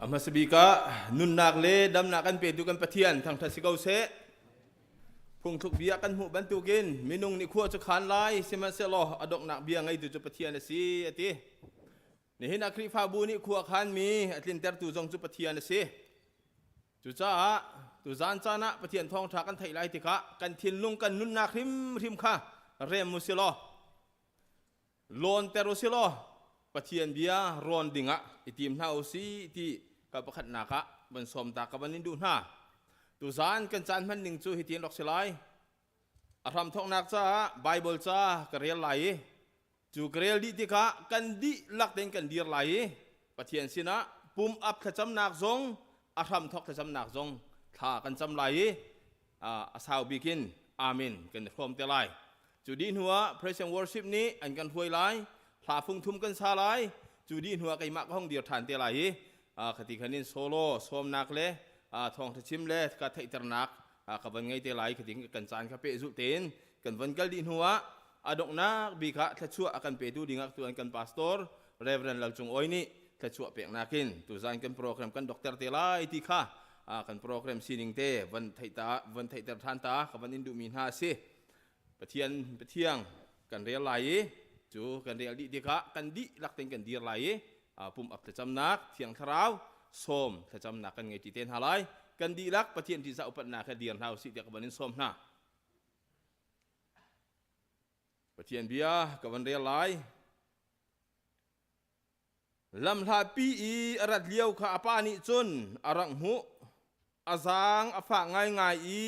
A hmasa bik ah nunnak le damnak kan petu kan Pathian thangṭhat si ko seh. Phungthluk bia kan hmuh bantukin minung nih khua cu khan lai, sihmanhsehlaw a donghnak bia ngeitu cu Pathian a si, a ti. Nihin ah Khrihfabu nih khua khanmi a tlintertu zong cu Pathian a si. Cucaah tuzaan caan ah Pathian thawngṭha kan theih lai tikah kan thinlung kan nunnak hrimhrim kha rem u silaw lawnter u silaw Pathian bia rawn dingah i tim hna u si ti ka pakhatnak ah van sawm ta ka van in duh hna. Tuzaan kan caan hman ning cu hitin rak si lai. A hramthawknak caah Baibal ca ka rel lai i cu ka rel dih tikah kan dihlak tein kan dir lai i Pathian sinah pum ap thlacamnak zong a hramthawk thlacamnak zong thla kan cam lai i a sau bik in amen kan i hrawm te lai. Cu dih hnuah praise and worship nih an kan hruai lai, hla fung thum kan sa lai. Cu dih hnuah keimah ka hong dir ṭhan te lai i khati khan in solo sawmnak le thawngṭha chim le ka theihternak ka van ngei te lai. Khati kan caan kha pehzulh tein kan van kal dih hnuah a donghnak bik ah thluachuah a kan petu dingah tuan kan pastor Reverend Lal Cung Awi nih thluachuah peknak in tuzan kan program kan dokter te lai ti kha kan program sining te van theih ta van theihter ṭhan ta ka van in duhmi hna a si. Pathian Pathiang kan rel lai i cu kan rel dih tikah kan dihlak tein kan dir lai i pum ap thlacamnak Thiang Thlarau sawm thlacamnak kan ngei ṭi te hna lai. Kan dihlak Pathian ṭihzah upatnak he dir hna usih tiah ka van in sawm hna. Pathian bia ka van rel lai. Lamhlapi i a rat lio kha a pa nih cun a rak hmuh. A zaang a fak ngaingai i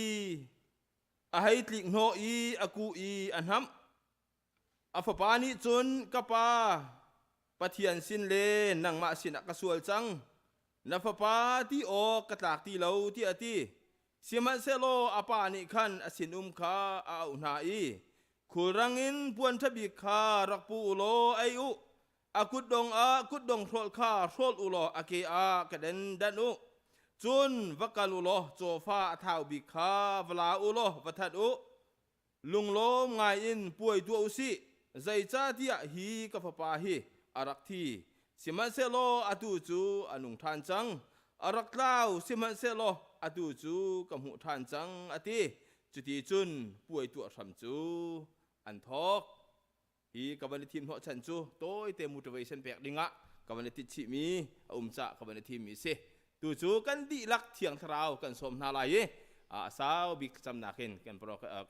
a hei tlik hnawh i a kuh i a hnamh. A fapa nih cun, Ka pa, Pathian sin le nangmah sinah ka sual cang. Na fapa ti awk ka tlak ti lo, tiah a ti. Sihmanhsehlaw a pa nih khan a sinum kha a auh hna i, Khulrang in puan ṭha bik kha rak pu u law ei u. A kutdong ah kutdong hrawlh kha hrawlh u law a ke ah ka den danh u. Cun va kal u law cawfa a thau bik kha va la u law va that u. Lunglawm ngai in puai tuah u sih, zeicahtiah hi ka fapa hi a rak thi, sihmanhsehlaw atu cu a nung ṭhan cang. A rak tlau, sihmanhsehlaw atu cu ka hmuh ṭhan cang, a ti. Cuti cun puai tuah hram cu an thawk. Hi ka van i thim hnawhchan cu tawite motivation pek dingah ka van i tit chihmi a um cah ka van i thimmi si. Tu cu kan dihlak Thiang Thlarau kan sawm hna lai i a sau bik thlacamnak in kan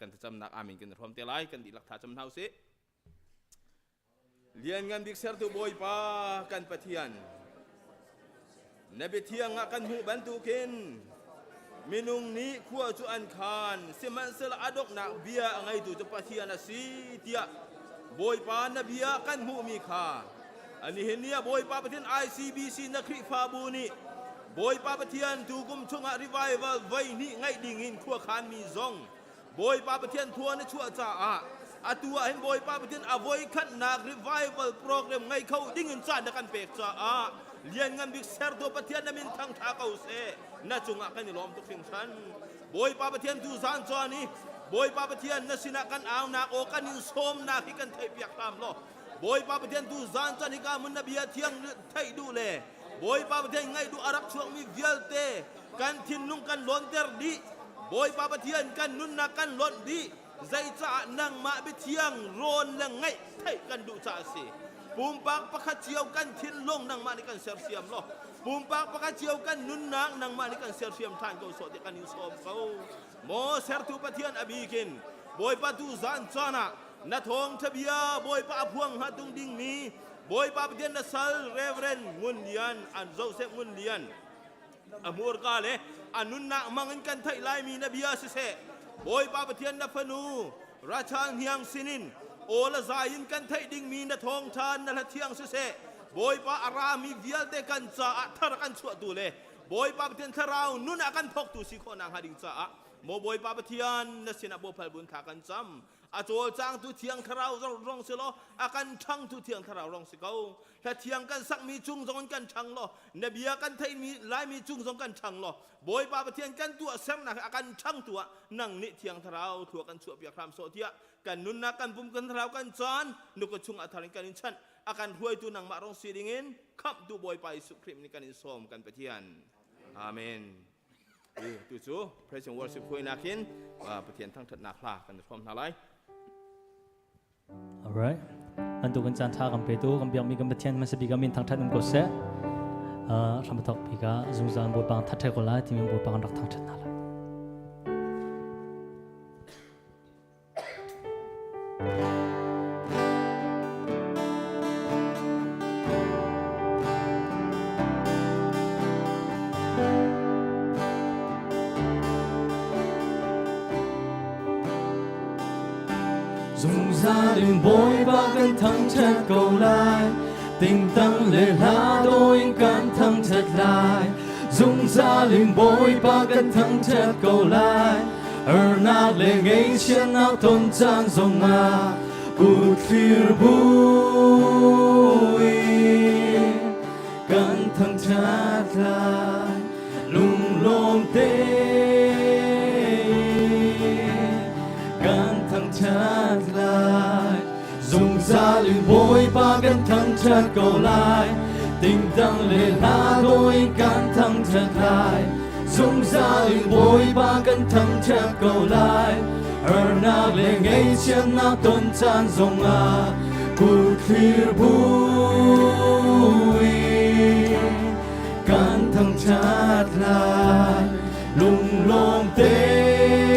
kan thlacamnak amin kan i hrawm te lai. Kan dihlak thlacam hna usih. Lianngan bik sertu Bawipa kan Pathian, na biathiang ah kan hmuh bantukin minung nih khua cu an khan, sihmanhsehlaw a donghnak bia a ngeitu cu Pathian a si tiah Bawipa na bia kan hmuhmi kha nihin ni ah Bawipa Pathian ICBC na Khrihfabu nih Bawipa Pathian tukum chungah revival voi hnih ngeih dingin khua khanmi zong Bawipa Pathian thua na chuah caah atu ah hin Bawipa Pathian a voikhatnak revival program ngei kho ding in caan na kan pek caah lianngan bik sertu Pathian na min thangtha ko seh. Na cungah kan i lawm tuk hringhran. Bawipa Pathian tu zan caan i Bawipa Pathian na sinah kan aunak aw kan in sawmnak hi kan theihpiak hram law Bawipa Pathian tu zan caan hika mun na bia thiang theih duh le Bawipa Pathian ngaih duh a rak chuakmi vialte kan thinlung kan lawnter dih. Bawipa Pathian kan nunnak kan lonh dih. Zeicaah nangmah biathiang rawn le ngaih theih kan duh caah a si. Pumpak pakhat cio kan thinlung nangmah nih kan sersiam law pumpak pakhat cio kan nunnak nangmah nih kan sersiam ṭhan ko sawh tiah kan in sawm ko. Maw sertu Pathian a bikin Bawipa tu zan caan ah na thawngṭha bia Bawipa a phuang hnga tung dingmi Bawipa Pathian na sal Reverend Ngun Lian an Joseph Ngun Lian a hmurka le a nunnak hmang in kan theih laimi na bia siseh Bawipa Pathian na fanu Rachel Hniang sinin aw le zai in kan theih dingmi na thawngṭha na hla thiang siseh Bawipa a rami vialte kan caah thar kan chuahtu le Bawipa Pathian thlarau nun ah kan thawktu si khawh nakhnga ding caah maw Bawipa Pathian na sinah bawphal bun thla kan cam. A cawlcangtu Thiang Thlarau rong si law a kan ṭhangtu Thiang Thlarau rong si ko. Hla thiang kan sakmi cung zong in kan ṭhang law na bia kan theihmi laimi cung zong kan ṭhang law Bawipa Pathian kan tuah sernak a kan ṭhangtu ah nang nih Thiang Thlarau thlua kan chuahpiak hram sawh tiah kan nunnak kan pum kan thlarau kan caan nuka chung a thar in kan in chanh. A kan hruaitu nangmah rong si dingin khamhtu Bawipa Jesuh Khrih nih kan in sawm kan Pathian. Amen. Tu cu praise and worship hruainak in Pathian thangthatnak hla kan i hrawm hna lai. All right. Bantuk kan caan tha kan petu kan biakmi kan Pathian hmasa bik amin thangthat um ko seh. Hramthok bik ah zungzal Bawipa that thai ko lai timi Bawipa kan rak thangthat hna lai. Zungzal in Bawipa kan thangṭhat ko lai, tingtang le hla dawh in kan thangṭhat lai. Zungzal in Bawipa kan thangṭhat ko lai, harnak le ngaihchiatnak ton caan zongah kut thlir buin kan thangṭhat lai. Lunglawm tein kan thangṭhat lai. Zungzal in Bawipa kan thangṭhat ko lai. Tingtang le hla dawh in kan thangṭhat lai. Zungzal in Bawipa kan thangṭhat ko lai. Harnak le ngaihchiatnak ton caan zongah kut thlir buin kan thangṭhat lai lunglawm tein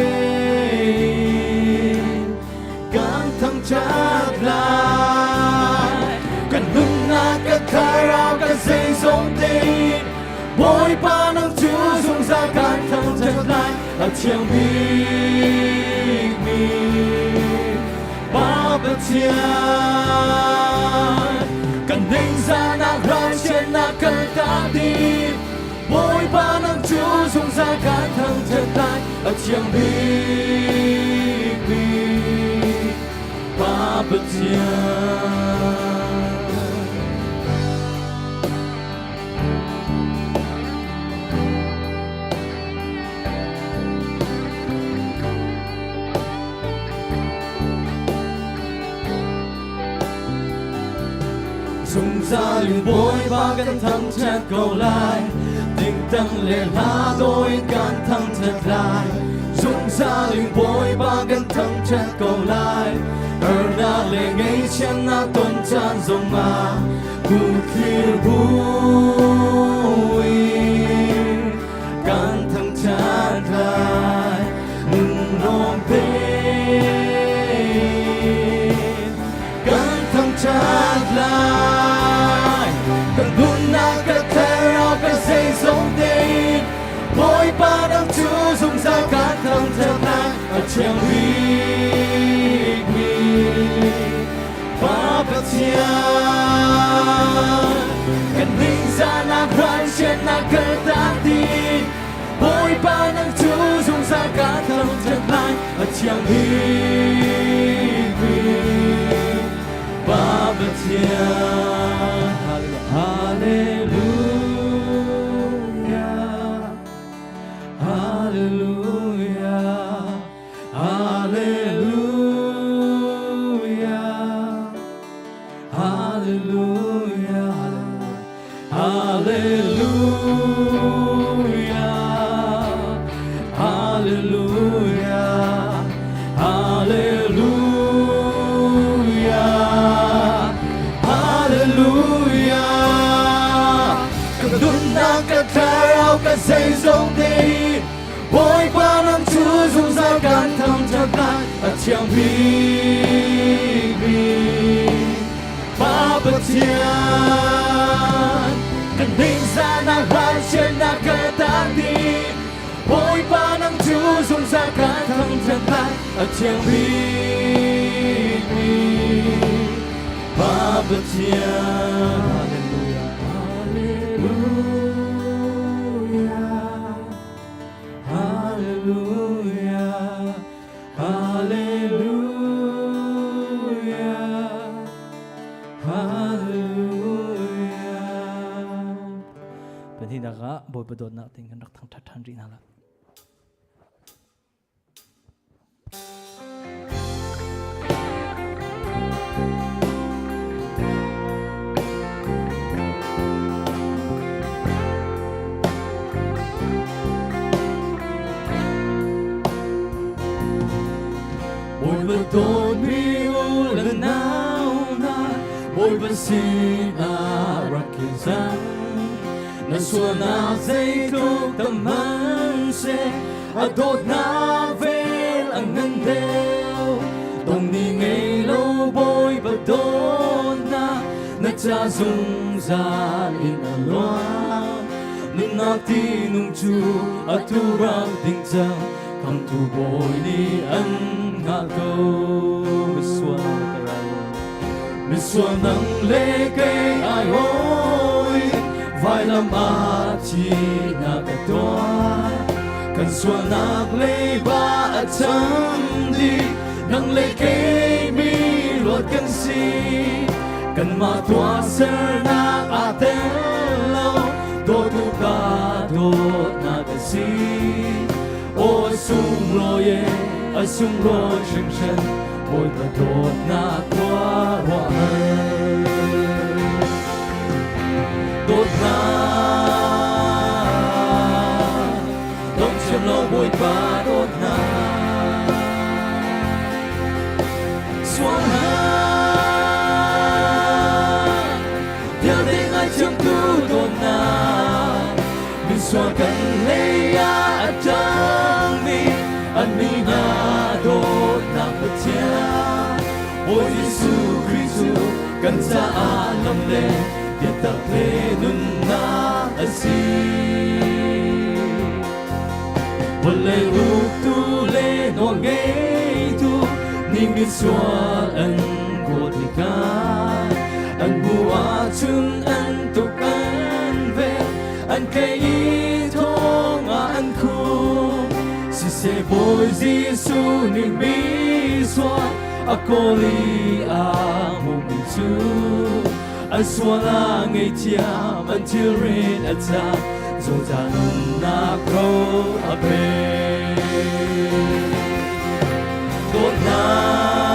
kan thangṭhat lai kan nunnak kan thlarau kan zeizong tein Bawipa nang cu zungzal kan thangṭhat lai a thiang bikmi Pa Pathian kan ningzahnak ralchiatnak kan tak dih Bawipa nang cu zungzal kan thangṭhat lai a thiang bikmi Pa Pathian. Zungzal in Bawipa kan thangṭhat ko lai, tingtang le hla dawh in kan thangṭhat lai. Zungzal in Bawipa kan thangṭhat ko lai, harnak le ngaihchiatnak ton caan zongah kuthlir buin kan thangṭhat lai. Lunglawm tein kan thangṭhat lai. Kan nunnak kan thlarau kan zeizong tein Bawipa nang cu zungzal kan thangṭhat lai. A thiang bikmi Pa Pathian kan ningzahnak ralchiatnak kan tak dih. Bawipa nang cu zungzal ka thangṭhat lai a thiang bikmi Pa Pathian. Hallelujah. Hallelujah. Hallelujah. Hallelujah. Hallelujah. Hallelujah. Hallelujah. Hallelujah. Ka nunnak ka thlarau ka zeizong tein Bawipa nang cu zungzal kan thangṭhat lai a thiang bikmi Pa Pathian kan ningzahnak ralchiatnak ka tak dih Bawipa nang cu zungzal kan thangṭhat lai a thiang bikmi Pa Pathian Hallelujah Hallelujah Hallelujah Hallelujah Pahnihnak ah Bawipa dawtnak ting kan rak thangṭhat ṭhan rih hna lai. Pa sinah rak kir cang. Na sualnak zeitluk tam hmanhseh, a dawtnak vel a ngan deuh. Dong ni ngei lo Bawipa dawtnak na ca zungzal in a luang. Nunnak tinung cu atu rak ding cang, Khamhtu Bawi nih an hngah ko. Misual ka rai. Misual nang le kei ai hawi, vailam ah thihnak a tuar. Kan sualnak leiba a cham dih, nang le kei mi luat kan si. Kanmah tuahsernak aa tel lo, dawtu ka dawtnak a si. Aw sunglawi e, a sunglawi hringhran, Bawipa dawtnak khuaruahhar. Dawtnak, dong thiam lo Bawipa dawtnak. Sualnak, vialte ngaithiamtu dawtnak, misual kan hlei ah a ṭangmi an mi hna dawtnak Pathian. Bawi Jesuh Khrih cu kan caah lam le biatak le nunnak a si. Vawlei uktu le nawlngeitu nih misual an kawl tikah an hmuh ahcun an tuk an vel, an tlaih i thong ah an khum. Siseh Bawi Jesuh nih misual a kawl i a hmuhmi cu an sual a ngaihthiam, an thilrit a cham, zungzal nunnak ro a pek. Dawtnak,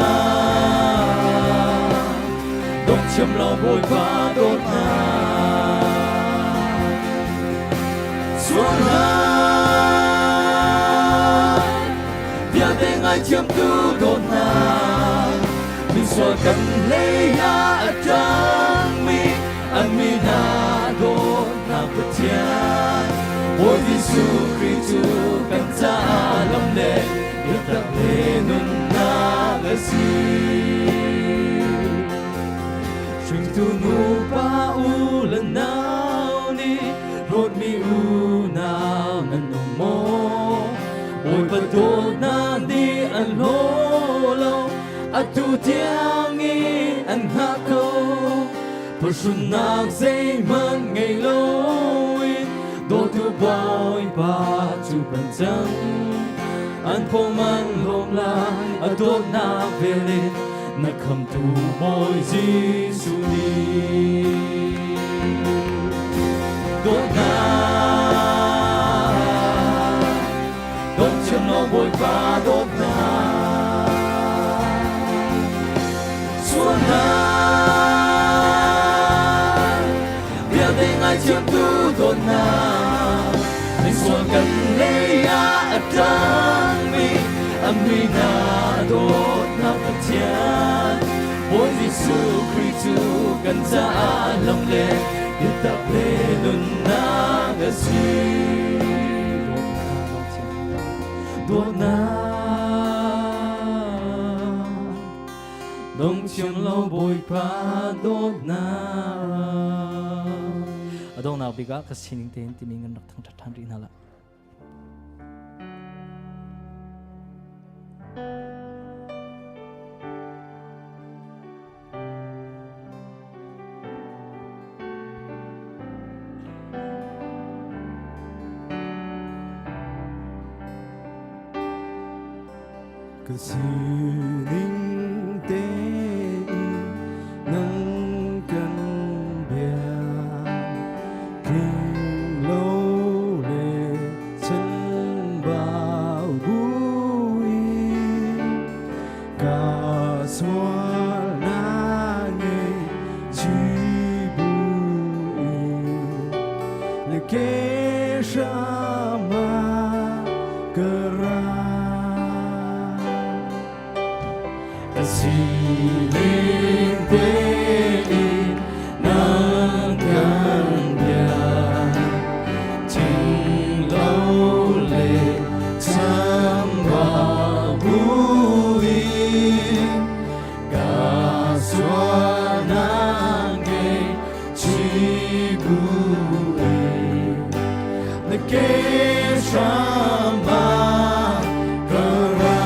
dong thiam lo Bawipa dawtnak. Sualnak, vialte ngaithiamtu dawtnak, misual kan hlei ah a ṭangmi an mi hna dawtnak Pathian. Bawi Jesuh Khrih cu kan caah lam le biatak le nunnak a si. Hringtu nupa u le nau nih hlawtmi unau nan um maw? Bawipa dawtnak nih an hlaw lo, atu tiangin an hngah ko. Phuhrunnak zeihmanh ngei loin dawtu Bawipa cu kan cang. An pom an hlawm lai a dawtnak vel in na khamtu Bawi Jesuh nih. Dawtnak, dawt thiam lo Bawipa dawtnak. Sualnak, vialte ngaithiamtu dawtnak, misual kan lei ah a ṭangmi a mi hna dawtnak Pathian. Bawi Jesuh Khrih cu kan caah lam le biatak le nunnak a si. Dawtnak, dong thiam lo Bawipa dawtnak. A donghnak bik ah ka sining tein timi ngan rak thangṭhat ṭhan rih hna la. Ka sining tein nang kan bia tling lo le chanbau buin ka sualnak ngei chi buin na ke hram ah ka ra. Ka sining tein ke hram ah ka ra.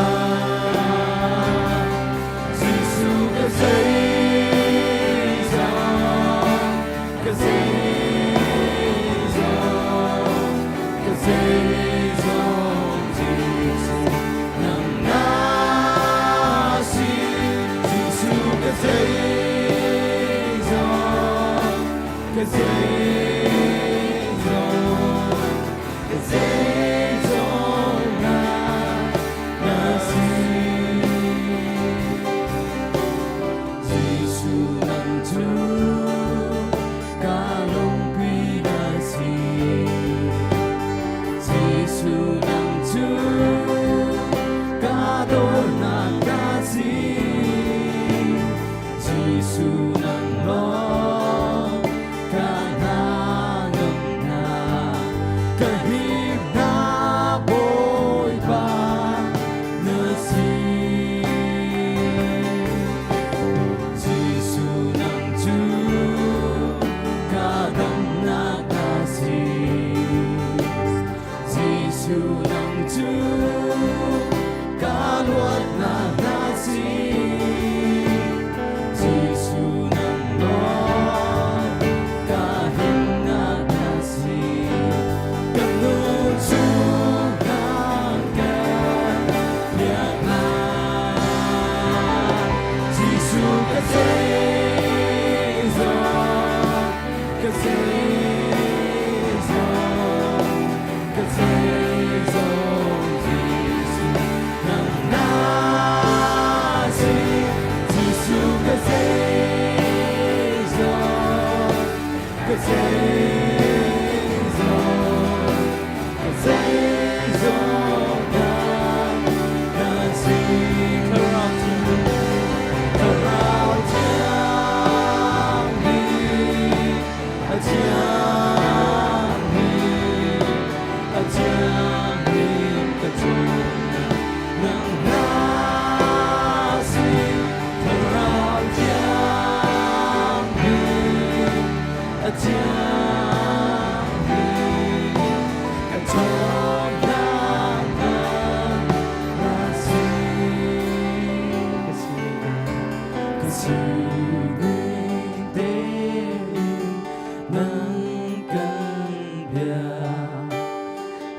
Jesuh ka zeizong, ka zeizong, ka zeizong Jesuh nang na si. Jesuh ka zeizong, ka zeizong, ka zeizong na na si. Jesuh nang cu ka lungpi na si. Jesuh nang cu ka dawtnak ka si. Jesuh nang lawng ka hnangamnak, ka himnak Bawipa na si. Jesuh nang cu ka damnak na si. Jesuh nang cu ka luatnak na si. Jesuh nang lawng ka himnak na si. Kan nun chung kan kan biak lai. Jesuh ka zeizong, ka zeizong, ka zeizong Jesuh nang na si. Jesuh ka zeizong, ka zeizong, ka zeizong nang na si. Thlarau Thiang, Thlarau Thiang hi a thiang hi, a thiang hi ka chung nang na si. Thlarau Thiang hi a thiang hi ka ṭhawnnak nang na si. Ka sining, ka sining tein nang kan bia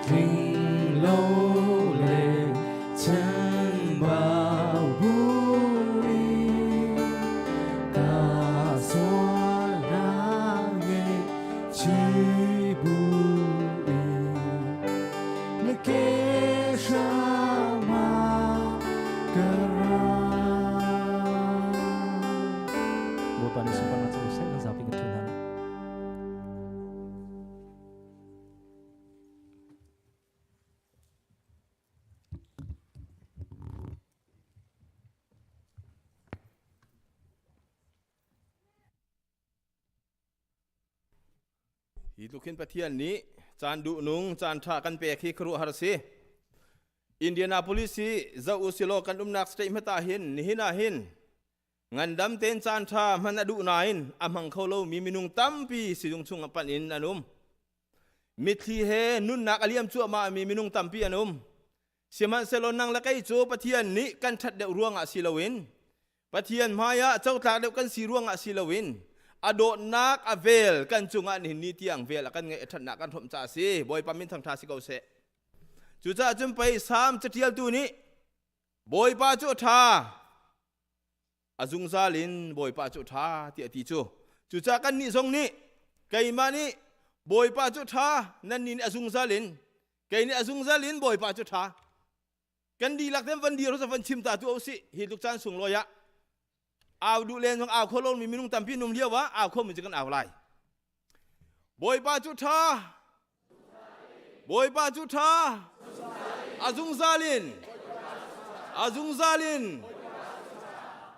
tling lo le chanbau buin ka sualnak ngaihchih buin na ke hram ah ka ra. Bawipa nih sunparnak cu seh kan zapi kan ṭhu hna lai. Hi tluk hin Pathian nih caan duhnung caan ṭha kan pek hi khuaruahhar a si. Indianapolis hi zoh u silaw kan umnak state hmata hin nihin ah hin ngandam tein caan ṭha hman a duh nain a hmang kho lomi minung tampi sizung chung ah panh in an um. Mitthli he nunnak a liam cuahmah mi minung tampi an um. Sihmanhsehlaw nang le kei cu Pathian nih kan ṭhat deuh ruangah si loin Pathian hmaiah cotlak deuh kan si ruangah si loin a dawtnak a vel kan cungah nihin ni tiang vel a kan ngeih a ṭhatnak kan hrawmh caah a si. Bawipa min thangṭha si ko seh. Cucaah cun pei Salm caṭialtu nih Bawipa cu a ṭha, a zungzal in Bawipa cu a ṭha tiah a ti cu. Cucaah kannih zong nih keimah nih Bawipa cu a ṭha, nannih nih a zungzal in, kei nih a zungzal in Bawipa cu a ṭha. Kan dihlak ten van dir van chim ta tu usih hi tluk caan sunglawi ah au duh len zong au kho lomi minung tampi num lio ah au kho mi cu kan au lai. Bawipa cu ṭha, Bawipa cu ṭha, a zungzal in, a zungzal in.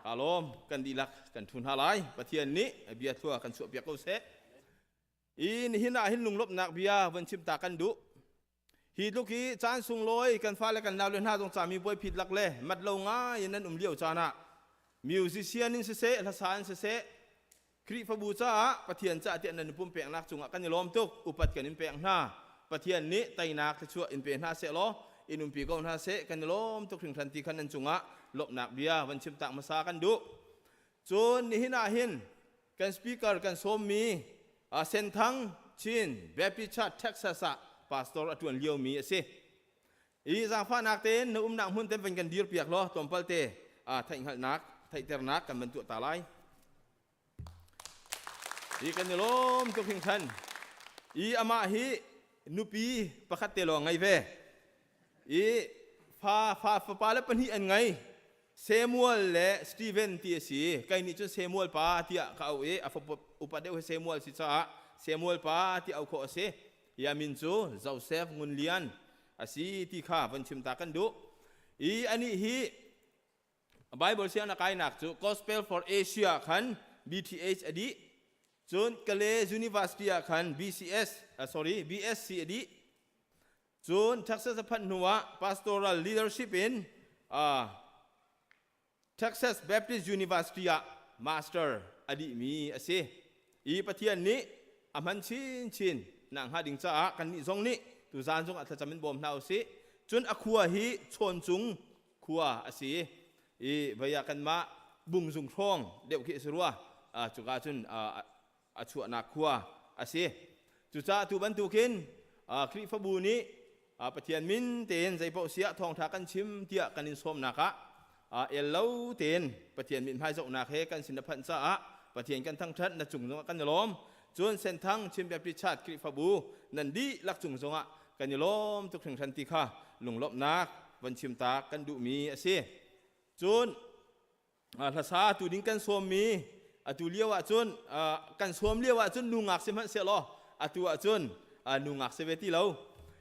Ka lawm, kan dihlak kan ṭhu hna lai. Pathian nih bia thlua kan chuahpiak ko seh. I nihin ah hin lunglawmhnak bia van chim ta kan duh. Hi tluk hi caan sunglawi kan fale kan naule hna zong cami puai phit lak le mat lo ngai in nan um lio caan ah musician in siseh, hlasa in siseh, Khrihfabu caah Pathian caah tiah nan i pumpeknak cungah kan i lawm tuk, upat kan in pek hna. Pathian nih teinak thluachuah in pe hna seh law in umpi ko hna seh. Kan i lawm tuk hringhran ti khan nan cungah lawmhnak bia van chim tak hmasa kan duh. Cun nihin ah hin kan speaker kan sawmmi Senthang Chin Baptist Church Texas ah pastor a ṭuan liomi a si. I zaangfahnak tein na umnak hmun ten van kan dir piak law tlawmpal te theihhngalhnak theihternak kan van tuah ta lai. Hi kan i lawm tuk hringhran. I amah hi nupi pakhat te lawng ngei ve. I fa fa fapa le pahnih an ngei. Samuel le Steven ti a si. Kai nih cun Samuel pa tiah ka auh i a fapa upa deuh hi Samuel si caah Samuel pa ti auh khawh a si. I a min cu Joseph Ngun Lian a si ti kha von chim ta kan duh. I anih hi Bible sianginn a kainak cu Gospel for Asia khan BTH a dih. Cun Kale University ah khan BCS, sorry, BSc a dih. Cun Texas a phanh hnu ah pastoral leadership in Texas Baptist University ah master a dihmi a si. I Pathian nih a hman chinchin nak hnga ding caah kannih zong nih tuzaan zong ah thlacam in bawm hna usih. Cun a khua hi Chawncung khua a si i vei ah kanmah Bungzung hrawng deuh khi a si rua. Cuka cun a chuahnak khua a si. Cucaah tu bantukin Khrihfabu nih Pathian min tein zeipaoh siah thawngṭha kan chim tiah kan in sawmnak ah el lo tein Pathian mithmai zohnak he kan sin a phanh caah Pathian kan thangṭhat, na cung zongah kan i lawm. Cun Senthang Chin Baptist Church Khrihfabu nan dihlak cung zongah kan i lawm tuk hringhran ti kha lunglawmhnak von chim ta kan duhmi a si. Cun hlasa tu ding kan sawmmi atu lio ahcun kan sawm lio ahcun nu ngak si hmanh sehlaw atu ahcun nu ngak si ve ti lo.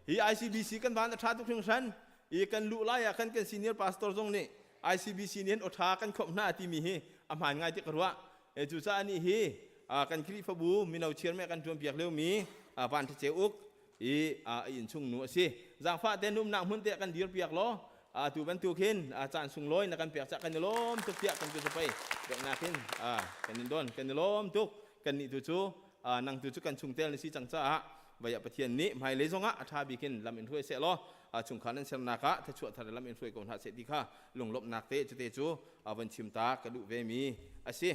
Hi ICBC kan van a ṭha tuk hringhran i kan luh lai ah khan kan senior pastor zong nih ICBC nih hin aw ṭha kan khawmh hna timi hi a hmaan ngai ti ka ruah. Cucaah nih hi kan Khrihfabu mino chairman kan ṭuan piak liomi Van Ṭha Ceu Uk i a innchung nu a si. Zaangfah te numnak hmun te kan dir piak law tu bantuk hin caan sunglawi na kan pek cah kan i lawm tuk tiah kan tu pei donghnak hin kan in don kan i lawm tuk. Kan nih tu cu nang tu cu kan chungtel na si cang caah vaya Pathian nih hmailei zongah a ṭha bik in lam in hruai seh law chungkhar nan sernak ah thachuah thar lam in hruai ko hna seh ti kha lunglawmhnak te cute cu von chim ta ka duh ve mi a si.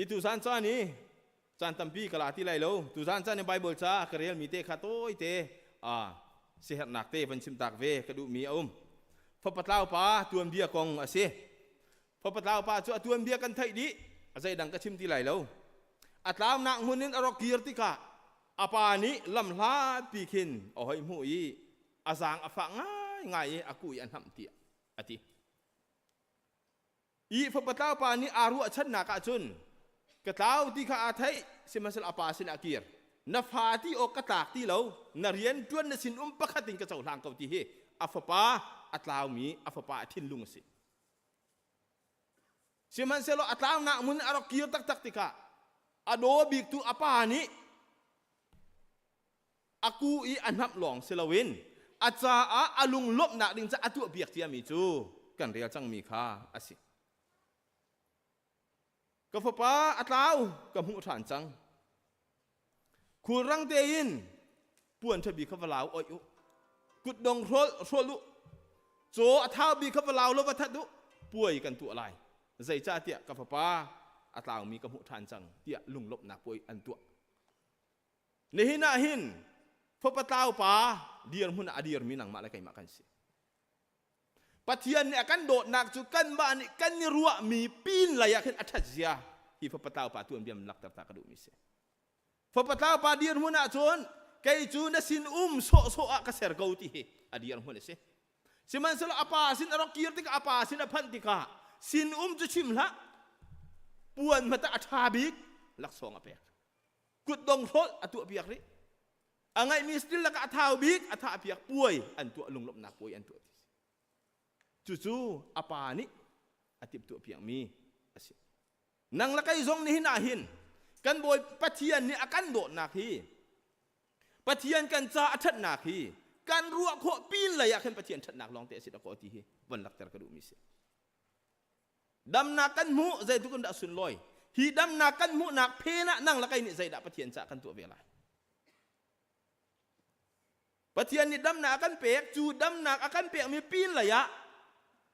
I tuzan caan i caan tampi ka la ti lai lo. Tuzan caan i Bible ca ka rel mi te kha tawi te siherhnak te von chim tak ve ka duh mi a um. Fapatlau pa tuanbia kong a si. Fapatlau pa cu a tuanbia kan theih dih, a zeidang ka chim ti lai lo. A tlaunak hmun in a rak kir tikah a pa nih lamhlat pi khin a hoi hmuh i a zaang a fah ngaingai i a kuh i a hnamh tiah a ti. I fapa tlau pa nih aa ruahchannak ahcun ka tlau ti kha aa theih, sihmanhsehlaw a pa sinah a kir. Na fa ti awk ka tlak ti lo, na rian ṭuan na sin um pakhat in ka cohlang ko ti hi a fapa a tlaumi a fapa a thinlung a si. Sihmanhsehlaw a tlaunak hmun a rak kir taktak tikah a daw biktu a pa nih a ku i a hnamh lawng si loin a caah a lunglawmhnak ding ca a tuahpiak ciami cu kan rel cangmi kha a si. Ka fapa a tlau ka hmuh ṭhan cang. Khulrang tein puan ṭha bik kha va lau oih u. Kutdong hrawl hrawl u. Caw a thau bik kha va lau law va that u. Puai kan tuah lai. Zeicahtiah ka fapa a tlaumi ka hmuh ṭhan cang tiah lunglawmhnak puai an tuah. Nihin ah hin fapa tlau pa dirhmun ah a dirmi nangmah le keimah kan si. Pathian nih a kan dawtnak cu kanmah nih kan i ruahmi pin lei ah khin a ṭhat zia hi fapa tlau pa tuanbia lakter ta ka duhmi si. Fapa tlau pa dirhmun ah cun kei cu na sin um sawhsawh ah ka ser ko ti hi a dirhmun a si. Sihmanhsehlaw a pa sin a rak kir tikah, a pa sin a phanh tikah sin um cu chim hlah, puan hmata a ṭha bik laksawng a pek. Kutdong hrolh a tuahpiak rih. A ngaihmi stil lakah a thau bik a thahpiak, puai an tuah, lunglawmhnak puai an tuah ti si. Cucu a pa nih a timhtuah piakmi a si. Nang le kei zong nihin ah hin kan Bawi Pathian nih a kan dawtnak hi, Pathian kan ca a ṭhatnak hi kan ruah khawh pin lei ah khin Pathian ṭhatnak lawng te a si dah kaw ti hi von lakter ka duhmi si. Damnak kan hmuh zeitluk in dah sunlawi. Hi damnak kan hmuhnak phen ah nang le kei nih zeidah Pathian caah kan tuah ve lai? Pathian nih damnak a kan pek, cu damnak a kan pekmi pin lei ah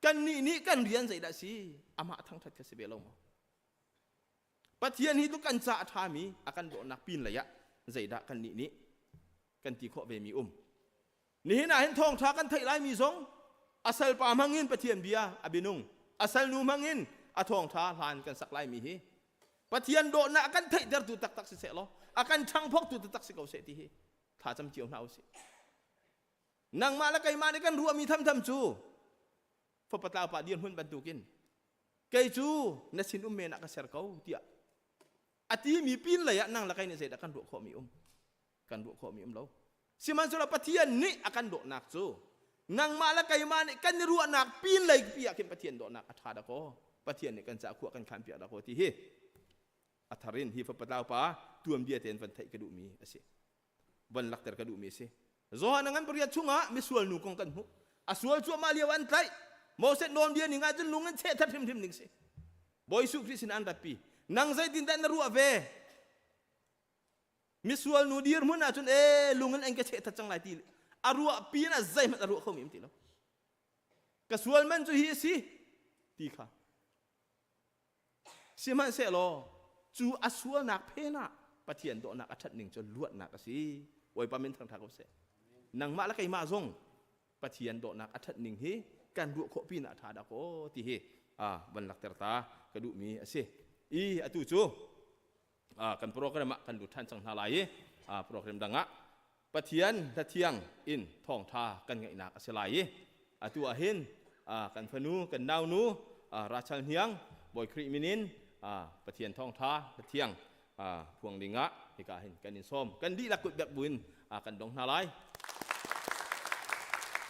kannih nih kan rian zeidah si? Amah thangṭhat kha si ve lo maw? Pathian hi tu kan ca a ṭhami a kan dawhnak pin lei ah zeidah kannih nih kan ti khawh ve mi um? Nihin ah hin thawngṭha kan theih laimi zong a salpa hmangin Pathian bia a binung, a salnu hmangin a thawngṭha hlan kan sak laimi hi Pathian dawhnak a kan theihtertu taktak si seh law a kan ṭhangphoktu taktak si ko seh ti hi thlacam cio hna usih. Nangmah le keimah nih kan ruahmi thamtham cu fapa tlaupa dirhmun bantukin kei cu na sin um men ah ka ser ko tiah a timi pin lei ah nang le kei nih zeidah kan ruah khawhmi um kan ruah khawhmi um lo. Sihmanhsehlaw Pathian nih a kan dawhnak cu nangmah le keimah nih kan i ruahnak pin lei pi ah khin Pathian dawhnak a ṭha dah kaw Pathian nih kan caah khua kan khan piak dah kaw ti hi a thar in hi fapa tlaupa tuanbia tein van theih ka duhmi a si. Van lakter ka duhmi a si. Johan a ngan pariat chungah misual nu kong kan hmuh. A sual cuahmah lio an tlaih. Moses nawlbia ning ah cun lung in cheh that hrimhrim ding si. Bawi Jesuh Khrih sin an ratpi. Nang zeitindah na ruah ve? Misual nu dirhmun ahcun ee lung in an ka cheh that cang lai ti a ruah pin ah zeihmanh a ruah kho mi um ti lo. Ka sual man cu hi a si ti kha. Sihmanhsehlaw cu a sualnak phen ah Pathian dawhnak a ṭhat ning cu luatnak a si. Bawipa min thangṭha ko seh. Nangmah le keimah zong Pathian dawhnak a ṭhat ning hi kan ruah khawh pin ah a ṭha dah kaw ti hi van lakter ta ka duhmi a si. I atu cu kan program ah kan lut ṭhan cang hna lai i program dang ah Pathian hlathiang in thawngṭha kan ngeihnak a si lai i atu ah hin kan fanu kan naunu Rachel Hniang Bawi Khrih min in Pathian thawngṭha hlathiang phuang ding ah hika hin kan in sawm. Kan dihlak kut bek buin kan dong hna lai.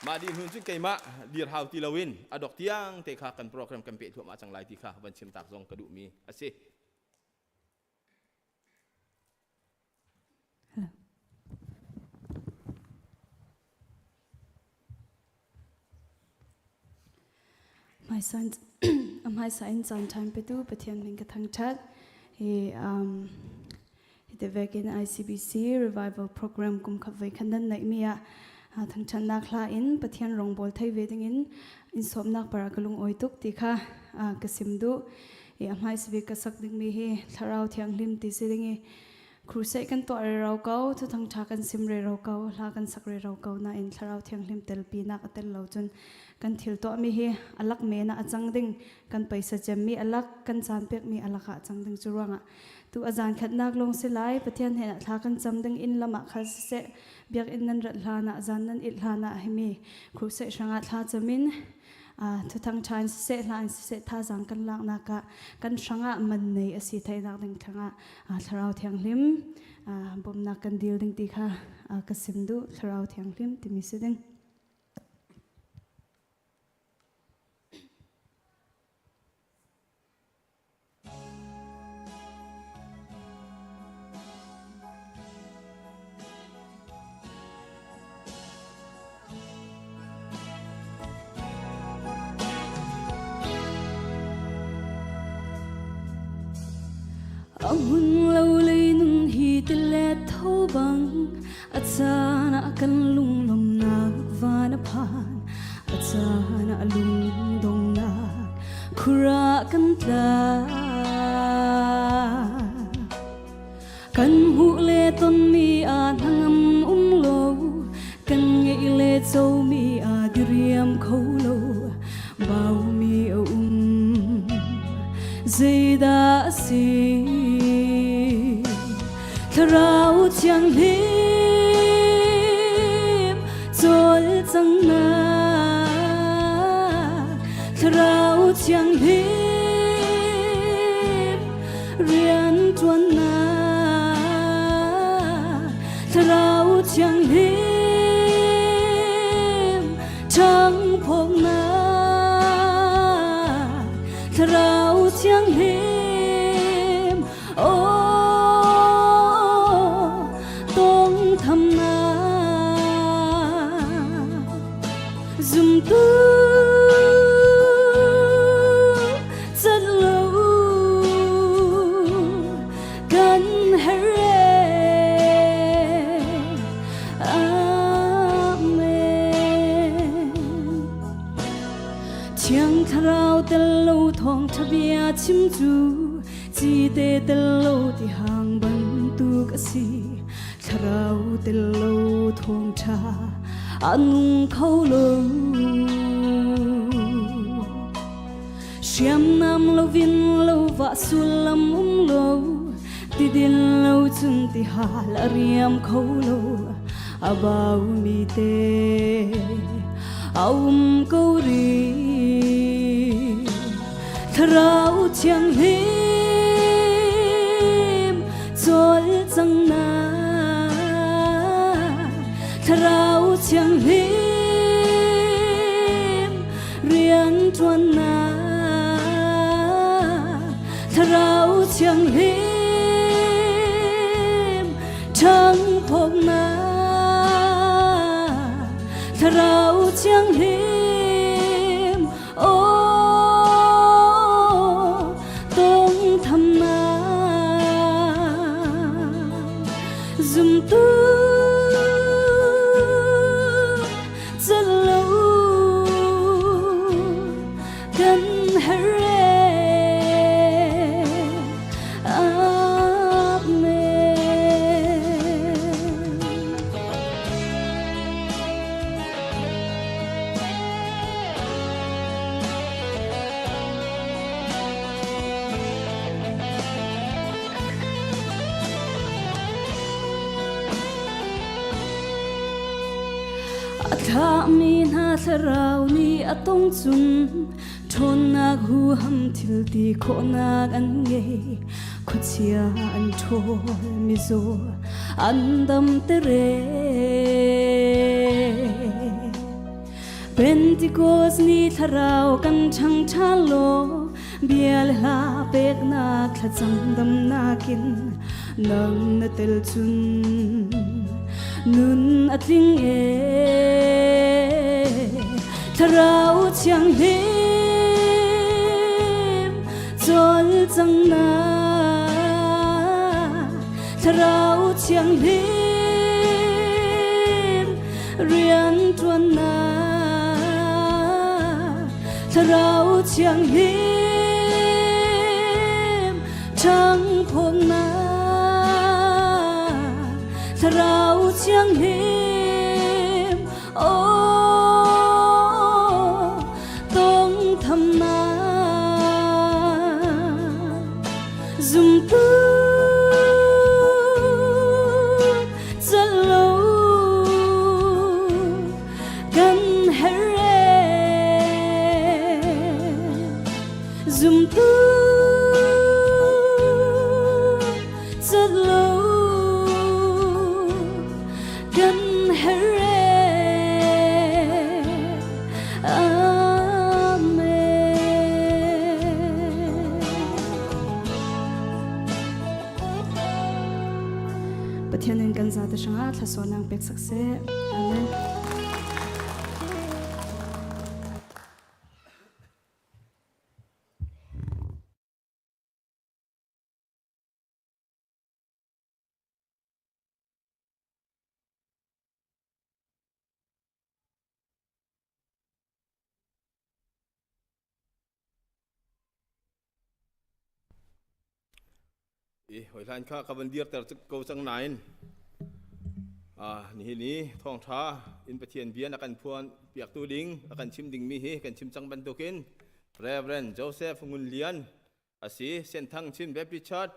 Mah dih hnun cun keimah dir hau ti loin a dok tiang te kha kan program kan peh thluahmah cang lai ti kha van chim tak zong ka duhmi a si. Hello. Hmaisan hmaisa in caan ṭhan petu Pathian min ka thangṭhat. Hi hi te vekin ICBC Revival Program kum khat voi khat nan neihmi ah thangṭhatnak hla in Pathian rawngbawl thei ve dingin in sawmnak para ka lung awi tuk ti kha ka sim duh. I a hmaisa bik ka sak dingmi hi Thlarau Thianghlim ti si ding i crusade kan tuah rero ko, thuthang ṭha kan sim rero ko, hla kan sak rero ko nain Thlarau Thianghlim telpi nak a tel lo cun kan thil tuahmi hi alak men ah a cang ding, kan paisa cemmi alak, kan caan pekmi alak ah a cang ding. Cu ruangah tu a zan khatnak lawng si lai, Pathian he thla kan cam ding inn lam ah khal siseh, biakinn nan rat hlan ah, zan nan it hlan ah himi crusade hrangah thla cam in thuthang ṭha in siseh hla in siseh thazaang kan laknak ah kan hrangah man nei a si theihnak ding thlangah Thlarau Thianghlim bawmhnak kan dil ding ti kha ka sim duh. Thlarau Thianghlim timi si ding. A hmun lo lei nun hi tilet tho bang a caan ah kan lunglawmnak van a phan a caan ah lungdongnak khur ah kan tla. Kan hmuh le tonmi ah hnangam um lo, kan ngeih le comi ah diriam kho lo, baumi a um. Zeidah a si? Thlarau Thianghlim cawlcanghnak, Thlarau Thianghlim rian ṭuannak, Thlarau Thianghlim ṭhangphawknak, Thlarau Thianghlim oh tawngthamnak. Zumtu cat lo kan herh. tel lo thawngṭha bia chim cu cite tel lo ti hang bantuk a si. Thlarau tel lo thawngṭha a nung kho lo. Hriamnam lovin lo va sullam um lo, tidin lo cun tihal a riam kho lo. A baumi te a um ko rih. Thlarau Thianghlim cawlcanghnak, Thlarau Thianghlim rianṭuannak, Thlarau Thianghlim ṭhangphawknak, Thlarau Thianghlim aw tawngthamnak, zumtu calo kan herh. Amen. A thlahmi hna thlarau nih a tong cung ṭhawnnak huham thil ti khawhnak an ngei. Khuachia an ṭhawl, mizaw an damter. Pentecost ni thlarau kan ṭhang ṭhan law, bia le hla peknak thlacam damnak in nang na tel cun nun a tling e. Thlarau Thianghlim cawlcanghnak, Thlarau Thianghlim rianṭuannak, Thlarau Thianghlim ṭhangphawknak, Thlarau Thianghlim aw tawngthamnak, zumtu calo kan herh, zumtu calo kan herh. Amen. Pathian in kan zate hrangah thlasawnang pek sak seh. Amen. I hoi hlan kha ka van dirter ko cang nain nihin i thawngtha in Pathian bia na kan phuan piaktu ding a kan chim dingmi hi kan chim cang bantukin Reverend Joseph Ngun Lian a si. Senthang Chin Baptist Church,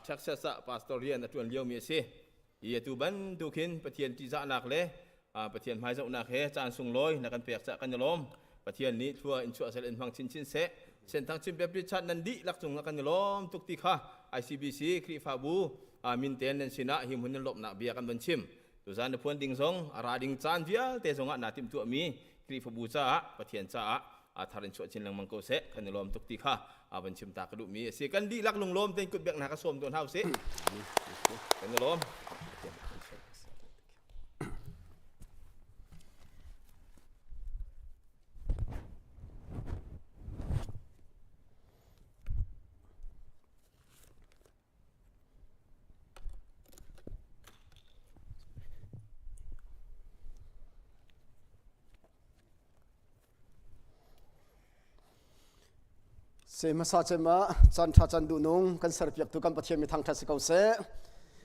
Texas ah pastor rian a ṭuan liomi a si. I atu bantuk hin Pathian ṭihzahnak le Pathian hmaizohnak he caan sunglawi na kan pek cah kan i lawm. Pathian nih thlua in chuah sel in hmang chinchin seh. Senthang Chin Baptist Church nan dihlak cung ah kan i lawm tuk ti kha ICBC Khrihfabu min ten nan sinah hi hmun in lawmhnak bia kan van chim. Tuzan na phuan ding zong a ra ding caan vialte zongah naa timhtuahmi Khrihfabu caah Pathian caah a thar in chuah chin lengmang ko seh. Kan i lawm tuk ti kha a van chim ta ka duhmi a si. Kan dihlak lunglawm tein kut bek hna ka sawm tawn hau sih. Kan i lawm. Se hmasa cem ah caan ṭha caan duhnung kan serpiaktu kan Pathian mi thangṭhat si ko seh.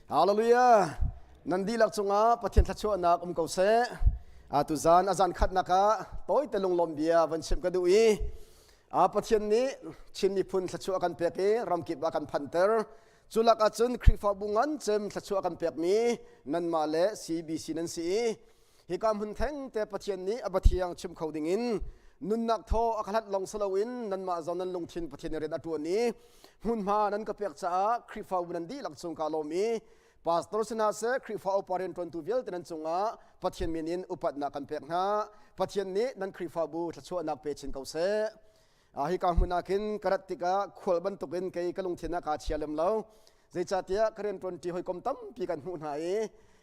Hallelujah. Nan dihlak cungah Pathian thluachuahnak um ko seh. Atu zan a zan khatnak ah tawite lunglawm bia van chimh ka duh i a Pathian nih Chin miphun thluachuah kan pek i ramkip ah kan phanter. Cu lak ahcun Khrihfabu ngan cem thluachuah kan pekmi nanmah le CBC nan si i hika hmun theng te Pathian nih a Pathiang chim kho dingin nunnak thaw a ka hlat long si loin nanmah zong nan lungthin Pathian rian a ṭuan i hmunhma nan ka pek caah Khrihfabu nan dihlak cung ka lawm i pastor si hna seh Khrihfa upa rianṭuantu vialte nan cungah Pathian min in upatnak kan pek hna. Pathian nih nan Khrihfabu thluachuahnak pe chin ko seh. Hika hmun ah khin ka rat tikah khual bantukin kei ka lungthin ah kaa chia lem lo. Zeicahtiah ka rianṭuanṭi hawikom tampi kan hmuh hna i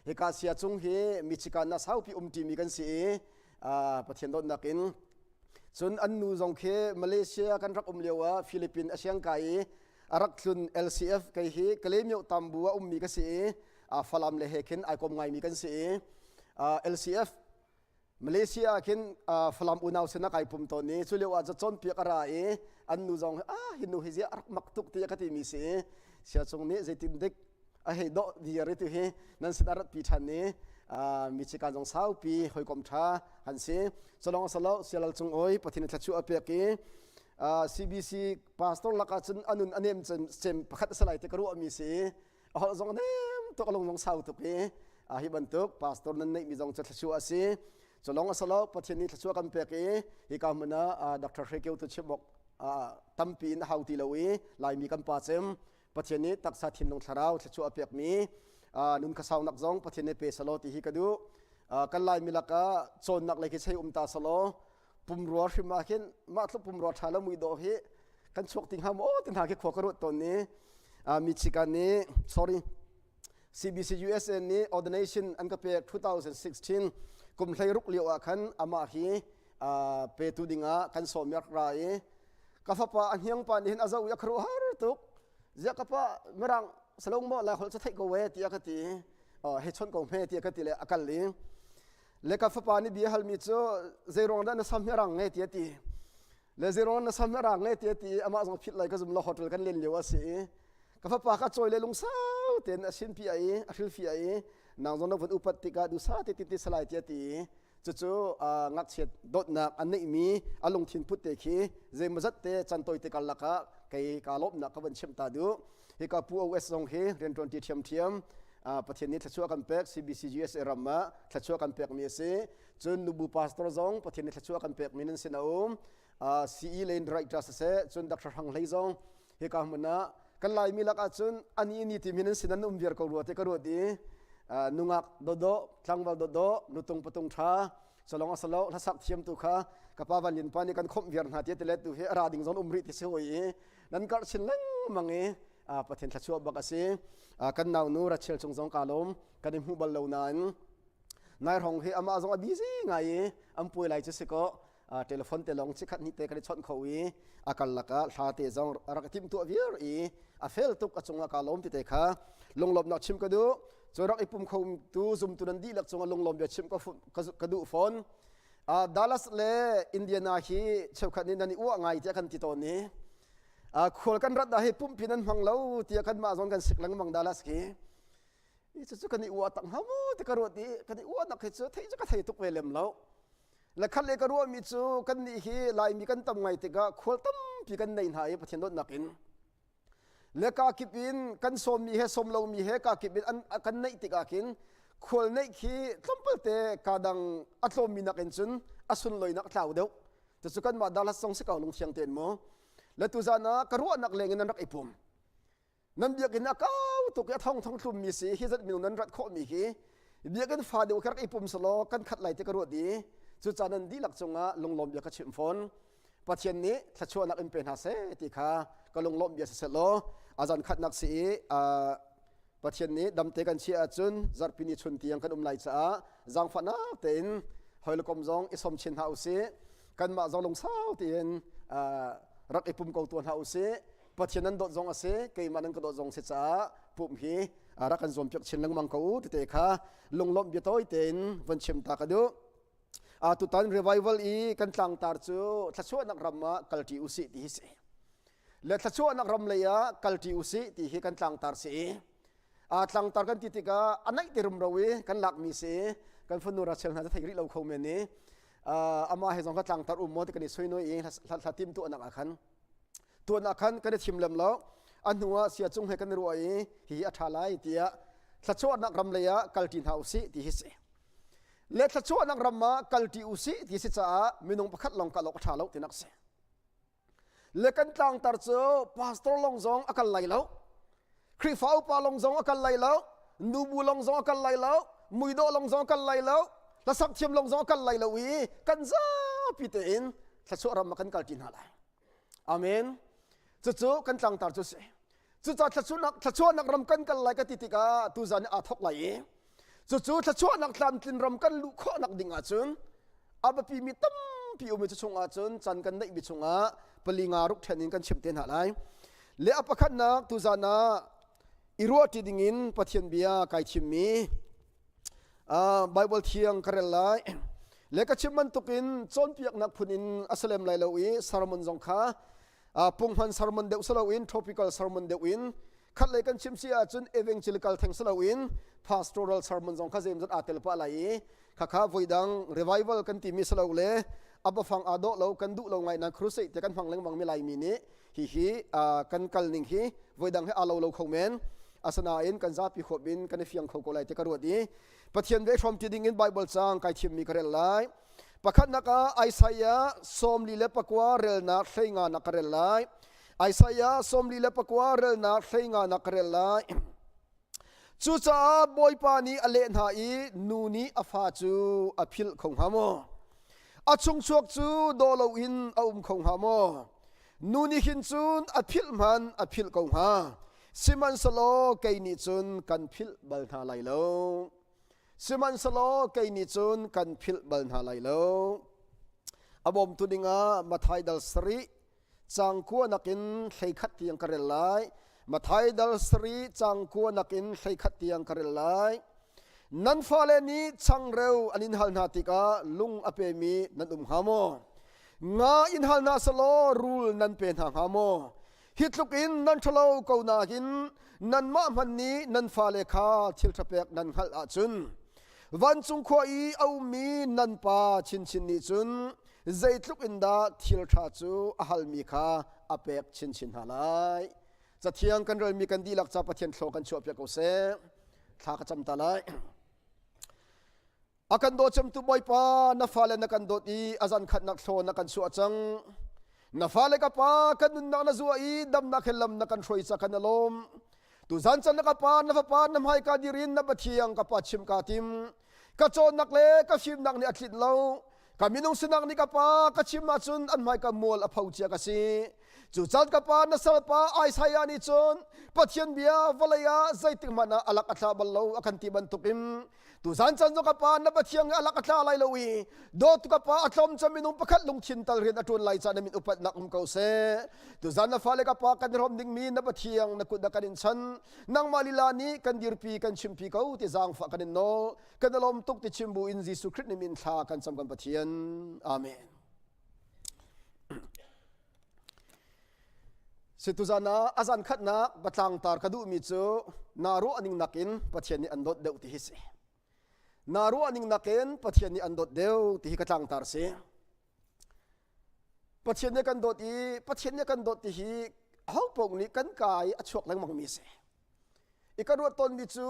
hika sia cung hi Michigan ah saupi umṭimi kan si i Pathian dawtnak in cun an nu zong khi Malaysia kan rak um lio ah Philippines a siang kai i a rak tlun LCF kei hi Kalaymyo Tambu ah ummi ka si i Falam le he khin ai kom ngaimi kan si i LCF Malaysia ah khin Falam unau sinah kai pum tawn i cu lio ah cawnpiak a ra i an nu zong ah hi nu hi ziah a rak mak tuk tiah ka timi si i sia cung nih zeitin dik a hei dawh dir i tu hi nan sin a rat pi ṭhan i michikan zong saupi hawikom ṭha an si salong salo sialal cung oi pathin thlachu a pek i CBC pastor lakah cun anun anem cem pakhat a salai te ka ruah mi si a holh zong nem tuk a lung zong sau tuk i hi bantuk pastor nan neihmi zong cu thluachuah a si cu lawng a si lo Pathian nih thluachuah kan pek i hika hmun ah Dr. Hre Kio tu chim awk tampi in a hau ti lo i Laimi kan pa cem Pathian nih taksa thinlung thlarau thluachuah a pekmi nun khasaunak zong Pathian nih pe selaw ti hi ka duh kan Laimi lakah cawnnak lei khi chei um ta selaw pumrua hrim ah khin mah tluk pumrua ṭha le muidawh hi kan chuak ti hnga maw ti hna khi khua ka ruat tawn ni Michigan nih sorry CBC USA nih ordination an ka pek 2016 kum 16 lio ah khan amah hi petu dingah kan sawm rak ra i ka fapa a hniang pa nih hin a zoh i a khuaruahhar tuk ziah ka pa mirang salong maw lai holh cu theih ko we tiah ka ti he chon ko hme tiah ka ti le a kal i Le ka fapa nih bia halmi cu zeiruang dah na sam hi a rang nge ti a ti. Le zeiruang na sam hi a rang nge ti a ti amah zong philh lai ka zum lo hotel kan len lio a si i ka fapa kha cawi le lungsau tein a sinpi ai i a hrilfi ai i nang zong na vun upat tikah dusa te ti salai ti a ti i cucu ngakchiat dawtnak an neihmi a lungthin put te khi zeimawzat te can tawi te karlak ah kei kaa lawmhnak ka van chimh ta duh. Hika Pu OS zong hi rianṭuan ṭi ṭhiamṭhiam Pathian nih thluachuah kan pek CBC USA ram ah thluachuah kan pekmi a si. Cun nubu pastor zong Pathian nih thluachuah kan pekmi nan sin a um. CE lane director siseh cun Dr. Hrang Hlei zong hika hmun ah kan Laimi lak ahcun ani ni ti min an sin an um viar ko rua te ka ruat i nungak dawdawh tlangval dawdawh nutung patung ṭha salong asalo hlasak thiam tu kha kapa van lin pa nih kan khomh viar hna ti te le tu hi ara ding zon um rih ti si hoi i nan karh chin lengmang i Pathian thluachuah bak a si. Kan naunu Rachel cung zong kaa lawm. Kan i hmuh bal lo nain nai hrawng hi amah zong a busy ngai i an puai lai cu si kaw telephone te lawng chikhat hnih te kan i chawnh kho i a karlak ah hla te zong a rak i timhtuah viar i a fel tuk a cungah kaa lawm ti te kha lunglawmhnak chim ka duh. Cu rak i pum kho tu zumtu nan dihlak cungah lunglawm bia chim ka duh fawn. Dallas le Indiana hi cheukhat nih nan i uah ngai tiah kan ti tawn i khual kan rat ah hi pumpi nan hmang lo tiah kanmah zong kan sik lengmang Dallas khi cucu kan i uah tak hnga maw ti ka ruat i kan i uahnak hi cu theih cu ka thei tuk ve lem lo le khat le ka ruahmi cu kan nih hi Laimi kan tam ngai tikah khual tampi kan nei hna i Pathian dawtnak in le kakip in kan sawmmi he sawm lomi he kakip in an kan neih tikah khin khual neih khi tlawmpal te ka dang a tlawmmi nakin cun a sunloinak a tlau deuh cucu kanmah Dallas zong si ko lungthiang tein mu le tuzan ah ka ruahnak leng in nan rak i pum nan biakinn a kau tuk i a thong thong tlummi si hi zat minung nan rat khawhmi hi biakinn fa deuh khi rak i pum selaw kan khat lai ti ka ruat i cucaah nan dihlak cungah lunglawm bia ka chimh fawn Pathian nih thluachuahnak in pe hna seh ti kha ka lunglawmh bia siseh law a zan khatnak si i Pathian nih damte kan chiah ahcun zarhpi ni chun tiang kan um lai caah zaangfahnak tein hawikom zong i som chin hna usih kanmah zong lungsau tein rak i pum ko tuah hna usih Pathian nan dawt zong a si keimah nan ka dawt zong si caah pumh hi rak kan zuampiak chin lengmang ko u tete kha lunglawmh bia tawi tein von chim ta ka duh Tutan revival i kan tlangtar cu thluachuahnak ram ah kalṭi usih ti hi si. Le thluachuahnak ram lei ah kalṭi usih ti hi kan tlangtar si i a tlangtar kan ti tikah a naih te rumro i kan lakmi si i kan fanu Rachel hna cu thei rih lo kho men i amah he zong ka tlangtar um maw ti kan i soinoi i hla tim tuahnak ah khan tuahnak khan kan i thim lem lo. A hnu ah sia cung he kan i ruah i hihi a ṭha lai tiah thluachuahnak ram lei ah kalṭi hna usih ti hi si. Le thluachuahnak ram ah kalṭi usih ti si caah minung pakhat lawng kal awk a ṭha lo tinak si. Le kan tlangtar cu pastor lawng zong a kal lai lo, Khrihfa upa lawng zong a kal lai lo, nubu lawng zong a kal lai lo, muidawh lawng zong a kal lai lo, hlasak thiam lawng zong a kal lai lo i kan zapi tein thluachuah ram ah kan kalṭi hna lai. Amen. Cucu kan tlangtar cu si. Cucaah thluachuahnak thluachuahnak ram kan kal lai ka ti tikah tuzan aa thawk lai i cucu thluachuahnak tlamtlin ram kan luh khawhnak ding ahcun a biapimi tampi ummi cu chungah cun chan kan neihmi chungah pali nga ruk ṭhen in kan chimh te hna lai. Le a pakhatnak tuzan ah i ruahṭi dingin Pathian bia kai thimmi Bible thiang ka rel lai. Le ka chim bantukin cawnpiaknak phun in a si lem lai lo i sermon zong kha punghman sermon deuh si loin topical sermon deuh in khatlei kan chim si ahcun evangelical theng si loin pastoral sermon zong kha zeimzat aa tel pah lai i khakha voidang revival kan timi si lo le a bafang aa dawh lo kan duh lo ngai nan crusade te kan hmang lengmang mi laimi nih hihi kan kal ning hi voidang he aa lo lo kho men. Asinain kan zapi huap in kan i fiang kho ko lai ti ka ruat i Pathian ve hrawm ti ding in Bible cang kai thimmi ka rel lai. Pakhatnak ah Isaiah 49 relnak 15 nak ka rel lai. Isaiah 49 relnak 15 nak ka rel lai. Cucaah Bawipa nih a leh hna i nu nih a fa cu a philh kho hnga maw? A chungchuak cu daw loin a um kho hnga maw? Nu nih hin cun a philh hmanh a philh ko hnga. Sihmanhsehlaw kei nih cun kan philh bal hna lai lo. Sihmanhsehlaw kei nih cun kan philh bal hna lai lo. A bawmtu dingah Matthai dal sarih cang kua nakin 11 tiang ka rel lai. Matthai dal sarih cang kua nakin 11 tiang ka rel lai. Nan fale nih changreu an in hal hna tikah lung a pemi nan um hnga maw? Nga in hal hna selaw rul nan pe hna hnga maw? Hi tluk in nan ṭhalo ko nain nanmah hmanh nih nan fale kha thil ṭha pek nan hngalh ahcun vancung khua i a ummi nan Pa chinchin nih cun zeitluk in dah thil ṭha cu a halmi kha a pek chinchin hna lai. Cathiang kan relmi kan dihlak ca Pathian thlaw kan chuahpiak ko seh. Thla ka cam ta lai. A kan daw cemtu Bawipa, na fale na kan dawt i a zan khatnak thlaw na kan chuah cang. Na fale ka pa, kan nunnak na zuah i damnak he lam na kan hruai ca kan alawm. Tuzan can na ka pa, na fapa, na hmaika dir in na pathiang ka pa chim ka tim. Ka cawnnak le ka fimnak nih a tlinh lo. Ka minung sinak nih ka pa ka chim ahcun an hmaika mual a pho cia ka si. Cu caan ka pa na salpa Isaiah nih cun Pathian bia vawlei ah zeitik hmanh ah a lak a tla bal lo a kan ti bantukin tuzan caan zong ka pa na Pathian a lak a tla lai lo i dawtu ka pa a tlawm cem minung pakhat lungthin tal rian a ṭuan lai caan na min upatnak um ko seh. Tuzan na fale ka pa kan i hrawm dingmi na Pathian na kut na kan in chan nangmah lila nih kan dirpi kan chimpi ko ti zaangfah kan in nawl kan i lawm tuk ti chim bu in Jesuh Khrih nih min thla kan cam kan Pathian. Amen. Situzan ah a zan khatnak batlang tar ka duhmi cu naa ruah ning nakin Pathian nih an dawt deuh ti hi si. Naa ruah ning nakin Pathian nih an dawt deuh ti hi ka tlangtar si. Pathian nih kan dawt i Pathian nih kan dawt ti hi aho paoh nih kan ka i a chuak lengmang mi si. I ka ruat tawnmi cu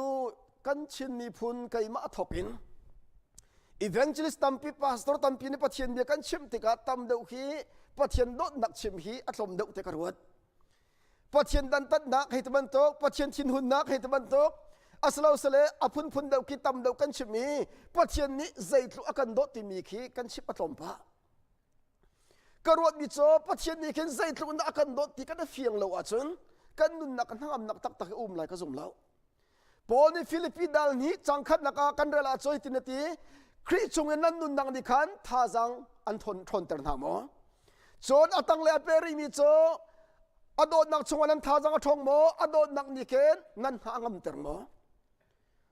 kan Chin miphun keimah a thawk in evangelist tampi pastor tampi nih Pathian bia kan chimh tikah tam deuh hi Pathian dawtnak chim hi a tlawm deuh te ka ruat. Pathian dantatnak hei ti bantuk, Pathian thinhunnak hei ti bantuk, asilo sile a phunphun deuh khi tam deuh kan chim i Pathian nih zeitluk a kan dawt timi khi kan chim a tlawm pah. Ka ruatmi cu Pathian nih khin zeitluk in dah a kan dawt ti kan i fiang lo ahcun kan nunnak hnangamnak taktak hi um lai ka zum lo. Paul nih Filipi dal hnih cang khatnak ah kan rel ah cun hitin a ti Khrih chung in nan nunnak nih khan thazaang an ṭhawnter hna maw? Cun a tang le a pe rihmi cu a dawtnak chungah nan thazaang a ṭhawng maw? A dawtnak nih khin nan hna a ngamter maw?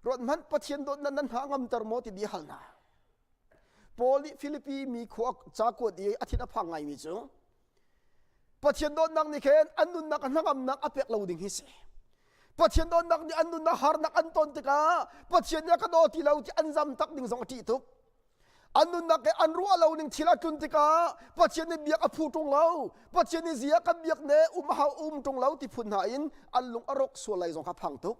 Ruat hmanh Pathian dawtnak nan hna a ngamter maw ti bia hal hna. Paul nih Filipi mi khua ca kuat i a thin a phang ngaimi cu. Pathian dawtnak nih khin an nunnak a hnangamnak a pek lo ding hi si. Pathian dawtnak nih an nunnak harnak an ton tikah Pathian nih a ka daw ti lo ti an zam tak ding zong a ṭih tuk. An nunnak he an ruah lo ning thil a tlun tikah Pathian nih biak a phu ṭung lo. Pathian nih zia kan biak ne um hau um ṭung lo ti phun hna in an lung a rawk sual lai zong kha phang tuk.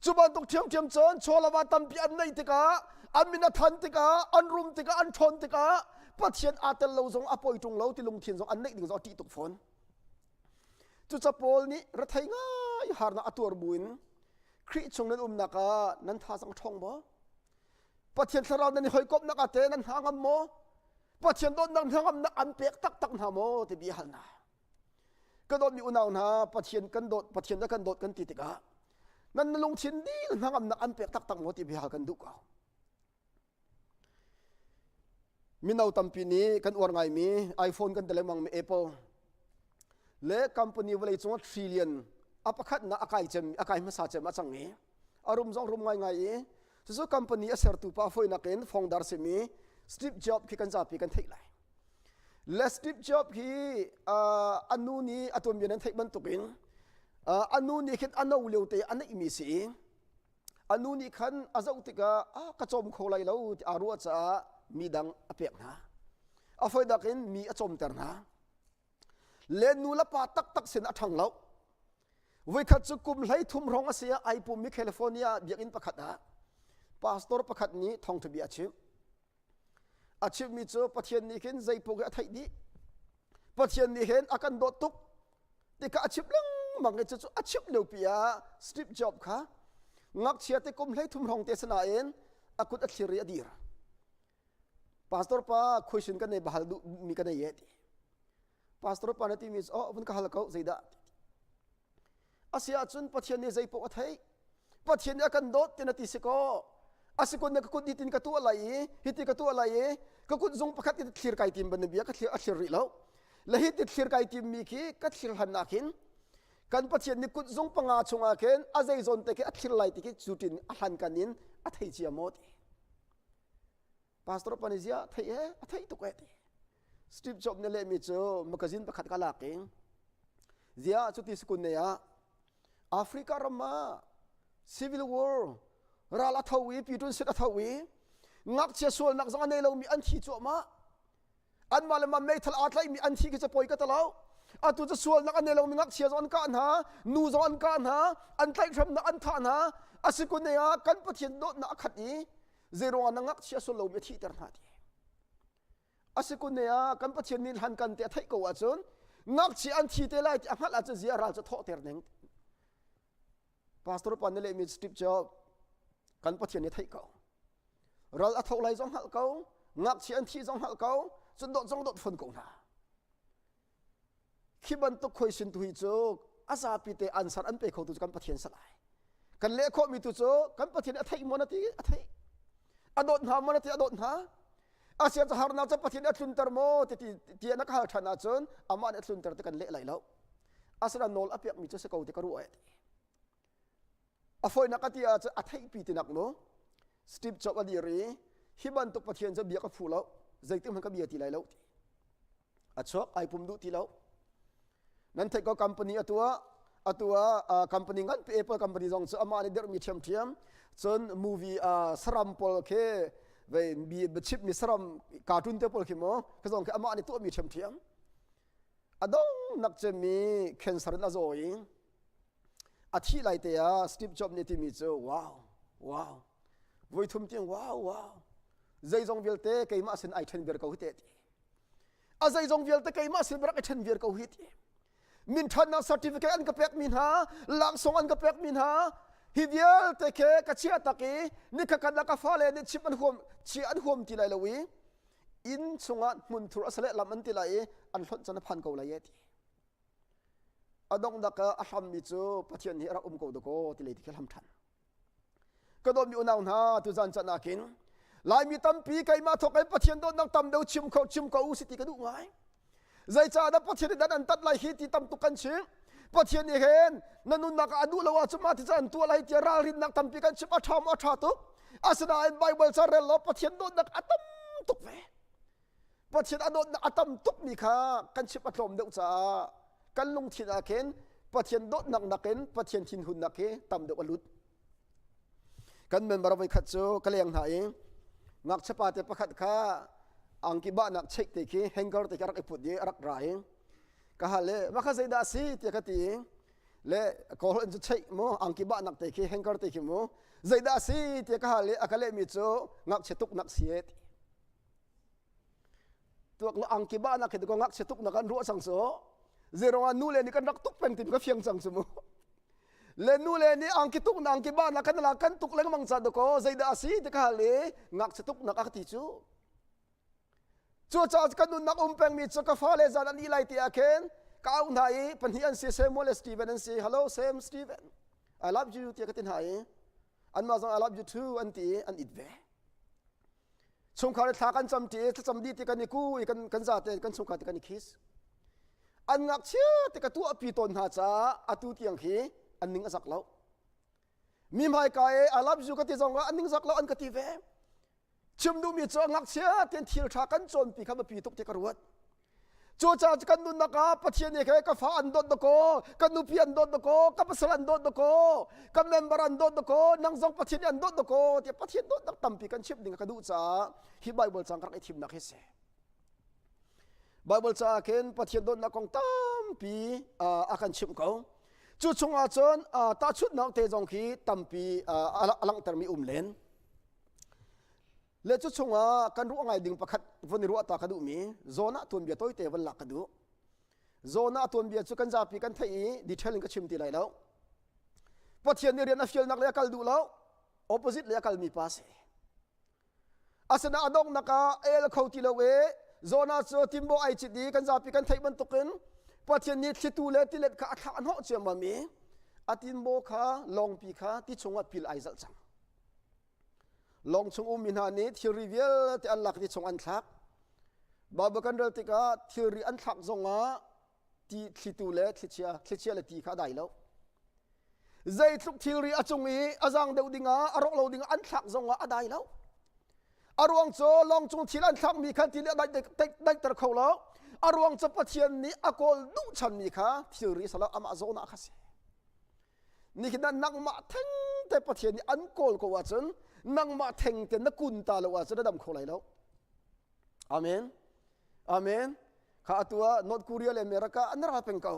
Cu bantuk ṭhiamṭhiam cun chawlava tampi an neih tikah an min a than tikah an rum tikah an ṭhawn tikah Pathian aa tel lo zong a poi ṭung lo ti lungthin zong an neih ding zong a ṭih tuk fawn. Cuca Paul nih rethei ngai harnak a tuar buin Khrih chung nan umnak ah nan thazang ṭhawng maw? Pathian thlarau nan i hawikomhnak ah teh nan hna ngam maw? Pathian dawtnak hnangamnak an pek taktak hna maw ti bia hal hna. Ka dawtmi unau hna Pathian kan dawt Pathian na kan dawt kan ti tikah nan lungthin dil hnangamnak an pek taktak maw ti bia kan duh ko. Mino tampi nih kan uar ngaimi iPhone kan ti lengmang mi Apple le company vawlei cungah trillion a pakhatnak a kai cem a kai hmasa cem a cang i a rum zong rum ngaingai i cucu company a sertu pa foinak in founder simi Steve Jobs khi kan zapi kan theih lai. Le Steve Jobs hi a nu nih a tuanbia nan theih bantukin a nu nih khin a no lio te a neihmi si i a nu nih khan a zoh tikah ah ka cawm kho lai lo ti aa ruah caah mi dang a pek hna. A foidak in mi a cawmter hna. Le nu le pa taktak sin a ṭhang lo. Voikhat cu kum 13 hrawng a si ah ai pummi California biakinn pakhat ah pastor pakhat nih thawngṭha bia a chim. A chimmi cu Pathian nih khin zeipaoh hi a theih dih. Pathian nih hin a kan dawt tuk tikha a chimh lengmang i cucu a chimh liopi ah Steve Jobs kha ngakchia te kum 13 hrawng te sinain a kut a thlir i a dir. Pastor pa question kan nei bahal duh mi ka nei e ti. Pastor pa na timi cu oh vun ka hal ko zeidah Asiahcun Pathian nih zeipaoh a theih. Pathian nih a kan dawt ti na ti si kaw asikun na ka kut hitin ka tuah lai i hiti ka tuah lai i ka kut zung pakhat i thlir kai tim ban bia ka thlir a thlir rih lo le hi ti thlir kai tim mi khi ka thlir hlan nak hin kan Pathian nih kut zung panga chungah khin a zei zawn te khi a thlir lai ti khi cu tin a hlan kan in a thei cia maw ti Pastor panizia thei he a thei tuk e ti Steve Jobs nih lehmi cu magazine pakhat ka lak i ziah cuti sukun ne ah Africa ram ah civil war ral a tho i pitun sit a tho i ngakchia sualnak zong a nei lomi an thi cuahmah anmah le mah meithal aa tlaihmi an thi khi cu poi ka ti lo atu cu sualnak a nei lomi ngakchia zong an kah hna nu zong an kah hna an tlaihhremnak an thah hna asikun ne ah kan Pathian dawtnak a khat i zeiruangah na ngakchia sual lomi a thihter hna ti Asikun ne ah kan Pathian nih hlan kan te a theih ko ahcun ngakchia an thi te lai ti a hngalh ahcun zia ral cu thawhter ning. Pastor pa nih lehmi Steve cu kan Pathian nih theih ko. Ral a tho lai zong hngalh ko, ngakchia an thi zong hngalh ko, cun dawt zong dawt fon ko hna. Khi bantuk khuaisin tu hi cu a zapi te answer an pe kho tu cu kan Pathian si lai. Kan leh khawhmi tu cu kan Pathian a theih maw na ti a theih. A dawt hna maw na ti a dawt hna. Asia cu harnak cu Pathian a tlunter maw ti ti na ka hal ṭhan ahcun amah nih a tlunter ti kan leh lai lo. Asinain nawl a pekmi cu si ko ti ka ruah ti. A fawinak a ti ahcun a theihpi tinak mu. Steve Jobs a dir i hi bantuk Pathian cu bia ka phu lo, zeitik hmanh ka bia ti lai lo ti. A chuak ai pum duh ti lo. Nan theih ko company a tuah atu ah company nganpi Apple company zong cu amah nih dirhmi ṭhiamṭhiam cun movie saram pawl khi vei mi chip mi saram cartoon te pawl khi mu khi zong khi amah nih tuahmi ṭhiamṭhiam a dong nak cemmi cancer in a zaw i a thih lai te ah Steve Jobs nih timi cu wow wow voi thum tiang wow wow zeizong vialte keimah sin ai ṭhen viar ko hi te ti a zeizong vialte keimah sin rak i ṭhen viar ko hi ti minṭhannak certificate an ka pekmi hna laksawng an ka pekmi hna hi vialte khi ka chia tak i nikhat khat ah ka fale nih chim an huam chia an huam ti lai lo i inn chungah hmunthur a sale lam an ti lai i an hlonh can a phan ko lai e ti a donghnak ah a hlammi cu Pathian hi a rak um ko dakaw ti lei ti khi hlam ṭhan Ka dawtmi unau hna tuzan can ah khin Laimi tampi keimah thawk in Pathian dawtnak tam deuh chim kho chim ko u si ti ka duh ngai. Zeicahdah Pathian nih dan an tat lai hi ti tam tuk kan chim. Pathian nih hin na nunnak ah a duh lo ahcun mah ti can an tuah lai tiah ralrinnak tampi kan chim a ṭha maw a ṭha tuk. Asinain Baibal ca rel law Pathian dawtnak a tam tuk ve. Pathian a dawtnak a tam tukmi kha kan chim a tlawm deuh caah kan lungthin ah khin Pathian dawtnak nakin Pathian thinhunnak hi tam deuh a lut. Kan member voikhat cu ka leng hna i ngakchia pa te pakhat kha angki bahnak cheik te khi hanger te khi a rak i put i a rak ra i ka hal i mah kha zeidah a si tiah ka ti i le kawl in cu cheih mu angki bahnak te khi hanger te khi mu zeidah a si tiah ka hal i a ka lehmi cu ngakchia tuknak si e ti. Tuak lo angki bahnak khi ko ngakchia tuknak an ruah cang cu zeirong ah nu le nih kan rak tuk peng ti ka fiang cang cu mu. Le nu le nih angki tuk na angki bahnak kan la kan tuk lengmang ca dakaw zeidah a si ti ka hal i ngakchia tuknak a ka ti cu. Cucaah kan nunnak um pengmi cu ka fale zan an ih lai ti ah khin ka auh hna i pahnih an si Samuel le Steven an si. Hello Sam Steven I love you tiah ka ti hna i anmah zong I love you too an ti i an it ve. Chungkhar i thla kan cam ṭi i thlacam dih ti kan i ku i kan kan zate kan chungkhar ti kan i kiss. An ngakchia ti ka tuahpi tawn hna caah atu tiang khi an ning a zak lo. Mi hmaika i I love you ka ti zong ah an ning zak lo an ka ti ve. Chim duhmi cu ngakchia tein thil ṭha kan cawnpi kha biapi tuk ti ka ruat. Cucaah kan nunnak ah Pathian nih khe ka fa an dawt dakaw, ka nupi an dawt dakaw, ka pasal an dawt dakaw, ka member an dawt dakaw, nang zong Pathian nih an dawt dakaw tiah Pathian dawtnak tampi kan chimh ding ka duh caah hi Bible cang ka rak i thimnak hi si. Bible caah khin Pathian dawtnak kong tampi a kan chimh ko. Cu chungah cun tahchunhnak te zong khi tampi a langhtermi um len. Le cu chungah kan ruah ngai ding pakhat von i ruah ta ka duhmi Jonah tuanbia tawite von lak ka duh. Jonah tuanbia cu kan zapi kan theih i detail in ka chim ti lai lo. Pathian nih rian a fialnak le a kal duh lo, opposite le a kalmi pa si. Asina a donghnak ah el kho ti lo i Jonah cu timbo ai cit i kan zapi kan theih bantukin Pathian nih thlitu le tilet kha a thlah hnawh ciammam i a tinbo kha lawngpi kha ti chungah pil ai zalh cang. Lawng chung ummi hna nih thilri vialte an lak i chung an thlak. Baibal kan rel tikah thilri an thlak zongah ti thlitu le thlichia, thlichia le ti kha a dai lo. Zeitluk thilri a cung i a zaang deuh dingah a rawk lo dingah an thlak zongah a dai lo. A ruang cu lawng cung thil an thlakmi khan ti nih a daihter kho lo. A ruang cu Pathian nih a kawl duh chanmi kha thilri salo amah zawn ah kha si. Nihin ah nangmah thengte Pathian nih an kawl ko ahcun nangmah thengte na kun ta lo ahcun na dam kho lai lo. Amen. Amen. Kha atu ah North Korea le America an ral peng ko.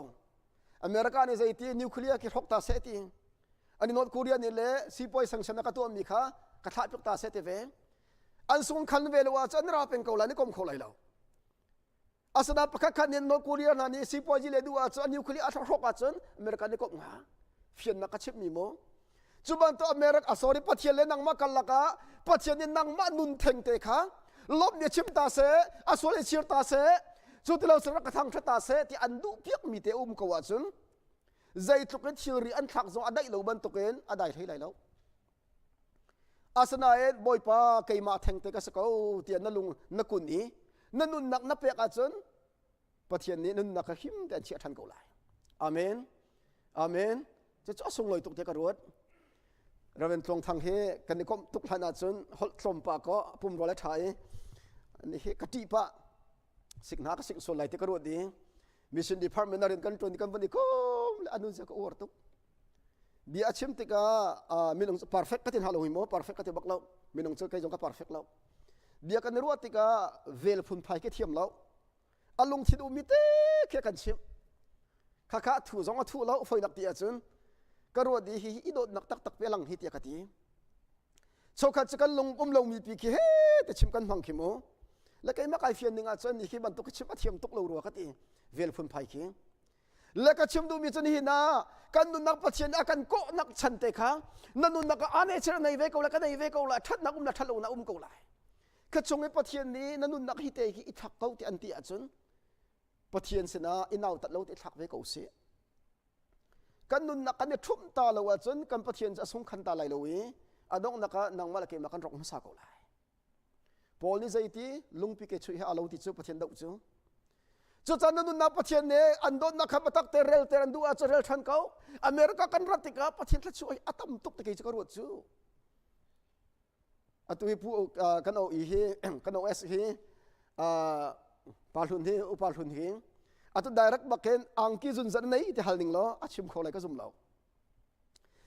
America nih zeiti nuclear khi hrok ta seh ti. Ani North Korea nih le sipuai sanction a ka tuahmi kha ka thlah piak ta seh ti ve. An sung khan ve lo ahcun an ral peng ko lai, ni kom kho lai lo. Asinain pakhat khat nih North Korea hna nih sipuazi le duh ahcun a nuclear a hrawk ahcun America nih komh hnga. Fiannak ka chimhmi mu. Cu bantuk America sorry Pathian le nangmah karlak ah Pathian nih nangmah nun thengte kha lawmh nih chim ta seh, a sual i chir ta seh, cu ti lo rak ka thangṭhat ta seh ti an duh piakmi te um ko ahcun zeitluk in thilri an thlak zong a daih lo bantukin a dai hlei lai lo. Asinain Bawipa keimah thengte ka si ko tiah na lung na kun i na nunnak na pek ahcun Pathian nih nunnak kha him tein chiah ṭhan ko lai. Amen. Amen. Cucu a sunglawi tuk tiah ka ruat. Reverend Tluang Thang hi kan i komh tuk hlan ahcun holh tlawm pah kaw pumrua le ṭha i ni hi ka ṭih pah sik hna ka sik sual lai ti ka ruat i mission department a rian kan ṭuan i kan vun i kom le a nun zia ka uar tuk. Bia a chim tikah minung cu perfect ka ti hna lo hi maw perfect ka ti bak lo minung cu kei zong ka perfect lo bia kan i ruah tikah vel phunphai khi thiam lo a lungthin ummi te khi a kan chimh khakha a thu zong a thu lo foinak ti ahcun ka ruat i hi i dawtnak taktak pe lang hi tiah ka ti chokhat cu kan lung um lomi pi khi he te chim kan hmang khi mu le keimah kai fian ning ahcun ni khi bantuk ka chim a thiam tuk lo rua ka ti vel phunphai khi Le ka chim duhmi cu nihin ah kan nunnak Pathian a kan kawhnak chan te kha na nunnak ah ane chir nei ve ko lai ka nei ve ko lai ṭhatnak um la ṭhat lo na um ko lai ka chung i Pathian nih na nunnak hi te hi i thlak ko ti an ti ahcun Pathian sinah i nautat lo ti thlak ve ko sih kan nunnak kan i ṭhumh ta lo ahcun kan Pathian cu a sung khan ta lai lo i a donghnak ah nangmah le keimah kan rawk hmasa ko lai Paul nih zeiti lungpi ke chuih he a lo ti cu Pathian doh cu. Cucaah na nunnak Pathian nih an dawtnak kha biatak te relter an duh ahcun rel ṭhan ko. America kan rat tikah Pathian thluachuah hi a tam tuk ti kei cu ka ruat cu. Atu hi pu kan OE hi kan OS hi. Pa hlun hi upa hlun hi atu direct bakin angki zun zan nei ti hal ning law a chim kho lai ka zum lo.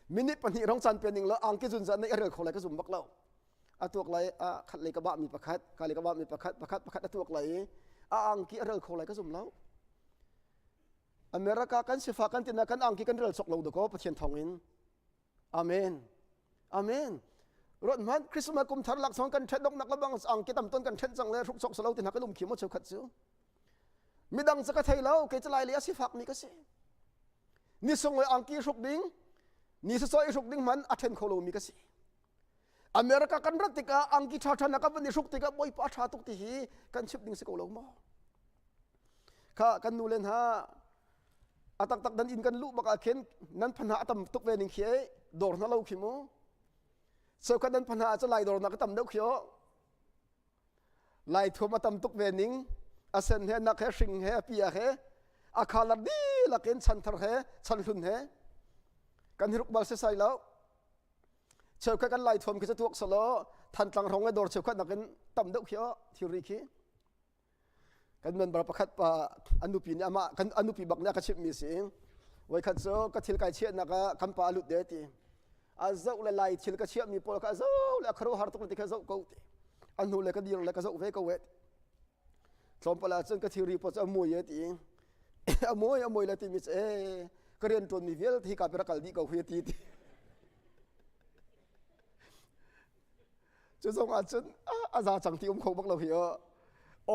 Minute pahnih rong caan pe ning law angki zun zan nei a rel kho lai ka zum bak lo. A tuak lai a khat lei ka ba mi pakhat, ka lei ka ba mi pakhat, pakhat pakhat a tuak lai i a angki a rel kho lai ka zum lo. America kan sifa kan tina kan angki kan rel chok lo dakaw Pathian thawng in. Amen. Amen. Ruat hmanh Christmas kum thar laksawng kan ṭhen doknak le bang angki tam ton kan ṭhen cang le hruk sok salo ti hna kan um khi mo cheukhat cu. Midang cu ka thei lo kei cu lai le a sifak mi ka si. Ni sunglawi angki hruk ding, ni sasawi hruk ding man a ṭhen kho lo mi ka si. America kan rat tikah angki ṭha ṭha na kan van i hruk tikah Bawipa a ṭha tuk ti hi kan chimh ding si ko lo maw? Kha kan nu le hna a taktak dan inn kan luh bak ah khin nan phanha a tam tuk ve ning khi ei dawr hna lo khi mu cheukhat nan phanha cu lai dawr nak a tam deuh khi o lai thuam a tam tuk ve ning a sen he nak he hring he a pia he a khalar dihlak in chanthar he chanhlun he kan hiruk bal se sai lo cheukhat kan lai thuam khi cu tuak salo thantlang rong le dawr cheukhat nakin tam deuh khi o thilri khi Kan member pakhat pa an nupi nih amah kan an nupi bak nih a ka chimhmi si. Voikhat cu ka thil kai chiahnak ah kan pa a lut de ti. A zoh le lai thil ka chiahmi pawl kha a zoh le a khuaruahhar tuk ti kha zoh ko ti. A hnu le ka dir le ka zoh ve ko e. Tlawmpal ah cun ka thilri pawl cu a mui e ti. A mui a mui le timi cu ee ka rian ṭuanmi vialte hi ka rak kal dih ko hui ti ti. Cu zong ah cun a za cang ti um kho bak lo hi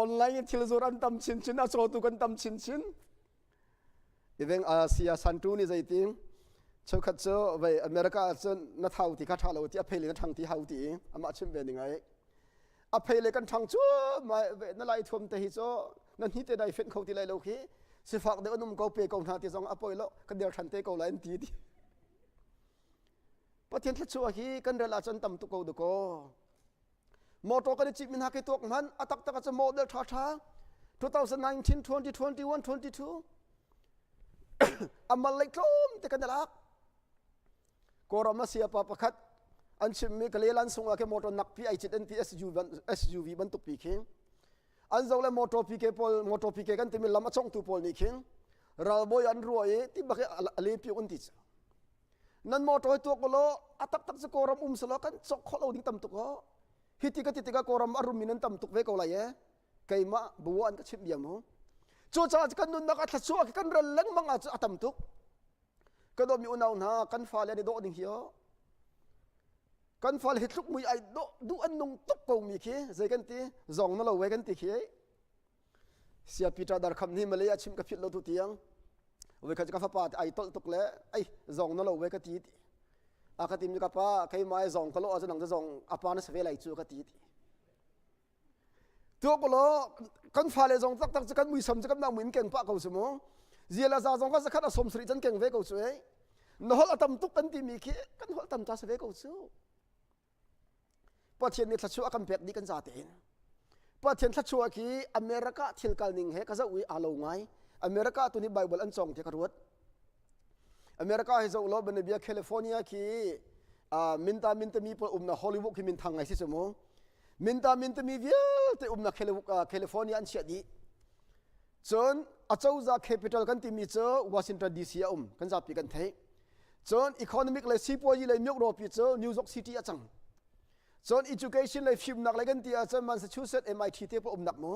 online in thil zuar an tam chinchin a cawtu kan tam chinchin iveng Asia santu nih zeitin cheukhat cu vei America ah cun na thau ti kha tha lo ti a phei le na thang ti hau ti amah chim ve ning ai a phei le kan thang cu na lai thuam te hi cu na hni te dai fenh kho ti lai lo khi sifak deuh an um ko pe ko hna ti zong a poi lo kan der than te ko lai an ti ti Pathian thluachuah hi kan rel ahcun tam tuk ko dakaw. Motor kan i citmi hna khi tuak hmanh a taktak ahcun model ṭha ṭha 2019, 20, 21, 22 a mal lei tlawm te kan i lak. Kawlram a siapa pakhat an chimmi Kalelan sung ah khi motor nakpi ai cit an ti SUV bantuk pi khi an zo le motor PK pawl motor PK kan timi lam a congtu pawl nih khin ralbawi an ruah i ti bak i a lepi un ti Nan motor hi tuak ulaw a taktak cu Kawlram um selaw kan cawk khawh lo ding tam tuk aw. Hi ti ka ti tikah Kawlram a rum in an tam tuk ve ko lai e. Keimah bu an ka chimh bia mu. Cucaah kan nunnak a thluachuah kan ral lengmang ah cu a tam tuk. Ka dawtmi unau hna kan fale an i dawh ding hi aw. Kan fale hi tluk mui ai dawh duh an nung tuk ko mi khi zei kan ti zong na lo we kan ti khi Sia Peter Darkham nih Malay a chim ka philh lo tu tiang voikhat ka fapa te ai tolh tuk le ai zong na lo ve ka ti ti a ka tim ka pa keimah ai zong ka lo ahcun nang cu zong a pa na si ve lai cu ka ti ti tu ko lo kan fale zong taktak cu kan muisam cu kan nang muin keng pah ko su mu ziala za zong ka zakhat a som sari can keng ve ko cu ei na holh a tam tuk kan timi khi kan holh tam ta si ve ko cu Pathian nih thluachuah a kan pek dih kan za tein. Pathian thluachuah khi America thil kal ning he ka zoh i aa lo ngai. America tu nih Bible an cawng ti ka ruat. America hi zoh law banabia California khi uh, minta mintami pawl umnak Hollywood khi minthang ngai si cu mu. Minta mintami vialte umnak California an chiah dih. Cun acozah capital kan timi cu Washington DC a um kan zapi kan theih. Cun economic le sipuazi le myok ropi cu New York City a cang. Cun education le fimnak le kan ti ahcun Massachusetts MIT te pa umnak mu.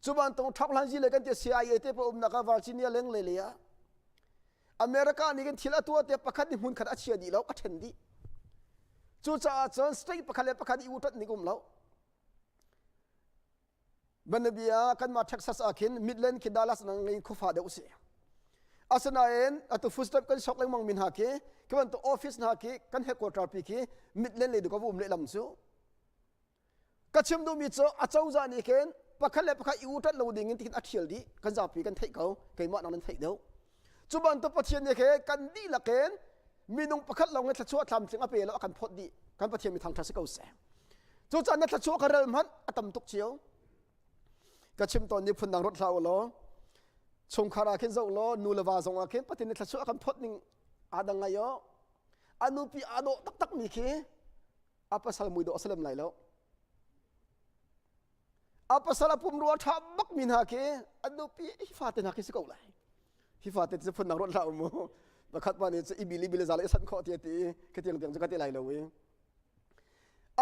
Cu bantuk thoklanzi le kan ti CIA te pa umnak ah Virginia leng le le ah America nih kan thil a tuah te pakhat nih hmun khat a chia dih lo a then dih. Cucaah cun state pakhat le pakhat i utat ning um lo. Banabia kanmah Texas ah khin Midland khi Dallas nang ngei khuafa deuh si. Asinain atu footstep kan sok lengmang mi hna khi khi bantuk office hna khi kan headquarter pi khi Midland lei du ka um lehlam cu. Ka chim duhmi cu a cozah nih khin pakhat le pakhat i utat lo ding in tikhin a thial dih kan zapi kan theih ko keimah nang nan theih deuh. Cu bantuk Pathian nih khin kan dihlak in minung pakhat lawng in thluachuah tlamtling a pe lo a kan phawt dih kan Pathian mi thangṭhat si ko seh. Cucaah na thluachuah ka rel hmanh a tam tuk cio. Ka chim tawn ni phundang ruat hlah u law chungkhar ah khin zoh law nu le va zong ah khin Pathian nih thluachuah a kan phawt ning aa dang ngai o. A nupi aa dawh taktak mi khi a pasal mui dawh a si lem lai lo. A pasal a pumrua ṭha bak mi hna khi an nupi hi fate hna khi si ko lai. Hi fate cu phun dang ruat hlah u mu. Pakhat pa nih cu i bil i bil zal i san khawh ti a ti i khi tiang tiang cu ka ti lai lo i.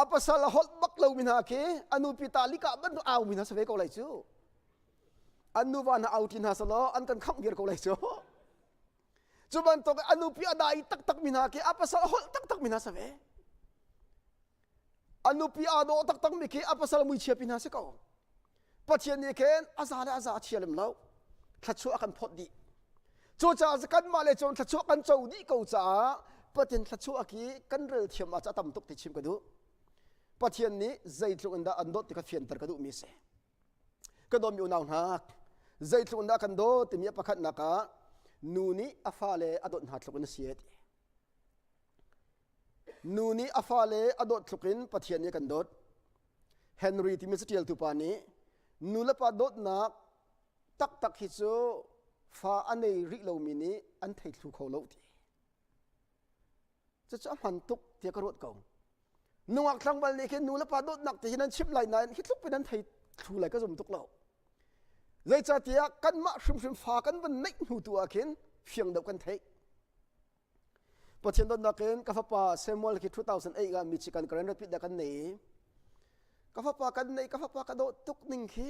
A pasal a holh bak lo mi hna khi a nupi ta lika bantuk au mi hna si ve ko lai cu. An nuva hna au ṭi hna selaw an kan khangh viar ko lai cu. Cu bantuk a nupi a dai taktak mi hna khi a pasal a holh taktak mi hna si ve. A nupi aa dawh taktak mi khi a pasal muichia pi hna si ko. Pathian nih khin a za le a za a chia lem lo. Thluachuah a kan phawt dih. Cucaah kanmah le cun thluachuah kan co dih ko caah Pathian thluachuah khi kan rel thiam ah a tam tuk ti chim ka duh. Pathian nih zeitluk in dah an dawt ti kha fianter ka duhmi a si. Ka dawtmi unau hna, zeitluk in dah kan dawt timi a pakhatnak ah nu nih a fale a dawt hna tluk in a si a ti. Nu nih a fale a dawt tluk in Pathian nih a kan dawt. Henry timi caṭialtu pa nih nu le pa dawtnak taktak hi cu fa a nei rih lomi nih an thei thlu kho lo ti. Cucu a hman tuk tiah ka ruat ko. Nungak tlangval nih khin nu le pa dawtnak ti hi nan chimh lai nain hi tluk in nan thei thlu lai ka zum tuk lo. Zeicahtiah kanmah hrimhrim fa kan van neih hnu tu ah khin fiang deuh kan theih. Pathian dawtnak in ka fapa Samuel khi 2008 ah Michigan Grand Rapids ah kan nei i ka fapa kan nei ka fapa ka dawt tuk ning khi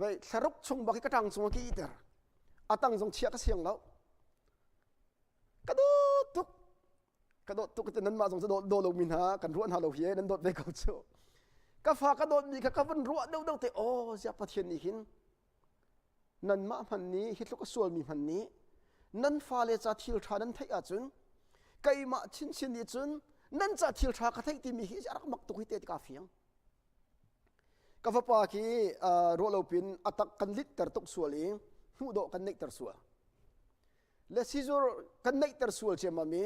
vei thlaruk chung bak hi ka ṭang chung ah ka iter a tang zong chiah ka siang lo ka dawt tuk ka dawt tuk te nanmah zong cu dawt daw lomi hna kan ruah hna lo hi nan dawt ve ko cu ka fa ka dawt mi kha ka vun ruah deuh deuh te aw ziah Pathian nih hin Nanmah hmanh nih hi tluk a sualmi hmanh nih nan fale ca thil ṭha nan theih ahcun keimah chinchin nih cun nan ca thil ṭha ka theih timi hi a rak mak tuk hi te ti kaa fiang. Ka fapa khi ruah lo pin a tak kan litter tuk sual i hmuh dawh kan neihter sual. Le sizur kan neihter sual ciammam i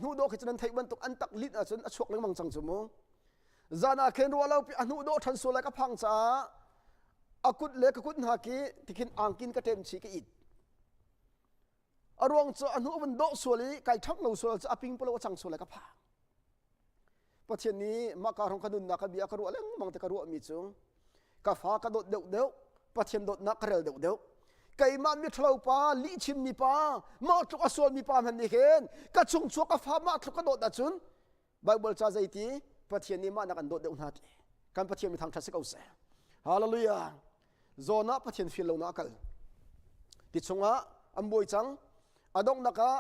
hnuh dawh khi cu nan theih bantuk an tak lit ahcun a chuak lengmang cang cu mu. Zan ah khin ruah lo pi a hnuh dawh ṭhan sual lai ka phang caah a kut le ka kut hna ki tikhin angkin ka ṭem chih ka it. A ruang cu a hnuh vun dawh sual i kai ṭhang lo sual cu a ping palo a cang sual lai ka phang. Pathian nih mah ka hrong ka nunnak ka bia ka ruah lengmang te ka ruahmi cu ka fa ka dawt deuhdeuh Pathian dawtnak ka rel deuhdeuh keimah mi ṭhalo pa lihchimmi pa mah tluk a sualmi pa hmanh nih hin ka chung chuak ka fa mah tluk ka dawt ahcun Bible ca zeiti Pathian nih mah nak an dawt deuh hna ti kan Pathian mi thangṭhat si ko seh Hallelujah zawn ah Pathian fil lo na kal ti chungah an buai cang a donghnak ah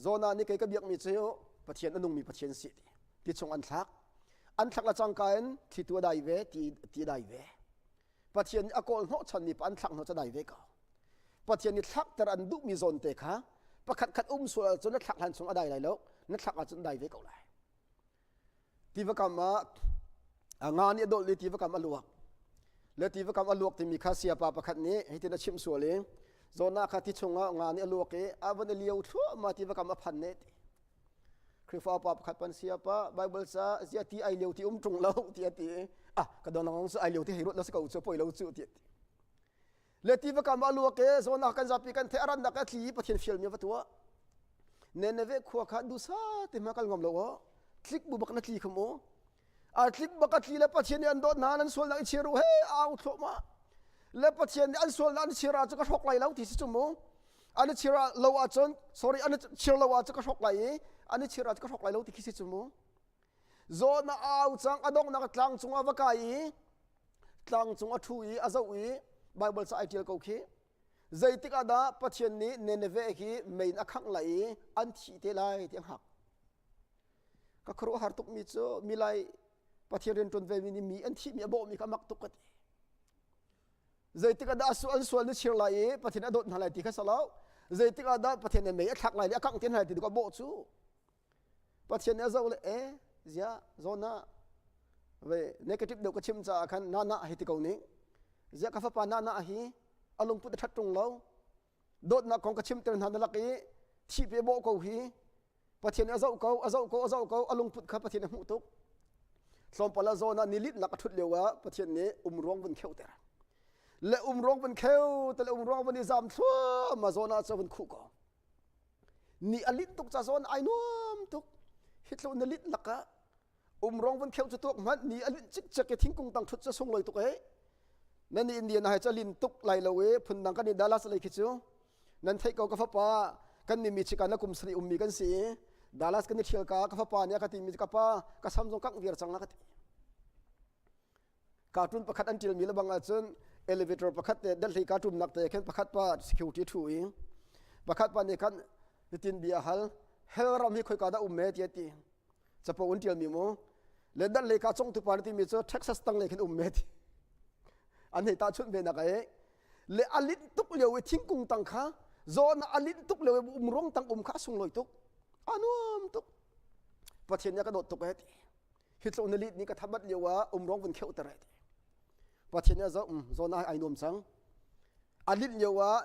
Jonah nih kei ka biakmi cu Pathian a nungmi Pathian si ti ti chung an thlak an thlak la cangka in thlitu a dai ve ti ti a dai ve Pathian nih a kawl hnawh chanmi pa an thlak hnawh ca dai ve ko Pathian nih thlakter an duhmi zawn te kha pakhat khat um sual ahcun na thlak hlan chung a dai lai lo na thlak ahcun dai ve ko lai Tiva kam ah nga nih a dolh i tiva kam a luak. Le tiva kam a luak timi kha siapa pakhat nih hitin a chimh sual i Jonah kha ti chungah nga nih a luak i a van i lio thluahmah tiva kam a phan ne ti. Khrihfa pa pakhat pan siapa Bible ca zia ti ai lio ti um ṭung lo ti a ti i ah ka don ang cu ai lio ti hei ruat lo si ko cu poi lo cu ti a ti. Le tiva kam ah luak i Jonah kan zapi kan theih a rannak a tli i Pathian fialmi a va tuah. Nineveh khua kha dusa te ma kal ngam lo aw. Tlik bu bak na tli kham u. A tlik bak a tli le Pathian nih an dawt hna nan sualnak i chir u he au thluahmah. Le Pathian nih an sualnak an chir ah cu ka hrawk lai lo ti si cu mu. An i chir lo ahcun sorry an i chir lo ahcun ka hrawk lai i an i chir ahcun ka hrawk lai lo ti khi si cu mu. Zawn a au cang a donghnak tlang cung ah va kai i tlang cung a ṭhu i a zoh i Bible ca ai ṭial ko khi. Zeitik ah dah Pathian nih Nineveh hi mei in a khangh lai i an thih te lai ti a hngak. Ka khuaruahhar tukmi cu milai Pathian rian ṭuan vemi nih mi an thihmi a bawhmi kha mak tuk ka ti. Zeitik ah dah an sual ni chir lai i Pathian a dawt hna lai ti kha salo. Zeitik ah dah Pathian nih mei a thlak lai i a kangh te hna lai ti ka bawh cu. Pathian nih a zoh le e ziah zawn ah ve negative deuh ka chim caah khan na na hi ti ko ning ziah ka fapa na na hi a lungput a ṭhat ṭung lo dawtnak kong ka chimter hna na lak i thih pe bawh ko hi Pathian nih a zoh ko a zoh ko a zoh ko a lungput kha Pathian a hmuh tuk tlawmpal a zawn ah ni litnak a ṭhut lio ah Pathian nih um ruang vun kheuter le um ruang vun kheu te le um ruang vun i zam thluahmah zawn ah cu vun khuh ko Ni a linh tuk ca zawn ai nuam tuk. Hi tluk na linh lakah. Umrong vun kheu cu tuak hmanh ni a linh cikcek i thingkung tang ṭhut cu sunglawi tuk ei. Nan nih Indian hai cu a lin tuk lai lo i phundang kan i Dallas lei khi cu nan theih ko ka fapa kan nih mi chikan na kum sarih ummi kan si i Dallas kan i ṭhial ka ka fapa nih a ka timi ka pa ka sam zong kangh viar cang a ka ti. Cartoon pakhat an ṭialmi le bang ahcun elevator pakhat te delhi cartoon nak te khin pakhat pa security ṭhu i pakhat pa nih khan hitin bia a hal hell ram hi khoika dah um me ti a ti capo an ṭialmi mu le dat lei ka congtu pa na timi cu Texas tang lei khin um me ti an hei tahchunh ve nak ai le a linh tuk lio i thingkung tang kha zawn a linh tuk lio i um ruang tang um kha a sunglawi tuk a nuam tuk Pathian nih a ka dawt tuk eh ti hi tluk na lit ni ka thabat lio ah um ruang vun kheuh ter eh ti Pathian nih a zoh um zawn ai nuam cang a linh lio ah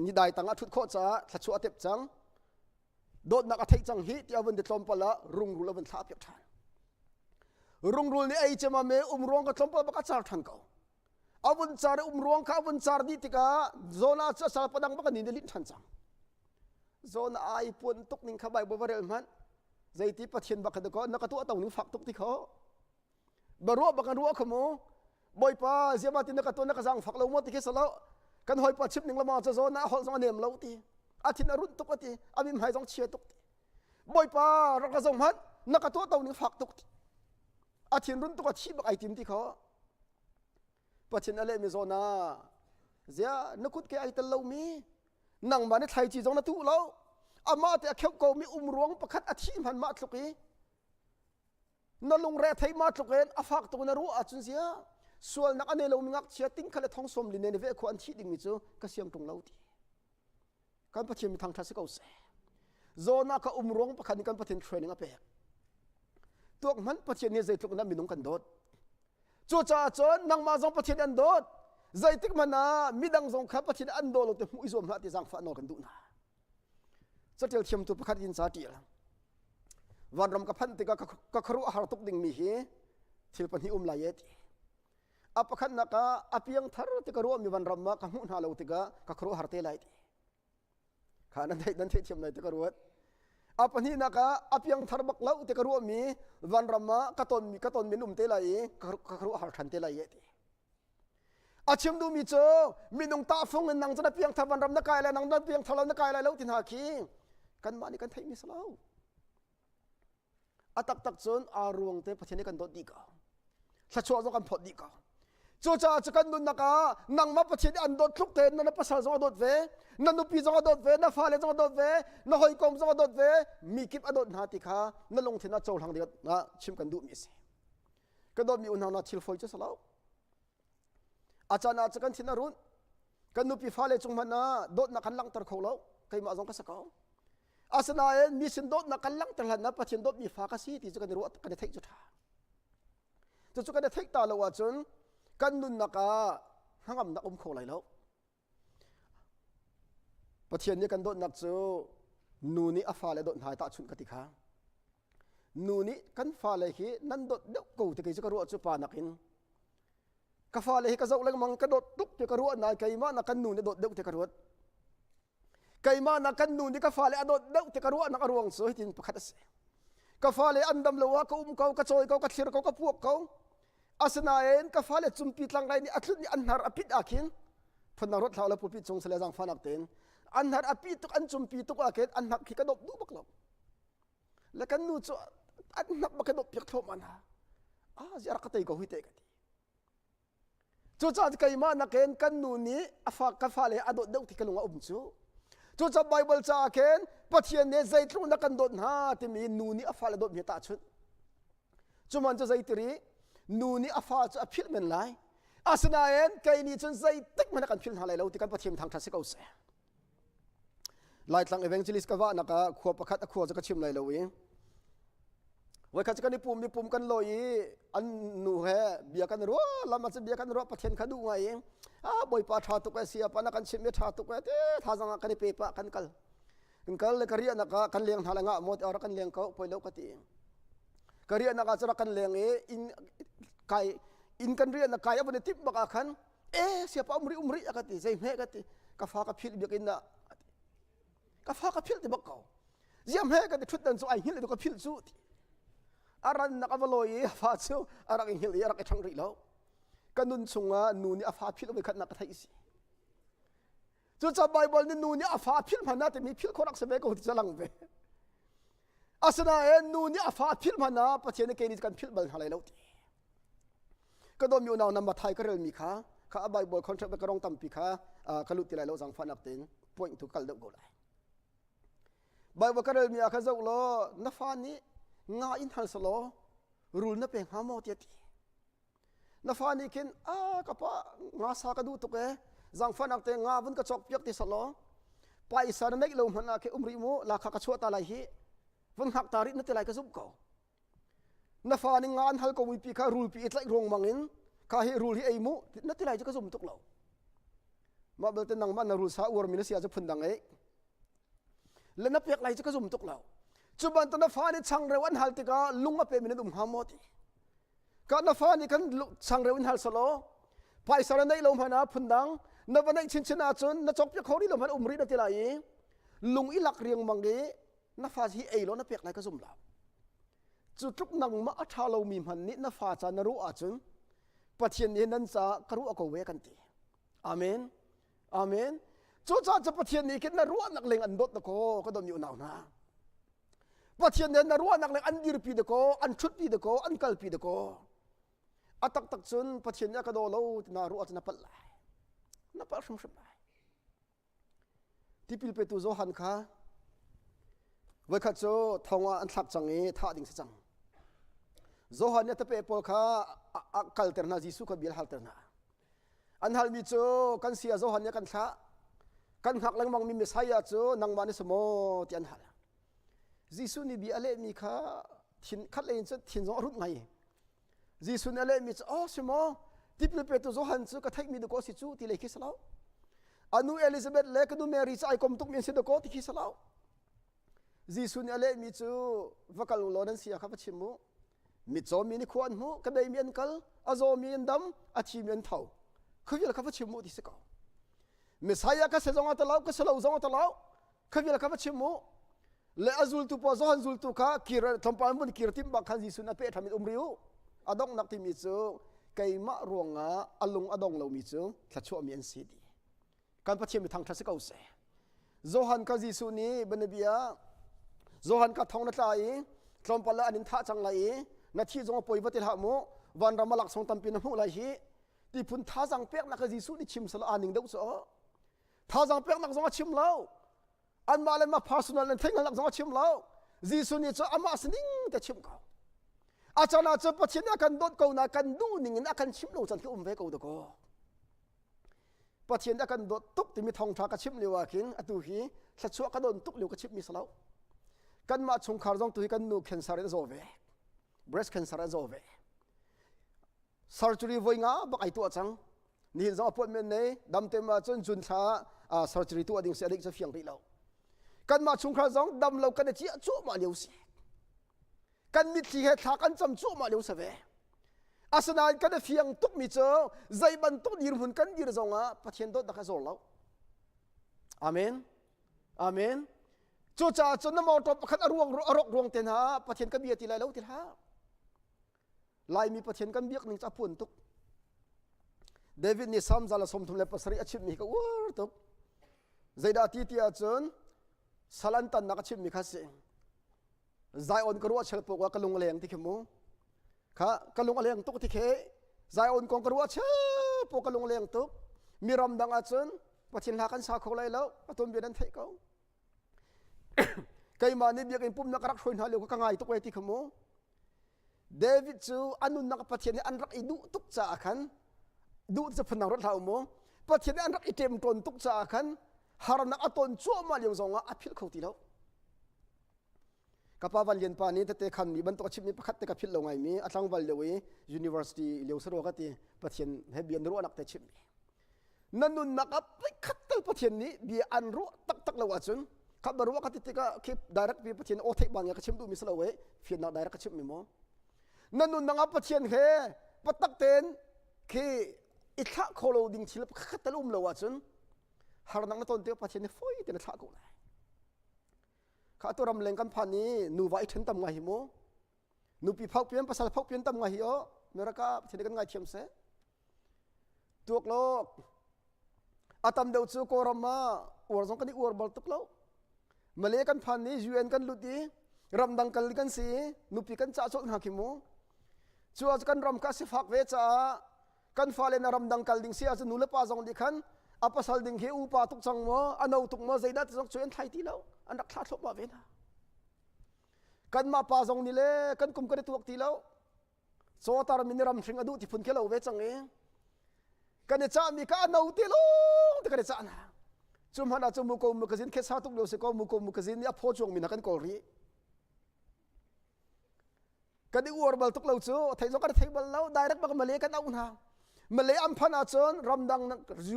ni dai tang ah thut khawh caah thlachuah a tep cang dawtnak a theih cang hi ti a vun ti tlawmpal ah rungrul a vun thlah piak ṭhan rungrul nih ei cema me um ruang ka tlawmpal bak a car ṭhan ko a vun car i um ruang kha a vun car dih tikah zona cu a sal padang bak a ni linh ṭhan cang zona ai puan tuk ning kha bible va rel hmanh zeiti pathian bak kha ko na ka tuah to ning fak tuk ti kho Baruah bak an ruah kha mu. Bawipa ziama ti na ka tuan na ka zang fak lo maw ti khi salo. Kan hawipa chim ning lama cha zawn na holh zong a nem lo ti. A thin a runh tuk a ti. A mim hai zong chia tuk ti. Bawipa rak ka zong hmanh na ka tuah to ning fak tuk ti. A thin run tuk a thi bak ai tim ti kho. Pathian a leh mi zawn ah zia na kut ke ai tel lo mi nangmah nih thlaici zong na tuh lo amah te a kheuh ko mi um ruang pakhat a thi hman mah tluk i na lungre thei ma tluk in a fak tuk na ruah ahcun zia sualnak a nei lomi ngakchia ting kha le thong som li ne ve khu an thih dingmi cu ka siang tung lo ti kan pathian mi thangthat si ko seh zawna ka um ruang pakhat nih kan pathian training a pek tuak hmanh pathian nih zeitluk in minung kan dawt cucaah cun nangmah zong pathian an dawt zeitik hmanh ah midang zong kha pathian an daw lo te hmuh i zuam hlah ti zaangfah nawl kan duh hna Catial thiamtu pakhat in ca ṭial. Vanram ka phanh tikah ka khuaruah a har tuk dingmi hi thil pahnih um lai e ti. A pakhatnak ah a piangthar ti ka ruahmi vanram ah ka hmuh hna lo tikah ka khuaruah har te lai ti. Kha nan theih nan theihthiam lai ti ka ruat. A pahnihnak ah a piangthar bak lo ti ka ruahmi vanram ah ka tonmi ka tonmi an um te lai i ka khuaruah har ṭhan te lai e ti. A chim duhmi cu minung tahfung in nang cu na piangthar vanram na kai lai nang na piangthar lo na kai lai lo ti hna khi kanmah nih kan theihmi si lo. A taktak cun aa ruang te Pathian nih kan dawt dih ko. Thluachuah zong kan phawt dih ko. Cucaah cu kan nunnak ah nangmah Pathian nih an dawt tluk tein na pasal zong a dawt ve, na nupi zong a dawt ve, na fale zong a dawt ve, na hawikom zong a dawt ve, mi kip a dawt hna ti kha na lungthin ah cohlang ding ah chim kan duhmi a si. Ka dawtmi unau hna thil fawi cu si lo. A caan ah cu kan thin a runh. Kan nupi fale cung hmanh ah dawtnak kan langhter kho lo. Keimah zong ka si ko. Asinain mi sin dawtnak kan langhter hlan ah Pathian dawtmi fa ka si ti cu kan i ruah kan i theih cu ṭha. Cucu kan i theih ta lo ahcun kan nunnak ah hnangamnak um kho lai lo. Pathian nih kan dawtnak cu nu nih a fale dawt hna tahchunh ka ti kha. Nu nih kan fale hi nan dawt deuh ko ti kei cu ka ruah cu pa nakin. Ka fale hi ka zoh lengmang ka dawt tuk ti ka ruah nain keimah nak kan nu nih dawt deuh ti ka ruat. Keimah nak kan nu nih ka fale a dawt deuh ti ka ruahnak a ruang cu hitin pakhat a si. Ka fale an dam lo ah ka um ko, ka cawi ko, ka thlir ko, ka puak ko. Asinain ka fale cumpi tlangrai nih a tlut nih an hnar a pit ah khin phunnak ruat hlah la pulpit cung sale zaangfahnak tein an hnar a pi tuk an cumpi tuk ah khin an hnak khi ka dop duh bak lo le kan nu cu an hnak bak ka dop piak thluahmah hna ah ziah rak ka tei ko hui te ka ti Cucaah keimah nakin kan nu nih a fa ka fale a dawt deuh ti ka lung a um cu. Cucaah Baibal caah khin Pathian nih zeitluk na kan dawt hna timi nu nih a fale dawtmi tahchunh. Cuman cu zeitiri nu nih a fa cu a philh men lai. Asinain kei nih cun zeitik hmanh a kan philh hna lai lo ti kan Pathian thangṭhat si ko seh. Laitlang evangelist ka vahnak ah khua pakhat a khua cu ka chim lai lo i voikhat cu kan i pum i pum kan lawi i an nu he bia kan ruah lam ah cun bia kan ruah Pathian kha duh ngai i ah Bawipa ṭha tuk e saya pa na kan chimh i ṭha tuk e te thazang ah kan i pe pah kan kal kan kal le ka riahnak ah kan leng hna le ngah maw ti rak kan leng ko poi lo ka ti ka riahnak ah cu rak kan leng i inn kai inn kan riahnak kai a van i timh bak ah khan e siapa um rih um rih a ka ti zei hme ka ti ka fa ka philh biakinn ah ka fa ka philh ti bak ko ziam he ka ti thut dan cu ai hngilh ka philh cu ti. A rannak a va lawi i a fa cu a rak i hngilh i a rak i ṭhangh rih lo. Ka nun chungah nu nih a fa philh voi khatnak ka theih si. Cucaah Baibal nih nu nih a fa philh hmanh ah timi philh khawh rak si ve ko ti cu a lang ve. Asinain nu nih a fa philh hmanh ah Pathian nih kei nih kan philh bal hna lai lo ti. Ka dawmi unau na Mathai ka relmi kha kha a Bible contract ka rong tampi kha ka lut ti lai lo zaangfahnak tein point tu kal deuh ko lai. Bible ka relmi ah kha zoh law na fa nih nga in hal selaw rul na pe hnga maw tiah ti. Na fa nih khin a ka pa nga sa ka duh tuk ee zaangfahnak te nga vun ka cawk piak ti selaw paisa na neih lo hmanh ah khi um rih mu la kha ka chuah ta lai hi vun hngak ta rih na ti lai ka zumh ko. Na fa nih nga an hal ko mi pi kha rulpi i tlaih ruangmang in kha hi rul hi ei mu na ti lai cu ka zum tuk lo. Mah belte nangmah na rul sa uarmi na si ahcun phundang ei. Le na pek lai cu ka zum tuk lo. Cu bantuk na fa nih changreu an hal tikah lung a pemi nan um hnga maw ti. Ka na fa nih kan changreu in hal selaw phaisa na neih lo hmanh ah phundang na va neih chinchin ahcun na cawk piak kho rih lo hmanh um rih na ti lai i lung i lak riangmang i na fa hi ei law na pek lai ka zum lo cu tluk nangmah a ṭha lomi hmanh nih na fa ca na ruah ahcun Pathian nih nan ca ka ruah ko ve kan ti amen amen cucaah cu Pathian nih khin na ruahnak leng an dawt na kaw ka dawtmi unau hna Pathian nih na ruahnak leng an dirpi da kaw an ṭhutpi da kaw an kalpi da kaw a taktak cun Pathian nih a ka daw lo ti na ruah ahcun na palh lai na palh hrimhrim lai Tipil petu Johan kha voikhat cu thong ah an thlak cang i thah ding si cang. Johan nih a tape pawl kha a kalter hna, Jesuh kha bia halter hna. An halmi cu kan sia Johan nih a kan thlah. Kan hngak lengmangmi Messiah cu nangmah na si maw ti an hal. Jesuh nih bia a lehmi kha thin khat lei in cun thin zong a runh ngai. Jesuh nih a lehmi cu oh si maw tipil petu Johan cu ka theihmi dakaw si cu ti lei khi si lo anu Elizabeth le ka nu Mary cu ai kom tukmi an si dakaw ti khi si lo Jesuh nih a lehmi cu va kal u law nan sia kha va chim u mitcaw mi nih khua an hmuh ka beimi an kal a zawmi an dam a thimi an tho khuavial kha va chim u ti si ko Messiah ka si zong a talo ka si lo zong a talo khavial kha va chim u le a zultu pawl Johan zultu kha kir tlawmpal mun kir tim bak khan Jesuh na pe tham in um riu a donghnak timi cu keimah ruangah a lung a dong lomi cu thluachuahmi an si ti kan Pathian mi thangṭhat si ko seh Johan kha Jesuh nih bianabia Johan kha thong na tla i tlawmpal ah an in thah cang lai i na thi zong a poi va ti hlah mu vanram a laksawng tampi na hmuh lai hi ti phun thazang peknak kha Jesuh nih chim sala aa ning deuh cu thazang peknak zong a chim lo anmah le mah personal in theihhngalhnak zong a chim lo Jesuh nih cu amah sining te chim ko a chan ah cun Pathian nih a kan dawt ko na kan duh ning in a kan chim lo chan khi um ve ko dakaw Pathian a kan dawt tuk timi thawngtha ka chim lio ah khin atu hi thluachuah ka don tuk lio ka chimmi si lo kanmah chungkhar zong tu hi kan nu cancer in a zaw ve breast cancer a zaw ve surgery voi nga bak ai tuah cang nihin zong appointment nei dam te ma cun jun thla surgery tuah ding si adik cu fiang rih lo kanmah chungkhar zong dam lo kan i ciah cuahmah lio si kan mitthli he thla kan cam cuahmah lio si ve asinain kan i fiang tukmi cu zei bantuk dirhmun kan dir zongah Pathian dawtnak a zor lo amen amen cucaah cun na motor pakhat a ruang a rok ruang te hna Pathian ka bia ti lai lo ti hlah Laimi Pathian kan biak ning cu a puan tuk. David nih Salm 137 a chimmi hi ka uar tuk. Zeidah ti ti ahcun sal an tannak a chimmi kha si. Zion ka ruah chel puk ah ka lung a leng ti khi mu. Kha ka lung a leng tuk ti khi Zion kong ka ruah chel puk ka lung a leng tuk. Mi ram dang ahcun Pathian hla kan sa kho lai lo. A tuanbia nan theih ko. Keimah nih biakinn pumnak ka rak hruai hna lio kha ka ngai tuk ve ti kha mu. David cu a nunnak Pathian nih an rak i duh tuk caah khan duh cu phundang ruat hlah u mu Pathian nih an rak i ṭemṭawn tuk caah khan harnak a ton cuahmah lio zongah a philh kho ti lo ka pa Van Lian pa nih tete khan mi bantuk a chimmi pakhat te ka philh lo ngaimi a tlangval lio i university lio sarua ka ti Pathian he bia an ruahnak te chimmi na nunnak ah voikhat tal Pathian nih bia an ruah taktak lo ahcun kha ba ruah ka ti tikah khi direct bi Pathian aw theih bang ka chim duhmi si lo e fiannak direct ka chimmi maw na nunnak ah Pathian he patak tein khi i thlah kho lo ding thil pakhat tal um lo ahcun harnak na ton tikah Pathian nih fawi tein a thlah ko lai kha tu ram leng kan phan i nuva i ṭhen tam ngai hi mu. Nupi phauh pian pasal phauh pian tam ngai hi o America Pathian kan ngai thiam seh. Tuak lo a tam deuh cu Kawlram ah uar zong kan i uar bal tuk lo. Malay kan phan ni UN kan lut i ramdang kal kan si i nupi kan cah colh hna khi mu. Cu ah kan ram kha sifak ve caah kan fale na ramdang kal ding si ahcun nu le pa zong nih khan a pasal ding hi upa tuk cang maw a no tuk maw zeidah ti zong cu an thlai ti lo an rak thlah thluahmah ve hna. Kanmah pa zong nih le kan kum kan i tuak ti lo. Cawtar min ram hring a duh ti phun khi lo ve cang i kan i cahmi kha a no te lawng te kan i cah hna. Cu hmanh ah cu muko mukazin khesa tuk lio si ko muko mukazin nih a phaw chuangmi hna kan kawl rih. Kan i uar bal tuk lo cu thei zong kan thei bal lo direct bak Malay kan auh hna. Malay an phanh ahcun ramdang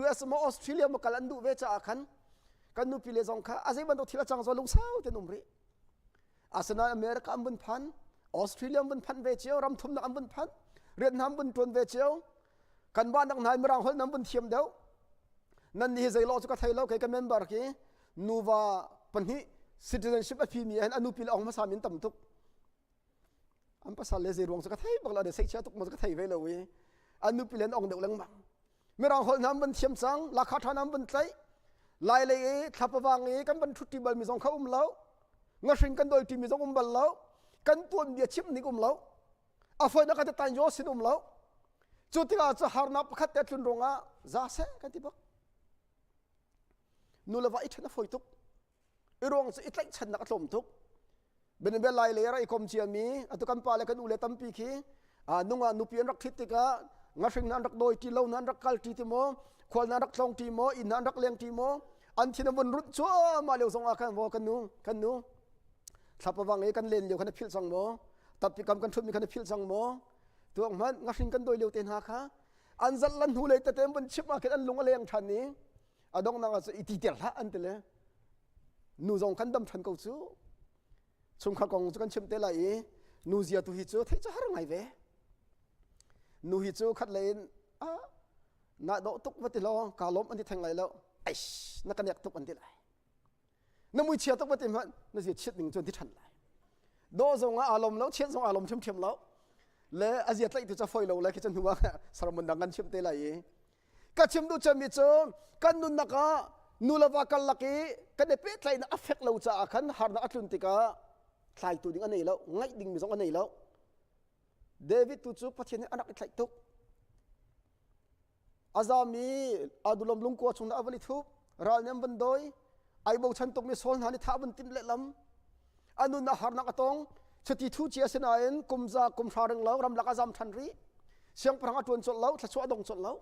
US maw Australia maw kal an duh ve caah khan kan nupi le zong kha a zei bantuk thil a cang zong lungsau ten um rih. Asinain America an vun phan, Australia an vun phanh ve cio, ram thumnak an vun phanh, rian hna an vun ṭuan ve cio. Kan ba nak hna mirang holh nan vun thiam deuh. Nan nih hi zei law cu ka thei lo kei ka member khi nuva pahnih citizenship a phimi hin a nupi le ong hmasa min tam tuk. An pasal le zei ruang cu ka thei bak lo, ne seihchia tuk maw cu ka thei ve lo i an nupi le an ong deuh lengmang. Mirang holh hna an van thiam cang, lakha ṭha hna an van tlaih. Lai lei i thlapavang i kan van ṭhutṭi balmi zong kha um lo. Ngahring kan dawi ṭimi zong um bal lo. Kan tuanbia chimh ning um lo. A fawinak kan tan yo sin um lo. Cu tikah cu harnak pakhat te tlun ruangah za seh kan ti bak. Nu le va i ṭhen a fawi tuk. I ruang cu i tlaihchannak a tlawm tuk. Benabel lai le ra i kom ciami atu kan pa le kan u le tampi khi nungah nupi an rak ṭhit tikah ngahring an rak dawi ṭi lo an rak kal ṭi ti maw khual na rak tlong ṭi maw inn an rak leng ṭi maw an thin a vun runh cuahmah lio zong ah khan maw kan nu kan nu thlapawang i kan len lio khan a philh cang maw tappi kam kan ṭhutmi khan a philh cang maw tuak hmanh ngahring kan dawi lio te hna kha an zalh lan hnu lei tete vun chim ah khin an lung a leng ṭhan i a donghnak ah cu i ti ter hlah an ti le nu zong kan dam ṭhan ko cu chungkhar kong cu kan chim te lai i nu zia tu hi cu theih cu har ngai ve nu hi cu khat lei in a na dawh tuk va ti law ka lawm an ti theng lai lo aish na ka nek tuk an ti lai na mui chia tuk va ti hmanh na zia chiat ning cu an ti ṭhan lai dawh zong ah aa lawm lo chiat zong aa lawm ṭhiamṭhiam lo le a zia tlaih tu cu foi lo le khi cu hnu ah sermon dang kan chim te lai i Ka chim duh cemmi cu kan nunnak ah nu le va karlak i kan i pehtlaihnak a fek lo caah khan harnak a tlun tikah tlaitu ding a nei lo, ngaih dingmi zong a nei lo. David tu cu Pathian he a rak i tlaih tuk. A zami Adullam lungkua chung a van i thup, ral nih an van dawi, ai bochan tukmi Saul hna nih thah van timh lehlam. A nun ah harnak a tong. Chiti thu cia sinain kum za kum hra ring lo ramlak a zam ṭhan rih. Siangpahrang a ṭuan colh lo, thluachuah a dong colh lo.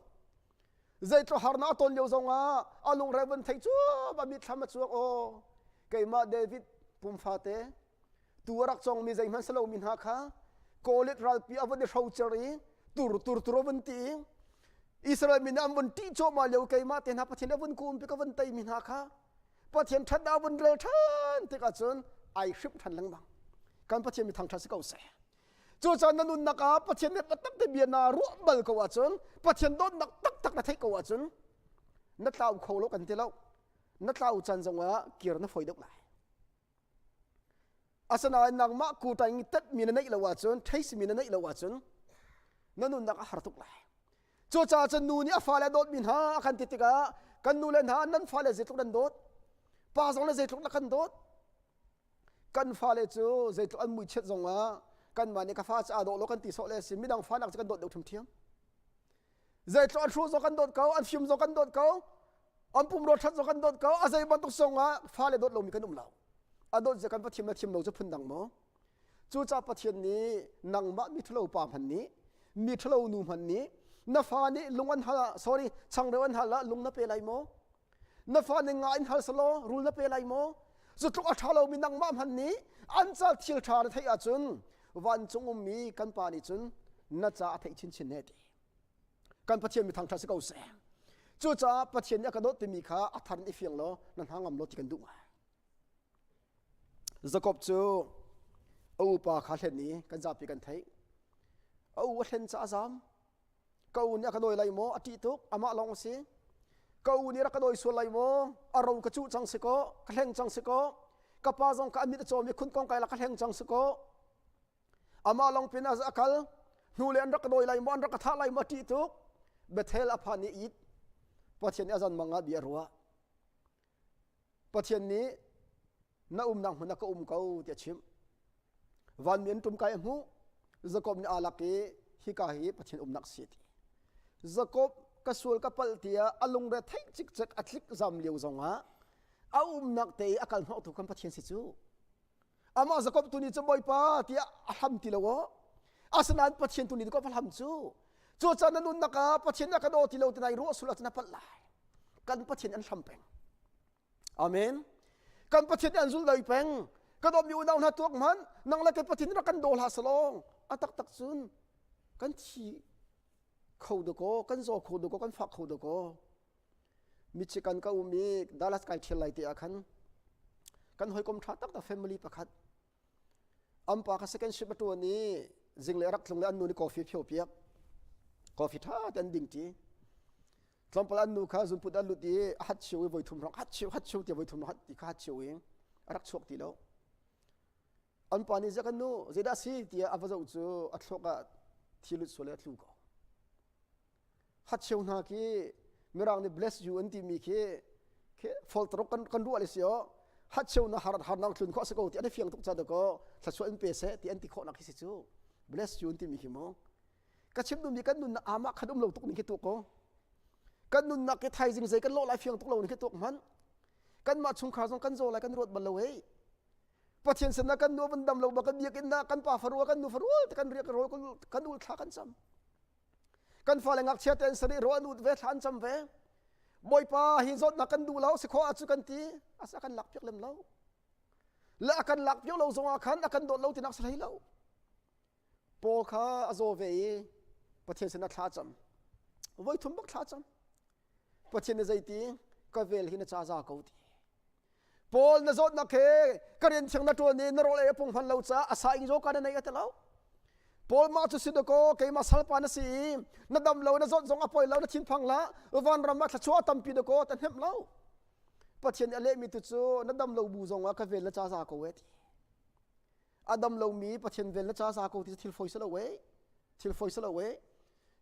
Zeitluk harnak a ton lio zongah a lungre van thei cuam a mitthlam a cuang aw keimah David pumfate tu a rak congmi zeihmanh si lomi hna kha Goliath ralpi a vun i hrocer i tur tur tur a vun ti i Israel mi nih an vun ṭih cuahmah lio keimah te hna Pathian a vun kumpi ka vun teimi hna kha Pathian ṭhatnak a vun rel ṭhan tikah cun ai hrimh ṭhan lengmang. Kan Pathian mi thangṭhat si ko seh. Cucaah na nunnak ah Pathian nih taktak te bia naa ruah bal ko ahcun Pathian dawtnak taktak na theih ko ahcun na tlau kho lo kan ti lo. Na tlau caan zongah kir na fawi deuh lai. Asinain nangmah kuṭaing tetmi na neih lo ahcun, theisimi na neih lo ahcun na nunnak a har tuk lai. Cucaah cun nu nih a fale a dawtmi hna a kan ti tikah kan nu le hna nan fale zeitluk nan dawt, pa zong le zeitluk na kan dawt. Kan fale cu zeitluk an muichiat zongah kanmah nih ka fa cu aa dawh lo kan ti sawh le si midang fa nak cu kan dawt deuh ṭhiamṭhiam. Zeitluk an hruh zong kan dawt ko, an fim zong kan dawt ko, an pumrua ṭhat zong kan dawt ko, a zei bantuk zongah fale dawt lomi kan um lo. A dawt zia kan va thiam le thiam lo cu phundang maw? Cucaah Pathian nih nangmah mi ṭhalo pa hmanh nih, mi ṭhalo nu hmanh nih na fa nih lung an hal ah, sorry, changreu an hal ah lung na pe lai maw? Na fa nih nga in hal selaw rul na pe lai maw? Cutluk a ṭha lomi nangmah hmanh nih an ca thil ṭha na theih ahcun vancung ummi kan pa nih cun na ca a theih chinchin ne ti. Kan Pathian mi thangṭhat si ko seh. Cucaah Pathian nih a ka dawt timi kha a thar in i fiang law na hna ngam law ti kan duh ngai. Jakob cu a upa kha hlen i kan zapi kan theih. A u a hlen caah a zam. Ka u nih a ka dawi lai maw? A ṭih tuk. Amah lawng a si. Ka u nih rak ka dawi sual lai maw? A ro ka cuh cang si kaw, ka hleng cang si kaw, ka pa zong ka a mit a cawm i khun kong kai la ka hleng cang si kaw. Amah lawng pin a kal. Hnu le an rak ka dawi lai maw, an rak ka thah lai maw ṭih tuk. Bethel a phan i it. Pathian nih a zan mang ah bia a ruah. Pathian nih na umnak hmun ah ka um ko tiah a chimh. Vanmi an ṭum kai a hmuh. Jakob nih aa lak i hika hi Pathian umnak si a ti. Jakob ka sual ka palh tiah a lungre theih cikcek a tlik zam lio zongah a umnak te i a kal hnawhtu kan Pathian si cu. Amah Jakob tu nih cu Bawipa tiah a hlam ti lo aw. Asinain Pathian tu nih ka hlam cu. Cucaah na nunnak ah Pathian a ka daw ti lo ti nai ruah sul ahcun a palh lai. Kan Pathian an hlam peng. Amen. Kan Pathian nih an zul doi peng. Ka dawtmi unau hna tuak hmanh nang le kei Pathian rak kan daw hlah salawng. A taktak cun kan thi kho dakaw, kan zaw kho dakaw, kan fak kho dakaw. Michigan ka um i Dallas kai ṭhial lai te ah khan kan hawikom ṭha taktak family pakhat An pa kha second shift a ṭuan i zinglei a rak tlung le an nu nih coffee a phio piak. Coffee ṭha te an ding ṭi. Tlawmpal an nu kha zunput a lut i a hat cheu i voithum hrawng hat cheu hat cheu tiah voithum hat ti kha hat cheu i a rak chuak ti lo. An pa nih ziah kan nu zeidah si tiah a va zoh cu a thluak ah thi lut sual i a tlu ko. Hatcheu hna khi mirang nih bless you an timi khi khi foltaruk kan kan ruah le si o hatcheu na har harnak tlun khawh si ko ti an i fiang tuk cha ko thluachuah in pe seh ti an ti khawh nak khi si cu bless you an timi khi mu ka chim duhmi kan nunnak ama khan um lo tuk ning khi tu ko kan nunnak ke thaizing zei kan lawh lai fiang tuk lo ning khi tuk hman kan mah chungkhar zong kan zaw lai kan ruat bal lo hei Pathian sinah kan nu van dam lo ba kan biakinn na kan pa farua kan nu farua te kan riak rawl kan ul thla kan cam Kan fale ngakchia te an sarih ro an ut ve thla an cam ve. Bawipa hi zawtnak kan duh lo si khawh ahcu kan ti asa kan lak piak lem lo. Le a kan lak piak lo zongah khan a kan dawt lo tinak si hlei lo. Paul kha a zaw ve i Pathian sinah thla cam. Voi thum bak thla cam. Pathian nih zeiti ka vel hi na ca za ko ti. Paul na zawtnak he ka rian thiang na ṭuan i na rawl ei a pung hman lo caah a sa ing zaw ka na nei a ti lo. Paul mah cu si dakaw keimah salpa na si i na dam lo na zawt zong a poi lo na thinphang hlah vanram ah thluachuah a tampi dakaw ta hnemh lo. Pathian nih a lehmi tu cu na dam lo bu zong ah ka vel na ca za ko e ti. A dam lomi Pathian vel na ca za ko ti thil fawi si lo e. Thil fawi si lo e.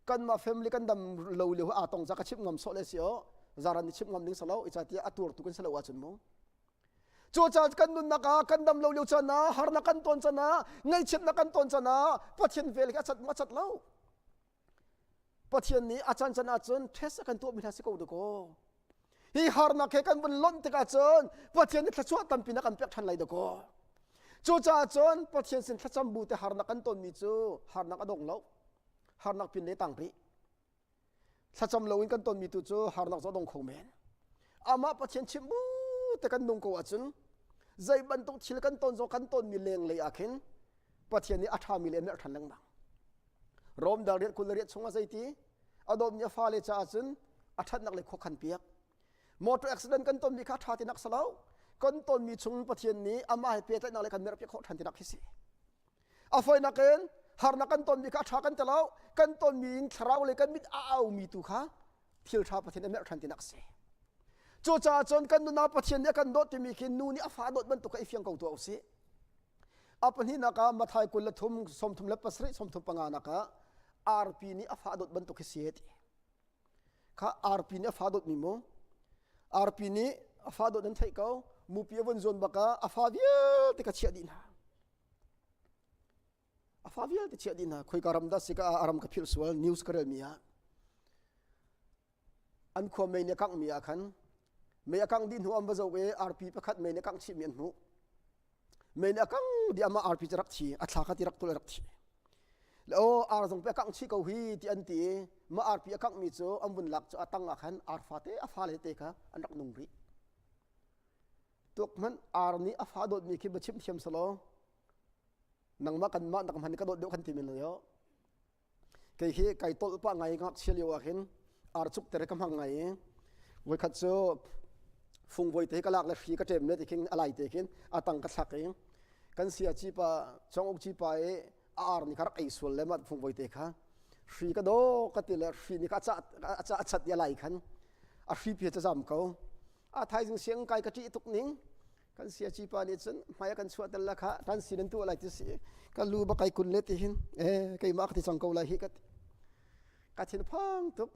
Kanmah family kan dam lo lio aa tong za ka chimh ngam sawh le si o zaran ni chimh ngam ding salo ica tiah a tuartu kan si lo ahcun mu cucaah kan nunnak ah kan dam lo lio caan ah harnak kan ton caan ah ngaihchiatnak kan ton caan ah Pathian vel hi a cat a cat lo Pathian nih a caan caan ahcun test a kan tuahmi hna si ko dakaw hi harnak he kan vun lonh tikah cun Pathian nih thluachuah tampi na kan pek ṭhan lai dakaw cucaah cun Pathian sin thlacam bu te harnak kan tonmi cu harnak a dong lo harnak pin le tang rih thlacam loin kan tonmi tu cu harnak cu a dong kho men amah Pathian chimh bu te kan nung ko ahcun zei bantuk thil kan ton zong kan tonmi lenglei ah khin Pathian nih a ṭhami le a merh ṭhan lengmang Rom dal riat 28 chungah zeiti a dawtmi a fale caah cun a ṭhatnak le khua khan piak motor accident kan tonmi kha ṭha tinak si lo kan tonmi chung Pathian nih amah he pehtlaihnak le kan merh piak khawh ṭhan tinak khi si a fawinak in harnak kan tonmi kha a ṭha kan ti lo kan tonmi in thlarau le kan mit a aumi tu kha thil ṭha Pathian a merh ṭhan tinak si cucaah cun kan nunah Pathian nih a kan dawt timi khi nu nih a fa dawt bantuk kha i fiang ko tuah usih A pahnihnak ah Matthai 23, 37, 35 nak ah arpi nih a fa dawt bantuk hi si ti. Kha arpi nih a fa dawt mi mu. Arpi nih a fa dawt nan theih ko. Mupi a vun zuan bak ah a fa vialte ka chiah dih hna. A fa vialte chiah dih hna. Khoika ram dah si ka a ram ka philh sual news ka rel mi ah. An khua mei nih a kangh mi ah khan mei a kangh dih hnu an va zoh i arpi pakhat mei nih a kangh chih mi an hmuh. Mei nih a kang dih amah arpi cu rak thi a thla kha ti rak tul rak thi. Le aw ar zong pe a kangh chih ko hi ti an ti i mah arpi a kangh mi cu an vun lak cu a tang ah khan ar fate a fale te kha an rak nung rih. Tuak hmanh ar nih a fa dawtmi khi va chimh thiam selaw nangmah kanmah nak hmanh ka dawt deuh kan ti men lo. Kei hi kai tolh pah ngai ngakchia lio ah khin ar cuk ter ka hmang ngai i voikhat cu fungvoi te ka lak le hri ka ṭem le ti khin a lai te khin a tang ka thlak i kan sia ci pa chong uk ci pa i a ar nih kha rak ei sual le ma fungvoi te kha hri ka do ka ti le hri nih kha a cah a chat i a lai khan a hri pi ca zam ko a thaizing siang kai ka ṭih tuk ning. Kan siaci pa nih cun hmai a kan chuah tel la kha tan si nan tuah lai ti si. Ka lu ba kai kun le ti hin eh keimah ka ti cang ko lai hi ka ti. Ka thin phang tuk.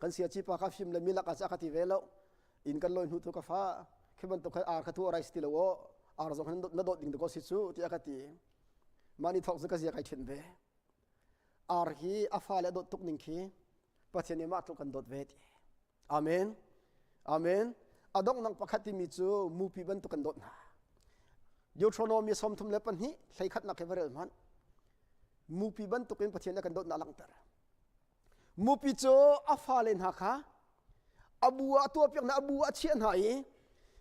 Kan siaci pa kha fim le mi lak ah ka ti ve lo. Inn kan lawi hnu tu ka fa khi bantuk khan ar kha tu arai si ti lo aw ar zong khan na dawt ding ko si cu tiah ka ti. Mah ni thawk cu ka zia kai ṭhin ve. Ar hi a fale a dawt tuk ning khi Pathian nih mah tluk kan dawt ve ti. Amen. Amen. A donghnak pakhat timi cu mupi bantuk kan dawt hna. Deuteronomy 32 hleikhatnak hi va rel hmanh. Mupi bantukin Pathian nih kan dawtnak langhter. Mupi cu a fale hna kha a bu ah a tuahpiak hna, a bu ah a chiah hna i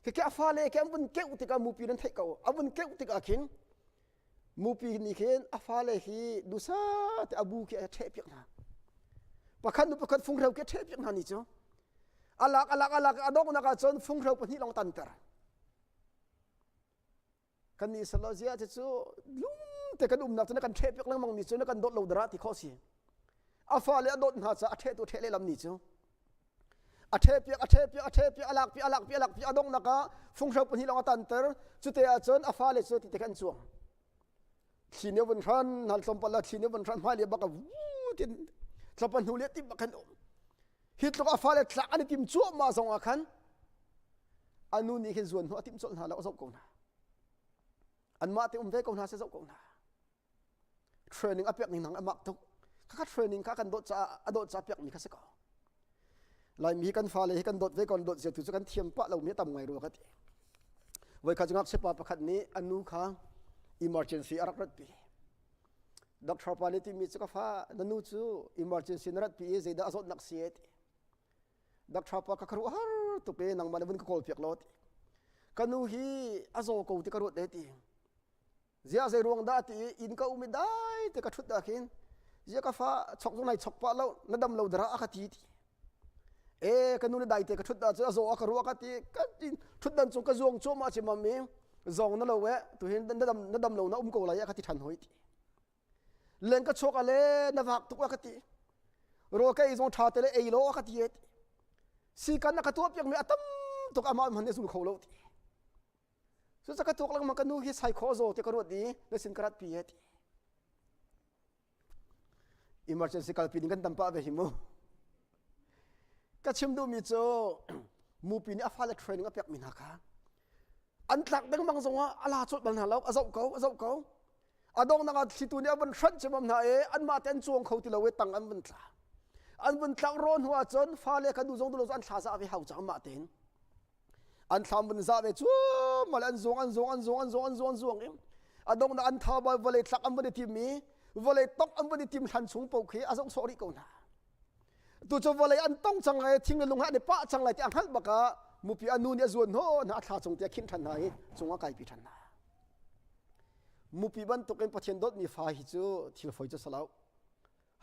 khikhi a fale khi an vun keuh tikah mupi nan theih ko. A vun keuh tikah khin Mupi nih khin a fale hi dusa te a bu khi a ṭhehpiak hna. Pakhat nu pakhat funghreu khi a ṭhehpiak hna ni cu. Alak alak alak a donghnak ah cun funghreu pahnih lawng tanter. Kan nih salo zia cu lum te kan umnak cu na kan ṭhehpiak lengmang mi cu na kan dawt lo dara ti khawh si. A fale a dawt hna caah a ṭheh tu ṭheh lehlam ni cu. A ṭhehpiak a ṭhehpiak a ṭhehpiak a lakpi a lakpi a lakpi a donghnak ah funghreu pahnih lawng a tanter. Cute ahcun a fale cu ti te khan an cuang. Thli nih a vun hran hna tlawmpal ah thli nih a vun hran hmailei bak a vuu tin tlawmpal hnu le tim bak khan um. Hi tluk a fale tlak an i tim cuahmah zong ah khan a nu nih khin zuan hnu a timh colh hna lo a zoh ko hna. Anmah te um ve ko hna seh zoh ko hna. Training a pek ning nang a mak tuk. Khakha training kha kan dawt caah a dawt caah pek mi kha si ko. Laimi hi kan fale hi kan dawt ve ko dawt zia tu cu kan thiam pah lo mi tam ngai rua ka ti. Voikhat cu ngakchia pa pakhat nih a nu kha emergency a rak ratpi. Doctor pa nih timi cu ka fa na nu cu emergency na ratpi i zeidah a zawtnak si e ti. Doctor pa ka kharuah har tuk i nangmah nih vun ka kawl piak law ti. Ka nu hi a zaw ko ti ka ruat e ti. Ziah zei ruang dah ti i inn ka um i dai te ka ṭhut ah khin ziah ka fa chok zong nai chok pah lo na dam lo dara a ka ti ti. E ka nu le dai te ka ṭhut ah cun a zaw a ka ruah ka ti ka tin ṭhutdan cung ka zuang cuahmah ci mam i zawng na lo e tuhin na dam na dam lo na um ko lai a ka ti ṭhan hoi ti. Leng ka chuak a le na vak tuk a ka ti. Rawl ka ei zong ṭha te le ei lo a ka ti e ti. Sikan a ka tuah piak mi a tam tuk amah hman a zul kho lo ti. Cucaah ka tuak lengmang ka nu hi sai khawh zaw ti ka ruat i na sin ka rat pi he ti. Emergency kalpi ding kan tam pah ve hi mu. Ka chim duhmi cu mupi nih a fale training a pekmi hna kha an tlak dengmang zongah a la colh bal hna lo a zoh ko a zoh ko a donghnak ah thlitu nih a vun hranh cemam hna i anmah te an cuang kho ti lo i tang an vun tla an vun tlak raw hnu ah cun fale kha duh zong duh lo an thla za ve hau cang mah tein an thlam vun za ve cuam an zuang an zuang an zuang an zuang an zuang an zuang i a donghnak an tha vawlei tlak an vun i tim i vawlei tongh an vun i tim hlan chung paoh khi a zoh sawh rih ko hna tu cu vawlei an tong cang lai thing le lung an i pah cang lai ti a hngalh bak ah mupi a nu nih a zuan hnaw hna a thla cung tiah khinh ṭhan hna i cung ah kaipi ṭhan hna mupi bantukin Pathian dawtmi fa hi cu thil foi cu si lo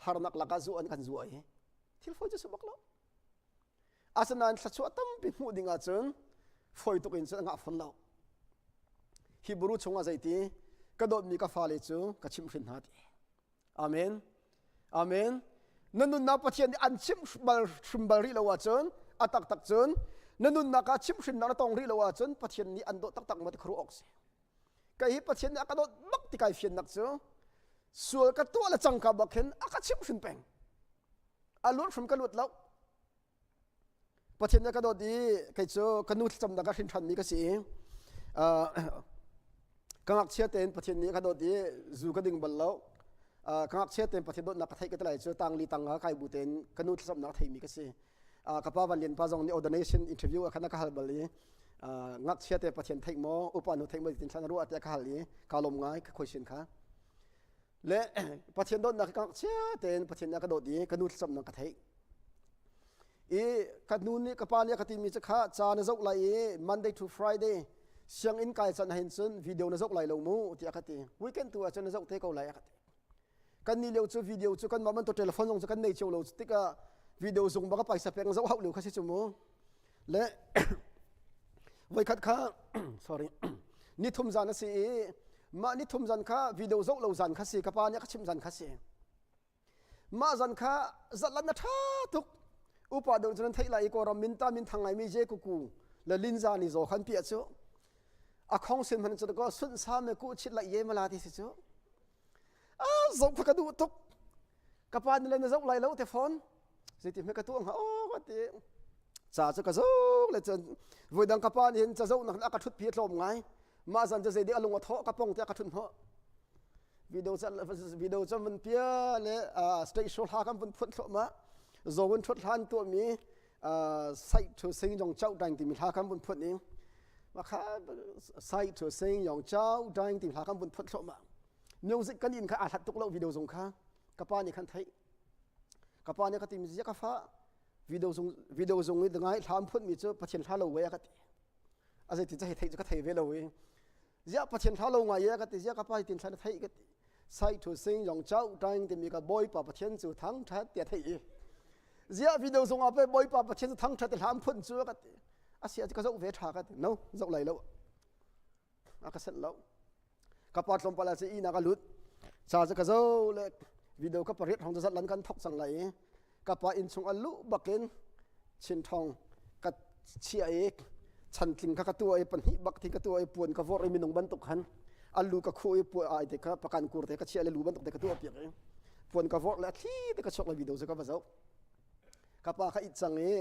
harnak lakah zu an kan zuah i thil foi cu si bak lo Asinain thluachuah tampi hmuh ding ahcun fawi tuk in cun a ngah fawn lo. Hebrew chungah zeiti ka dawtmi ka fale cu ka chimhhrin hna ti. Amen. Amen. Na nunnak Pathian nih an chimh bal hrim bal rih lo ahcun a taktak cun na nunnak ah chimhhrinnak na tong rih lo ahcun Pathian nih an dawt taktak maw ti khuaruah awk si. Kei hi Pathian nih a ka dawt bak ti kai fiannak cu sual ka tuah le cangka bak hin a ka chimhhrin peng. A luat hrim ka luat lo. Pathian nih a ka dawt i kei cu ka nu thlacamnak ah hrin ṭhanmi ka si i ka ngakchia tein Pathian nih a ka dawt i zu ka ding bal lo. Ka ngakchia tein Pathian dawtnak ka theih ka ti lai cu tangli tang ah kai bu tein ka nu thlacamnak a theimi ka si. Ka pa Van Lian pa zong nih ordination interview ah khan a ka hal bal i ngakchia te Pathian theih maw upa nu theih maw tin thlan ruah tiah ka hal i ka lawm ngai ka khuaisin kha. Le Pathian dawtnak ka ngakchia tein Pathian nih a ka dawt i ka nu thlacamnak ka theih. I ka nu nih ka pa nih a ka timi cu kha ca na zoh lai i Monday to Friday sianginn kai can ahhin cun video na zoh lai lo mu tiah a ka ti. Weekend tu ahcun na zoh te ko lai a ka ti. Kan nih lio cu video cu kanmah bantuk telephone zong cu kan nei cio lo tikah video zung bak a paisa pek zoh hauh lio kha si cu mu. Le voikhat kha sorry nithum zan a si i mah nithum zan kha video zoh lo zan kha si ka pa nih a ka chimh zan kha si. Mah zan kha zatlan a ṭha tuk. Upa deuh cu nan theih lai i Kawlram minta minthang ngaimi Je Kuku le Linza ni zaw khan piah cu. A khong sin hman cu ko sun sa me ku chit la ye mala ti si cu. A zoh kha ka duh tuk. Ka pa ni le na zoh lai lo te phone. Zeiti hme ka tu anga o ka ti. Ca cu ka zoh le cun voidang ka pa nih hin ca zoh nak a ka thut pi tlawm ngai. Mah zan cu zei dih a lung a thawh ka pong te a ka thut hnawh. Video ca video ca vun pia le state show hla kan vun phun thluahmah. Zawun thut hlan tuahmi sai thu sing yong chau dang timi hla kan vun phun i makha sai thu sing yong chau dang timi hla kan vun phun thluahmah. Music kan in kha aa hlat tuk lo video zong kha ka pa nih khan theih. Ka pa nih ka timi zia ka fa video zung video zung i ngai hla an phun mi cu Pathian hla lo we a ka ti. A zei ti ca hei theih cu ka thei ve lo i ziah Pathian hla lo ngai e ka ti ziah ka pa tin thla na theih ka ti. Sai thu sing yong chau tang timi ka Bawipa Pathian cu thang that tiah theih i ziah video zung ah pe Bawipa Pathian cu thang that hla an phun cu ka ti. A sia ka zoh ve tha ka ti. No zoh lai lo. A ka senh lo. Ka pa tlawmpal ah ina ka lut. Ca cu ka zo le video ka pariat hrawng zat lan kan thok cang lai i ka pa inn chung a luh bakin chin thong ka chia i chantling kha ka tuah i pahnih bak thi ka tuah i puan ka vorh i minung bantuk khan a lu ka khuh i puan ai te kha pakan kur te ka chia le lu bantuk te ka tuah piak i puan ka vorh le a thli te ka chuak le video cu ka va zoh. Ka pa kha it cang i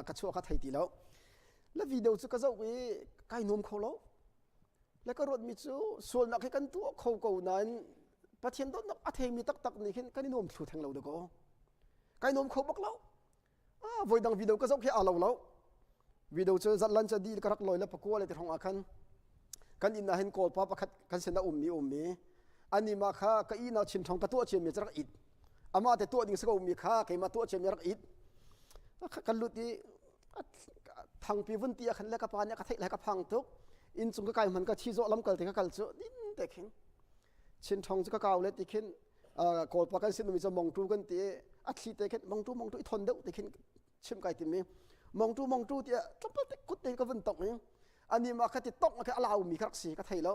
ka chuah kha thei ti lo. Le video cu ka zoh i kai nuam kho lo. Le ka ruatmi cu sualnak hi kan tuah kho ko nain Pathian dawtnak a theimi taktak nih khin kan i nuam thlu theng lo dakaw. Kai nuam kho bak lo. Ah, voidang video ka zoh khi aa lo lo. Video cu zatlan ca di ka rak lawi le pakua le ti hrong ah khan kan inn ah hin Kawlpa pakhat kan sin a ummi ummi ani mah kha ka ihnak chin thong ka tuah ciami cu rak it. Amah te tuah ding si ko mi kha keimah tuah ciami rak it. Kan lut i thangpi vun ti ah khan le ka pa nih a ka theih lai ka phang tuk inn cung ka kai hman ka thi zawh lam kal te ka kal cu din te khin chin thong cu ka kau le ti khin kawlpa kan sin mi cu mongtu kan ti a thli te khin mongtu mongtu i thon deuh ti khin chim kai timi mongtu mongtu ti tlawmpal te kut te ka vun tong i ani ma kha ti tong kha alau mi kha rak si ka thei lo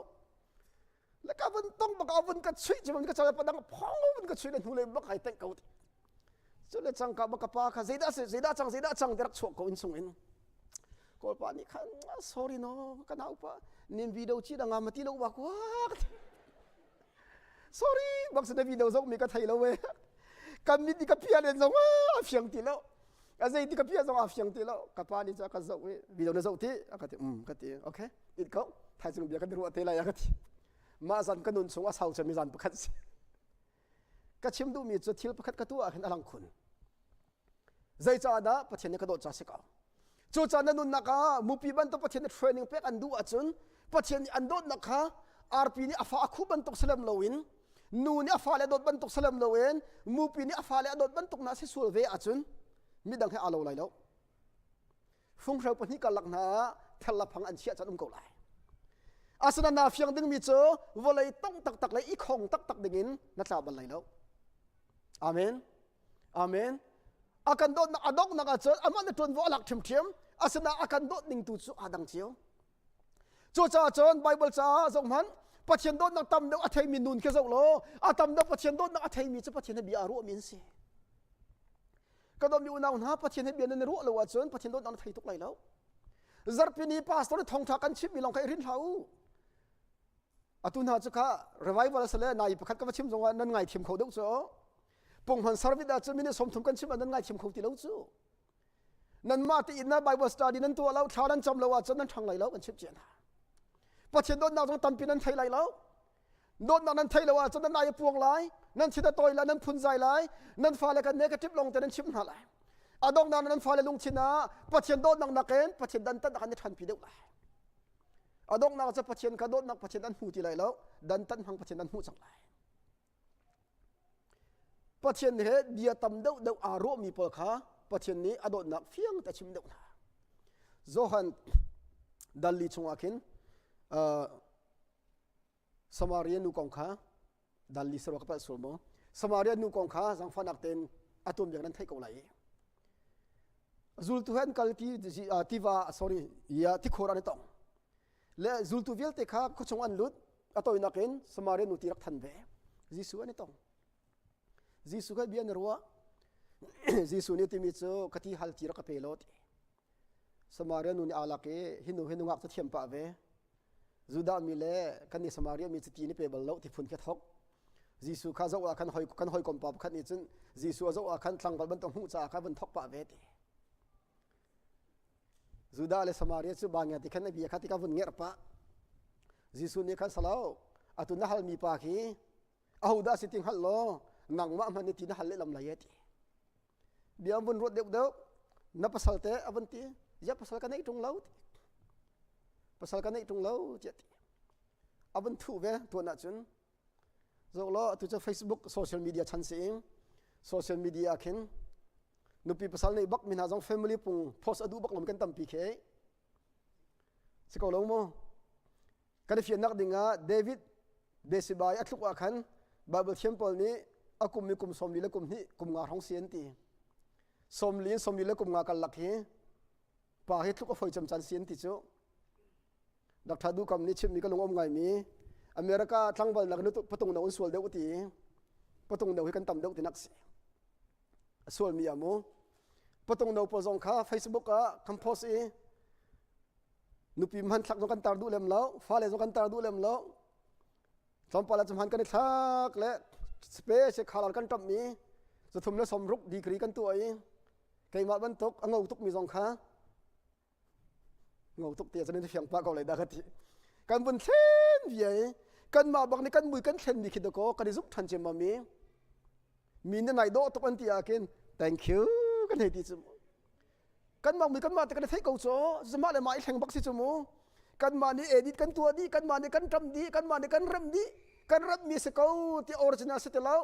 le ka vun tong bak a vun ka chuih cu ka chal padang phong vun ka chuih le hnu le bak ai teng ko cu le cang ka bak ka pa kha zeidah si zeidah cang zeidah cang ti rak chuak ko in chung in kawlpa nih khan sorry no ka nau pa nin video chi danga mati lo ba kwa sorry bak se na video zong mi ka thei lo we kan mit ka pia len zong a fiang ti lo a zei ti ka pia zong a fiang ti lo ka pa nih ca ka zoh i video na zoh ti a ka ti um ka ti okay it ko thaizing bia kan ruah te lai a ka ti mah zan ka nun chung a sau cemi zan pakhat si ka chim duhmi cu thil pakhat ka tuah ah khin a lang khun zeicaahdah Pathian nih ka dawt ca si ko cucaah na nunnak ah mupi bantuk Pathian nih training pek an duh ahcun Pathian nih an dawtnak kha arpi nih a fa a khuh bantuk salem loin nu nih a fale a dawt bantuk salem loin mupi nih a fale a dawt bantuk na si sual ve ahcun midang he aa lo lai lo Funghreu pahnih karlak hna ah thel an chiah caan um ko lai. Asinain naa fiang dingmi cu vawlei tongh taktak le i khong taktak dingin na tla bal lai lo. Amen. Amen. A kan dawtnak a donghnak ahcun amah na ṭuanvo a lak ṭhiamṭhiam. Asinain a kan dawt ning tu cu aa dang cio. Cucaah cun Baibal caah zohhmanh Pathian dawtnak tam deuh a theimi nun khi zoh law a tam deuh Pathian dawtnak a theimi cu Pathian he bia aa ruahmi an si. Ka dawtmi unau hna Pathian he bia nan i ruah lo ahcun Pathian dawtnak na thei tuk lai lo. Zarhpini pastor nih thawngṭha kan chimmi lawng kha i rin hlah u. Atu hna cu kha revival a si le nai pakhat ka va chim zongah nan ngaithiam kho deuh cu. Punghman service ahcun minute 30 kan chim ah nan ngaithiam kho ti lo cu. Nanmah te inn ah Bible study nan tuah lo, thla nan cam lo ahcun nan ṭhang lai lo kan chimh cia hna. Pathian dawtnak zong tampi nan thei lai lo. Dawtnak nan theih lo ahcun nan ai a puang lai, nan thin a tawi lai, nan phunzai lai, nan fale kan negative lawng te nan chimh hna lai. A donghnak nan fale lungthin ah Pathian dawtnak nakin Pathian dantat an i ṭhanpi deuh lai. A donghnak cu Pathian kha dawtnak Pathian an hmu ti lai lo, dantat hmang Pathian an hmuh cang lai. Pathian he bia tam deuhdeuh aa ruahmi pawl kha Pathian nih a dawtnak fiang te a chim deuh hna. Johan dalli chungah khin uh, Samaria nu kong kha dalli sarwa ka palh sual maw? Samaria nu kong kha zangfahnak tein a tuanbia nan theih ko lai i zultu he an kal ti tiva sorry ya tikhor an i tong le zultu vialte kha khuachung an lut a toinak in Samaria nu ti rak than ve Jesuh an i tong Jesuh kha bia na ruah Jesuh nih timi cu ka ti hal ti rak ka pe law ti Samaria nu nih aa lak i hi nu hi nungak cu thiam pah ve. Judah mi le kan i Samaria mi cu ti ni pe bal lo ti phun khi thok. Jesuh kha zoh ah khan hoi kan hawikom pa pakhat nih cun Jesuh a zoh ah khan tlangval bantuk hmuh caah kha vun thok pah ve ti. Judah le Samaria cu bangia ti khan a bia kha ti ka vun ngerh pah. Jesuh nih khan salo atu na halmi pa khi ahodah si ti hngalh law nangmah hmanh nih ti na hal lehlam lai e ti. Bia an vun ruat deuh deuh na pasal te a vun ti ya pasal ka neih ṭung lo ti. Pasal ka neih ṭung lo tiah ti. A vun thuh ve tuan ahcun Zoh law atu cu Facebook social media chan si in social media ah khin nupi pasal nei bak mi hna zong family pung post a duh bak lomi kan tampi khi si ko lo mu kan i fiannak ding ah David Besibai a thluk ah khan Bible thiam pawl nih a kum mi kum 40 le kum hnih kum nga hrawng si an ti 40 in 40 le kum nga karlak hi pa hi tluk a foi cem caan si an ti cu Dr. Duhkam nih chimmi ka lung um ngaimi America tlangval nak in patung no an sual deuh ti patung no hi kan tam deuh ti nak si a sual mi amu patung no pawl zong kha Facebook ah kan post i nupi hmanthlak zong kan tar duh lem lo fale zong kan tar duh lem lo tlawmpal ah hman kan i thlak le space khalar kan ṭamh mi zathum le sawmruk degree kan tuah i keimah bantuk a ngo tuk mi zong kha ngo tuk te cun fiang pah ko lai dah ka ti kan vun thlen via i kanmah bak nih kan mui kan thlen mi khi dakaw kan i zuk ṭhan ciammam mi mi na nai dawh tuk an ti ah khin thank you kan hei ti cu kanmah mui kanmah te kan i theih ko cu mah le mah i thleng bak si cu mu kanmah nih edit kan tuah dih kanmah nih kan ṭam dih kanmah nih kan remh dih kan remh mi si ko ti original si ti lo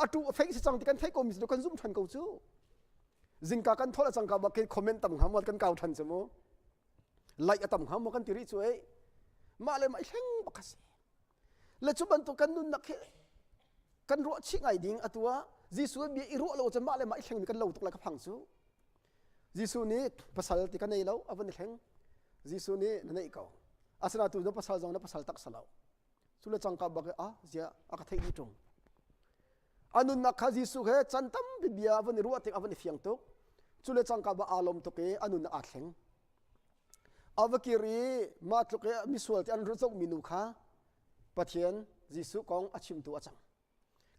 atu a fake si cang ti kan theih ko mi cu kan zum ṭhan ko cu zingka kan thol a cangka bak khi comment tam hnga maw kan kau than cu mu like a tam hnga maw kan ti rih cu ei mah le mah i thleng bak a si le cu bantuk kan nunnak hi kan ruah chih ngai ding atu ah Jesuh bia i ruah lo cun mah le mah i thleng mi kan lo tuk lai ka phang cu Jesuh nih pasal ti ka nei lo a van i thleng Jesuh nih na neih ko asina tu na pasal zong na pasal tak salo cu le cangka bak ah zia a ka theih dih ṭung a nunnak kha Jesuh he chan tampi bia a van i ruah tik a van i fiang tuk cu le cangka bak aa lawm tuk i a nunnak aa thleng a va kir i mah tluk i misual ti an zohmi nu kha Pathian Jesuh kong a chimtu a cang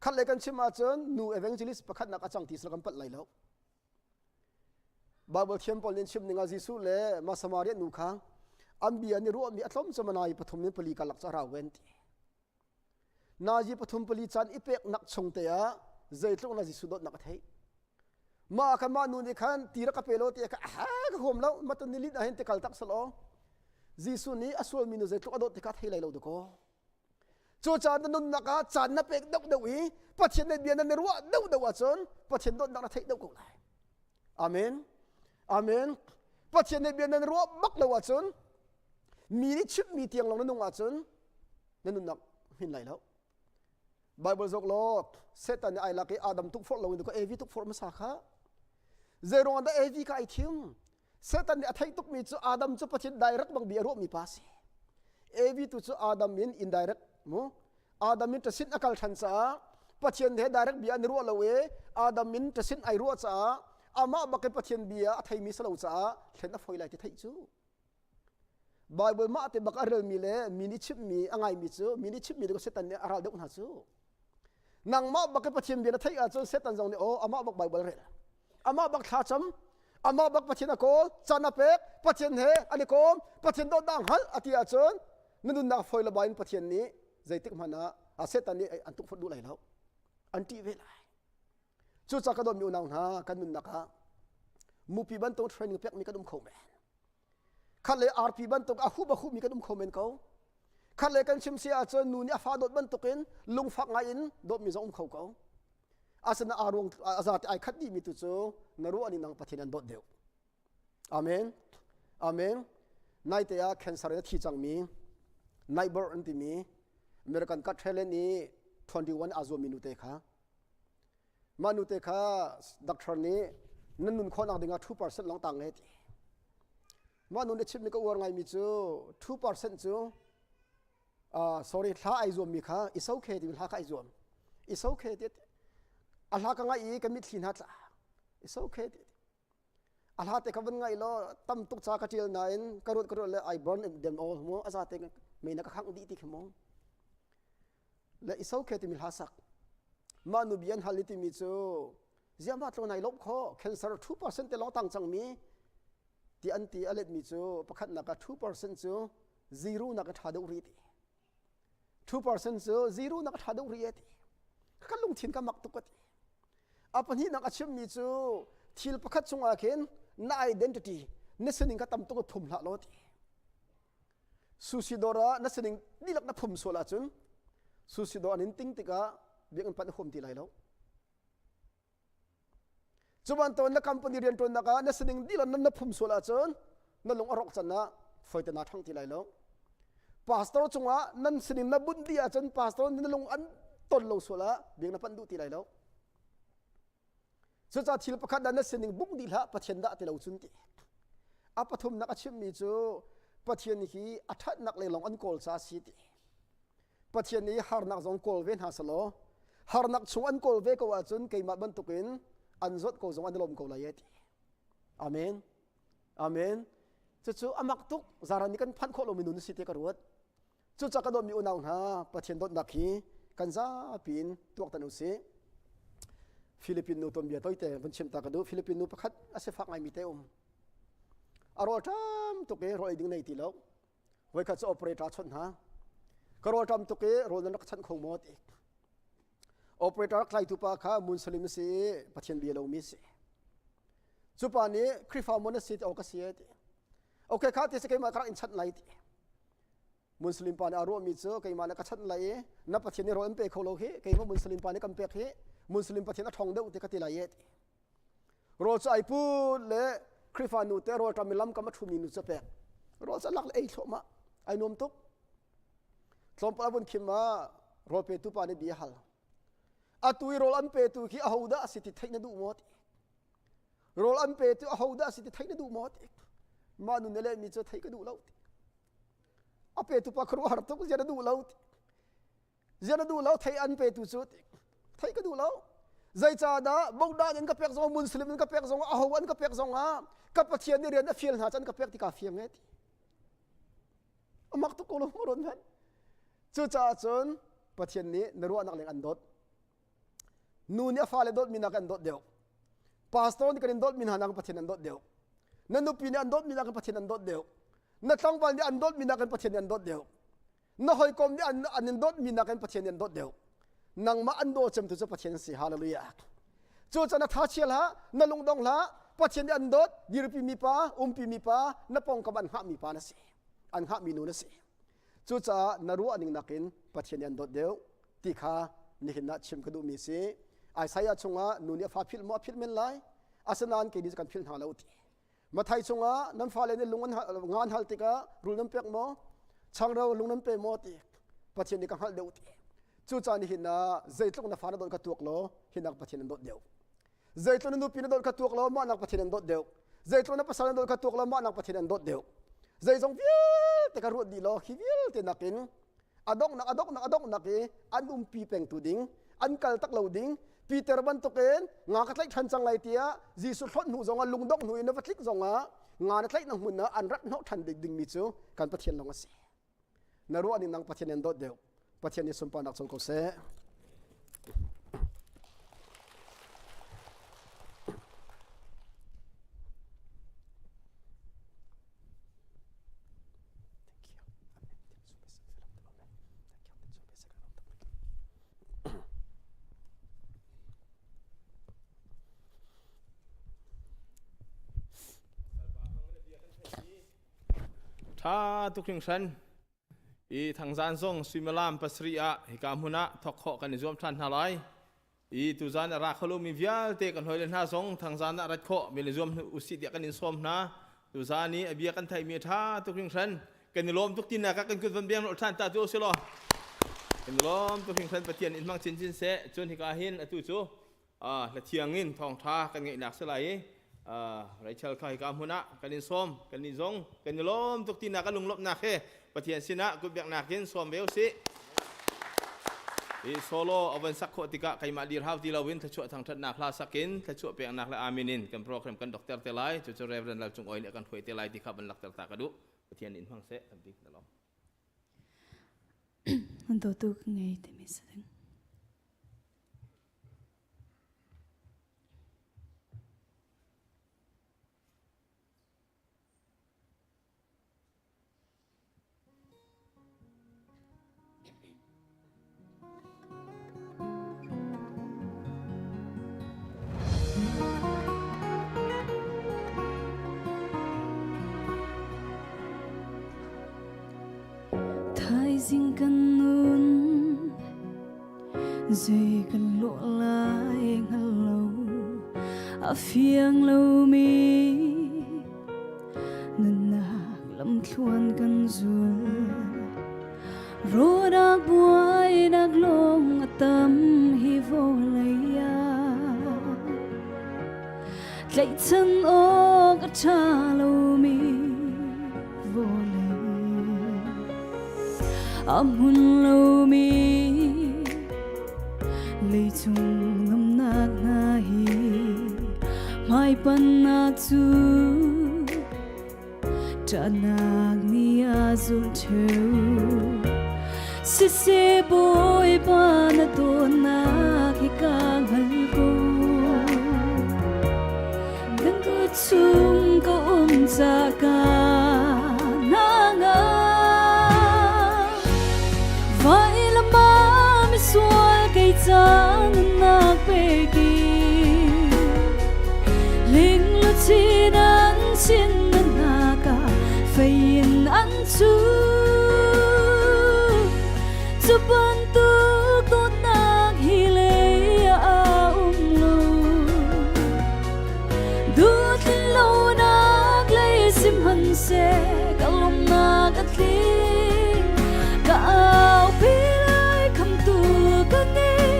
khat le kan chim ahcun nu evangelist pakhatnak a cang ti sal kan palh lai lo Bible thiam pawl nih chim ning ah Jesuh le mah Samaria nu kha an bia an i ruahmi a tlawm cem nai pathum in pali karlak cu a rau ven ti. Nazi pathum pali caan i peknak chung te ah zeitluk na Jesuh dawtnak a theih. Mah khan mah nu nih khan ti rak ka pe law ti ka ha ka huam lo ma tu nilit ah hin ti kal tak selaw Jesuh nih a sualmi nu zeitluk a dawt ti kha thei lai lo dakaw. Cucaah na nunnak ah caan na pek deuhdeuh i Pathian nih bia nan i ruah deuhdeuh ahcun Pathian dawtnak na theih deuh ko lai. Amen. Amen. Pathian nih bia nan ruah bak lo ahcun mi nih chimhmi tiang lawng na nung ahcun na nunnak hmin lai lo. Bible zok law Satan nih ai lak i Adam tukforh loin ka Evi tukforh hmasa kha. Zeiruang dah Evi kha ai thim? Satan nih a theih tukmi cu Adam cu Pathian direct bang bia ruahmi pa si. Evi tu cu Adam in indirect mu Adam in ṭasin a kal ṭhan caah Pathian he direct bia an i ruah lo i Adam in ṭasin ai ruah caah amah bak in Pathian bia a theimi si lo caah thlen a fawi lai ti theih cu. Bible mah te bak a relmi le mi nih chimhmi a ngaimi cu mi nih chimhmi cu Satan nih a ral deuh hna cu. Nangmah bak i Pathian bia na theih ahcun Satan zong nih aw amah bak Bible rel amah bak thlacam amah bak Pathian a kawl caan a pek Pathian he an i kawm Pathian dawtnak hngalh a ti ahcun na nunnak fawi le bai in Pathian nih zeitik hmanh ah Satan nih an tukforh duh lai lo an ṭih ve lai cucaah ka dawtmi unau hna kan nunnak ah mupi bantuk training pekmi kan um kho men khat le arpi bantuk a hup a hupmi kan um kho men ko khat le kan chim si ahcun nu nih a fa dawt bantukin lungfak ngai in dawtmi zong um kho ko asina aa ruang a zate ai khat dihmi tu cu na ruah ning nang Pathian an dawt deuh amen amen naite ah cancer in a thi cangmi nightbird an timi American Got Talent i 21 aa zuammi nute kha Mah nute kha doctor nih nan nun khawhnak dingah 2% lawng tang e ti. Mah nu nih chimmi ka uar ngaimi cu 2% cu uh, sorry hla ai zuammi kha is okay timi hla kha ai zuam. Is okay ti a hla ka ngaih i ka mitthli hna tla. Is okay ti. A hla te ka van ngaih law tam tuk ca ka ṭial nain ka ruat ka ruat le I burn them all mu a za te. Mei na ka khangh dih ti khi mu. Le iso khe timi hla sak. Mah nu bia an hal i timi cu ziah mah tlawn ai lawmh khawh cancer 2% te lawng tang cangmi ti an ti a letmi cu pakhatnak ah 2% cu zero nak a ṭha deuh rih ti. 2% cu zero nak a ṭha deuh rih e ti. Ka lungthin ka mak tuk ka ti. A pahnihnak a chimmi cu thil pakhat chungah khin na identity na sining kha tam tuk i phum hlah law ti. Sushi dawr ah na sining dihlak na phum sual ahcun sushi dawr an in ting tikah biakinn panh huam ti lai lo. Cu bantuk na company rianṭuannak ah na sining dihlak na phum sual ahcun na lung a rawk can ah foite naa ṭhang ti lai lo. Pastor cungah nan sining na bunh dih ahcun pastor nih na lung an ton lo sual ah biak na panh duh ti lai lo. Cucaah thil pakhat dah na sining bungh dih hlah Pathian dah ti lo cun ti. A pathumnak a chimmi cu Pathian hi a ṭhatnak lei lawng an kawl ca a si ti. Pathian nih harnak zong kawl ve hna selaw harnak chung an kawl ve ko ahcun keimah bantukin an zawt ko zong an i lawm ko lai e ti. Amen. Amen. Cucu a mak tuk zaran nih kan phanh khawh lomi nun a si ti ka ruat. Cucaah ka dawtmi unau hna Pathian dawtnak hi kan zapi in tuaktan u sih. Philippine nu tuanbia toite vun chim ta ka duh. Philippine nu pakhat a sifak ngaimi te um. A rawl ṭam tuk i rawl ei ding nei ti lo. Voikhat cu operator chawnh hna. Ka rawl ṭam tuk i rawl nan rak chanh kho maw ti. Operator rak tlaitu pa kha Muslim a si i Pathian bia lomi a si. Cu pa nih Khrihfa maw na si ti awk ka si e ti. Okay kha ti si keimah ka rak in chanh lai ti. Muslim pa nih a ruahmi cu keimah nih ka chanh lai i na Pathian nih rawl an pe kho lo hi keimah Muslim pa nih kan pek hi Muslim Pathian a ṭhawng deuh ti ka ti lai e ti. Rawl cu ai put le Khrihfa nu te rawl ṭam i lamkam a ṭhumi nu cu a pek. Rawl cu a lak le ei thluahmah. Ai nuam tuk. Tlawmpal a vun khim ah rawl petu pa nih bia a hal. Atu i rawl an petu khi ahodah a si ti theih na duh maw ti. Rawl an petu ahodah a si ti theih na duh maw ti. Mah nu nih lehmi cu theih ka duh lo ti. A petu pa khuaruahhar tuk zian a duh lo ti. Zian a duh lo thei an petu cu theih ka duh lo. Zeicahdah bogdan in ka pek zong Muslim in ka pek zong aho an ka pek zong ah ka Pathian nih rian a fial hna can ka pek ti kaa fiang e ti. Amak tuk ko lo maw ron hmanh. Cucaah cun Pathian nih na ruahnak leng an dawt. Nu nih a fale dawtmi nak an dawt deuh. Pastor nih kan in dawtmi hna nak Pathian an dawt deuh. Na nupi nih an dawtmi nak Pathian an dawt deuh. Na tlangval nih an dawtmi nak Pathian nih an dawt deuh. Na hawikom nih an in dawtmi nakin Pathian nih an dawt deuh. Nangmah an daw cemtu cu Pathian si. Hallelujah. Cu can na tha chia hlah, na lungdong hlah, Pathian nih an dawt, dirpi mi pa, umpi mi pa, na pawngkam an hngahmi pa na si. An hngahmi nu na si. Cucaah na ruah ning nakin Pathian nih an dawt deuh ti kha nihin ah chim ka duhmi si. Isaiah chungah nu nih a fa philh maw a philh men lai, asinain kei nih kan philh hna lo ti. Mathai chungah nan fale nih lung an nga an hal tikah rul nan pek maw? Changreu lung nan pe maw ti Pathian nih ka hngalh deuh ti. Cucaah nihin ah zeitluk na fa na dawt kha tuak law hinak Pathian an dawt deuh. Zeitluk na nupi na dawt kha tuak law mah nak Pathian an dawt deuh. Zeitluk na pasal na dawt kha tuak law mah nak Pathian an dawt deuh. Zeizong vialte ka ruat dih law hi vialte nakin a donghnak a donghnak a donghnak i an umpi pengtu ding an kal tak lo ding Peter bantukin nga ka tlaih ṭhan cang lai tiah Jesuh hlonh hnu zongah lungdongh hnu in na va tlik zongah nga na tlaih na hmun ah an rat hnawh ṭhan dingmi cu kan Pathian lawng a si. Na ruah ning nang Pathian an dawt deuh. Pathian nih sunparnak co ko seh. Tha tuk hringhran. I thangzan zong suimilam pasarih ah hika hmun ah thawk khawh kan i zuam ṭhan hna lai. I tuzan a ra kho lomi vialte kan hawile hna zong thangzan ah rat khawh min i zuam usih tiah kan in sawm hna. Tuzan i a bia kan theihmi a ṭha tuk hringhran. Kan i lawm tuk tinak ah kan kut van beng ṭhan ta tu usih law. Kan i lawm tuk hringhran Pathian in hmang chinchin seh. Cun hika hin atu cu hla thiang in thawngṭha kan ngeihnak si lai i Rachel kha hika hmun ah kan in sawm kan nih zong kan i lawm tuk tinak a lunglawmhnak he Pathian sinah kutbiaknak in sawm ve usih. I solo a van sak khawh tikah keimah dir hau ti loin thluachuah thangṭhatnak hla sak in thluachuah peknak le amen in kan program kan dokter te lai cucu Reverend Lal Cung Oi nih a kan hruai te lai ti kha van lakter ta ka duh Pathian in hmang seh tampi ka lawm. An dawtu ka ngei timi si ding. Thaizing kan nun zei kan lawh lai hngal lo a fiang lomi nunnak lamthluan kan zul Rawnak buainak lawng a tam hi vawlei ah tlaihchan awk a ṭha lomi vawlei a hmun lomi leicung nuamnak hna hi hmaipannak cu Ṭahnak nih a zulh ṭheu. Siseh Bawipa na dawtnak hi ka hngal ko. Kan kut chung ka um ca ka hna ngam. Vailam ah misual kei ca nunnak pek i Lingluchin an chin na ka fein an chu Cu bantuk dawtnak hi lei ah um lo Duhtlin lonak lei sihmanhseh ka lawmnak a tling Ka aupi lai khamtu ka ngei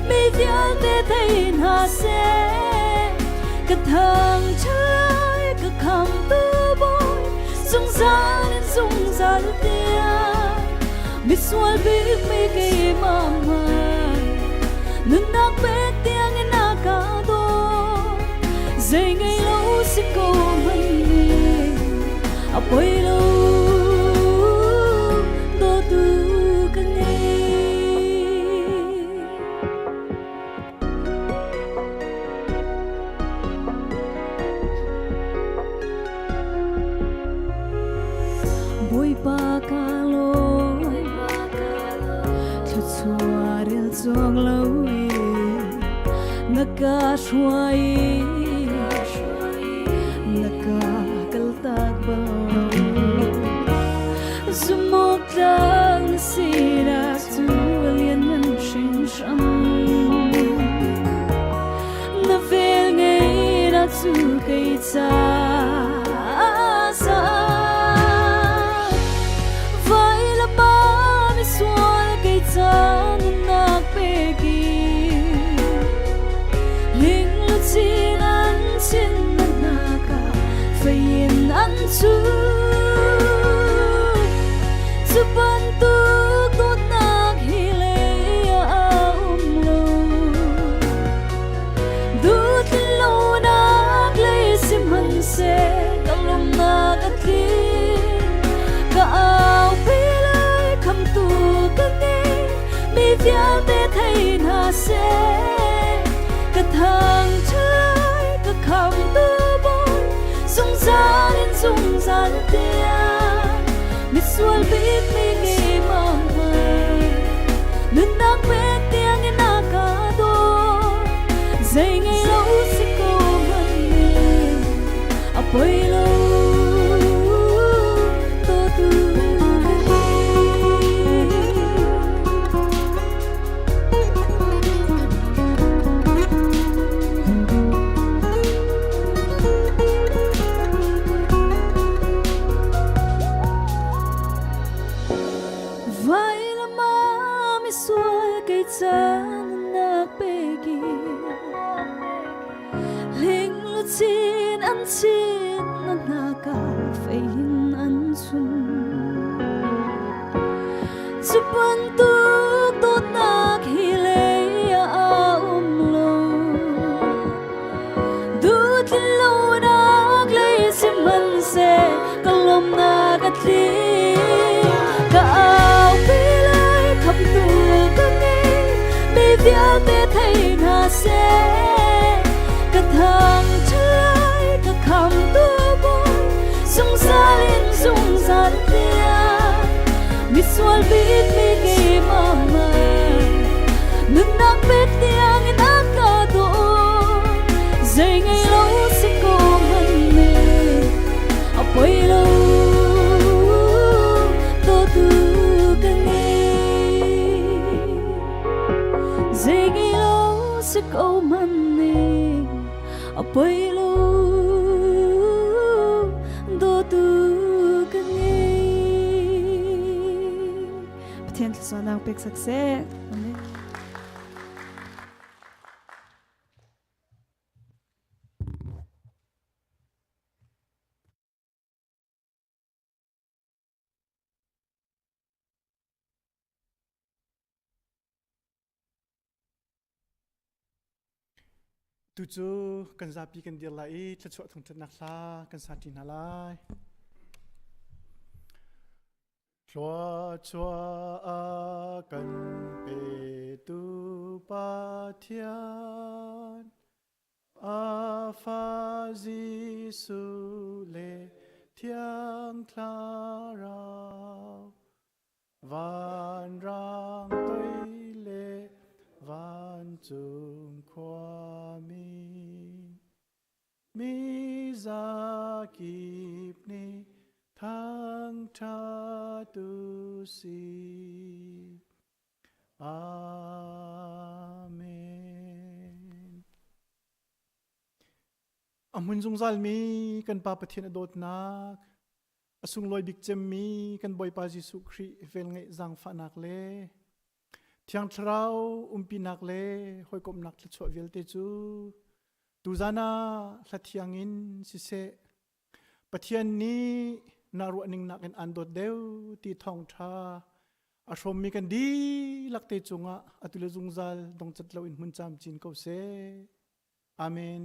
mi vialte thei hna seh Ka thangṭhat lai ka khamtu Bawi zungzal in zungzal tiang misual bik mi keimah hmanh nunnak pek tiang in a ka dawt zei ngei lo si ko hmanh nih a poi lo dawtu ka ngei. Bawipa ka lawm thluachuah rel cawk lo in na ka hruai na ka kaltak bal lo zumawk tlak na sinak cu a lianngan hringhran Na vel ngei cu kei ca sa Vailam ah misual kei ca nunnak pek i Lingluchin an chin na nak ah fei in an cu Cu bantuk dawtnak hi lei ah um lo Duhtlin-lonak lei sihmanhseh ka lawmnak a tling. Ka aupi lai khamtu ka ngei, mi vialte thei hna seh. Ka thangṭhat lai, ka khamtu Bawi, zungzal in zungzal tiang. Misual bik mi keimah hmanh, nunnak pek tiangin a ka dawt. Zei ngei lo si ko hmanh nih a poi lo dawtu ka ngei. Vailam ah misual kei ca nunnak pek i Lingluchin an chin na hna ka fei in an chun. Cu bantuk dawtnak hi lei ah um lo. Duhtlin-lonak lei sihmanhseh ka lawmnak a tling. Ka aupi lai. vialte thei hna seh. Ka thangṭhat lai, ka khamtu Bawi, zungzal in zungzal tiang. Misual bik mi keimah man, nunnak pek tiang in a ka dawt. Zei ngei lo si ko hmanh ne, a poi lo, dawtu ka ngei. Zei ngei lo si ko hmanh ne, a poi lo, dawtu ka ngei. Pathian thluachuahnak pek sak seh. Amen. Tucu kan zapi kan dir lai i thluachuah thangṭhatnak hla kan sa ṭi hna lai. Thluachuah a kan petu Pathian, a fa Jesuh le Thiang Thlarau, vanrang toi le vancung khuami, mi zakip nih thangṭhat u sih. Amen. A hmun zungzal mi kan Pa Pathian a dawtnak, a sunglawi bik cemmi kan Bawipa Jesuh Khrih velngeih zaangfahnak le Thiang Thlarau umpinak le hawikomhnak thluachuah vialte cu tuzan ah hla thiang in siseh Pathian nih na ruahning nakin aan dawt deuh ti thawngṭha a hrawmmi kan dihlak te cungah atu le zungzal dongcat loin hmun camcin ko seh. Amen.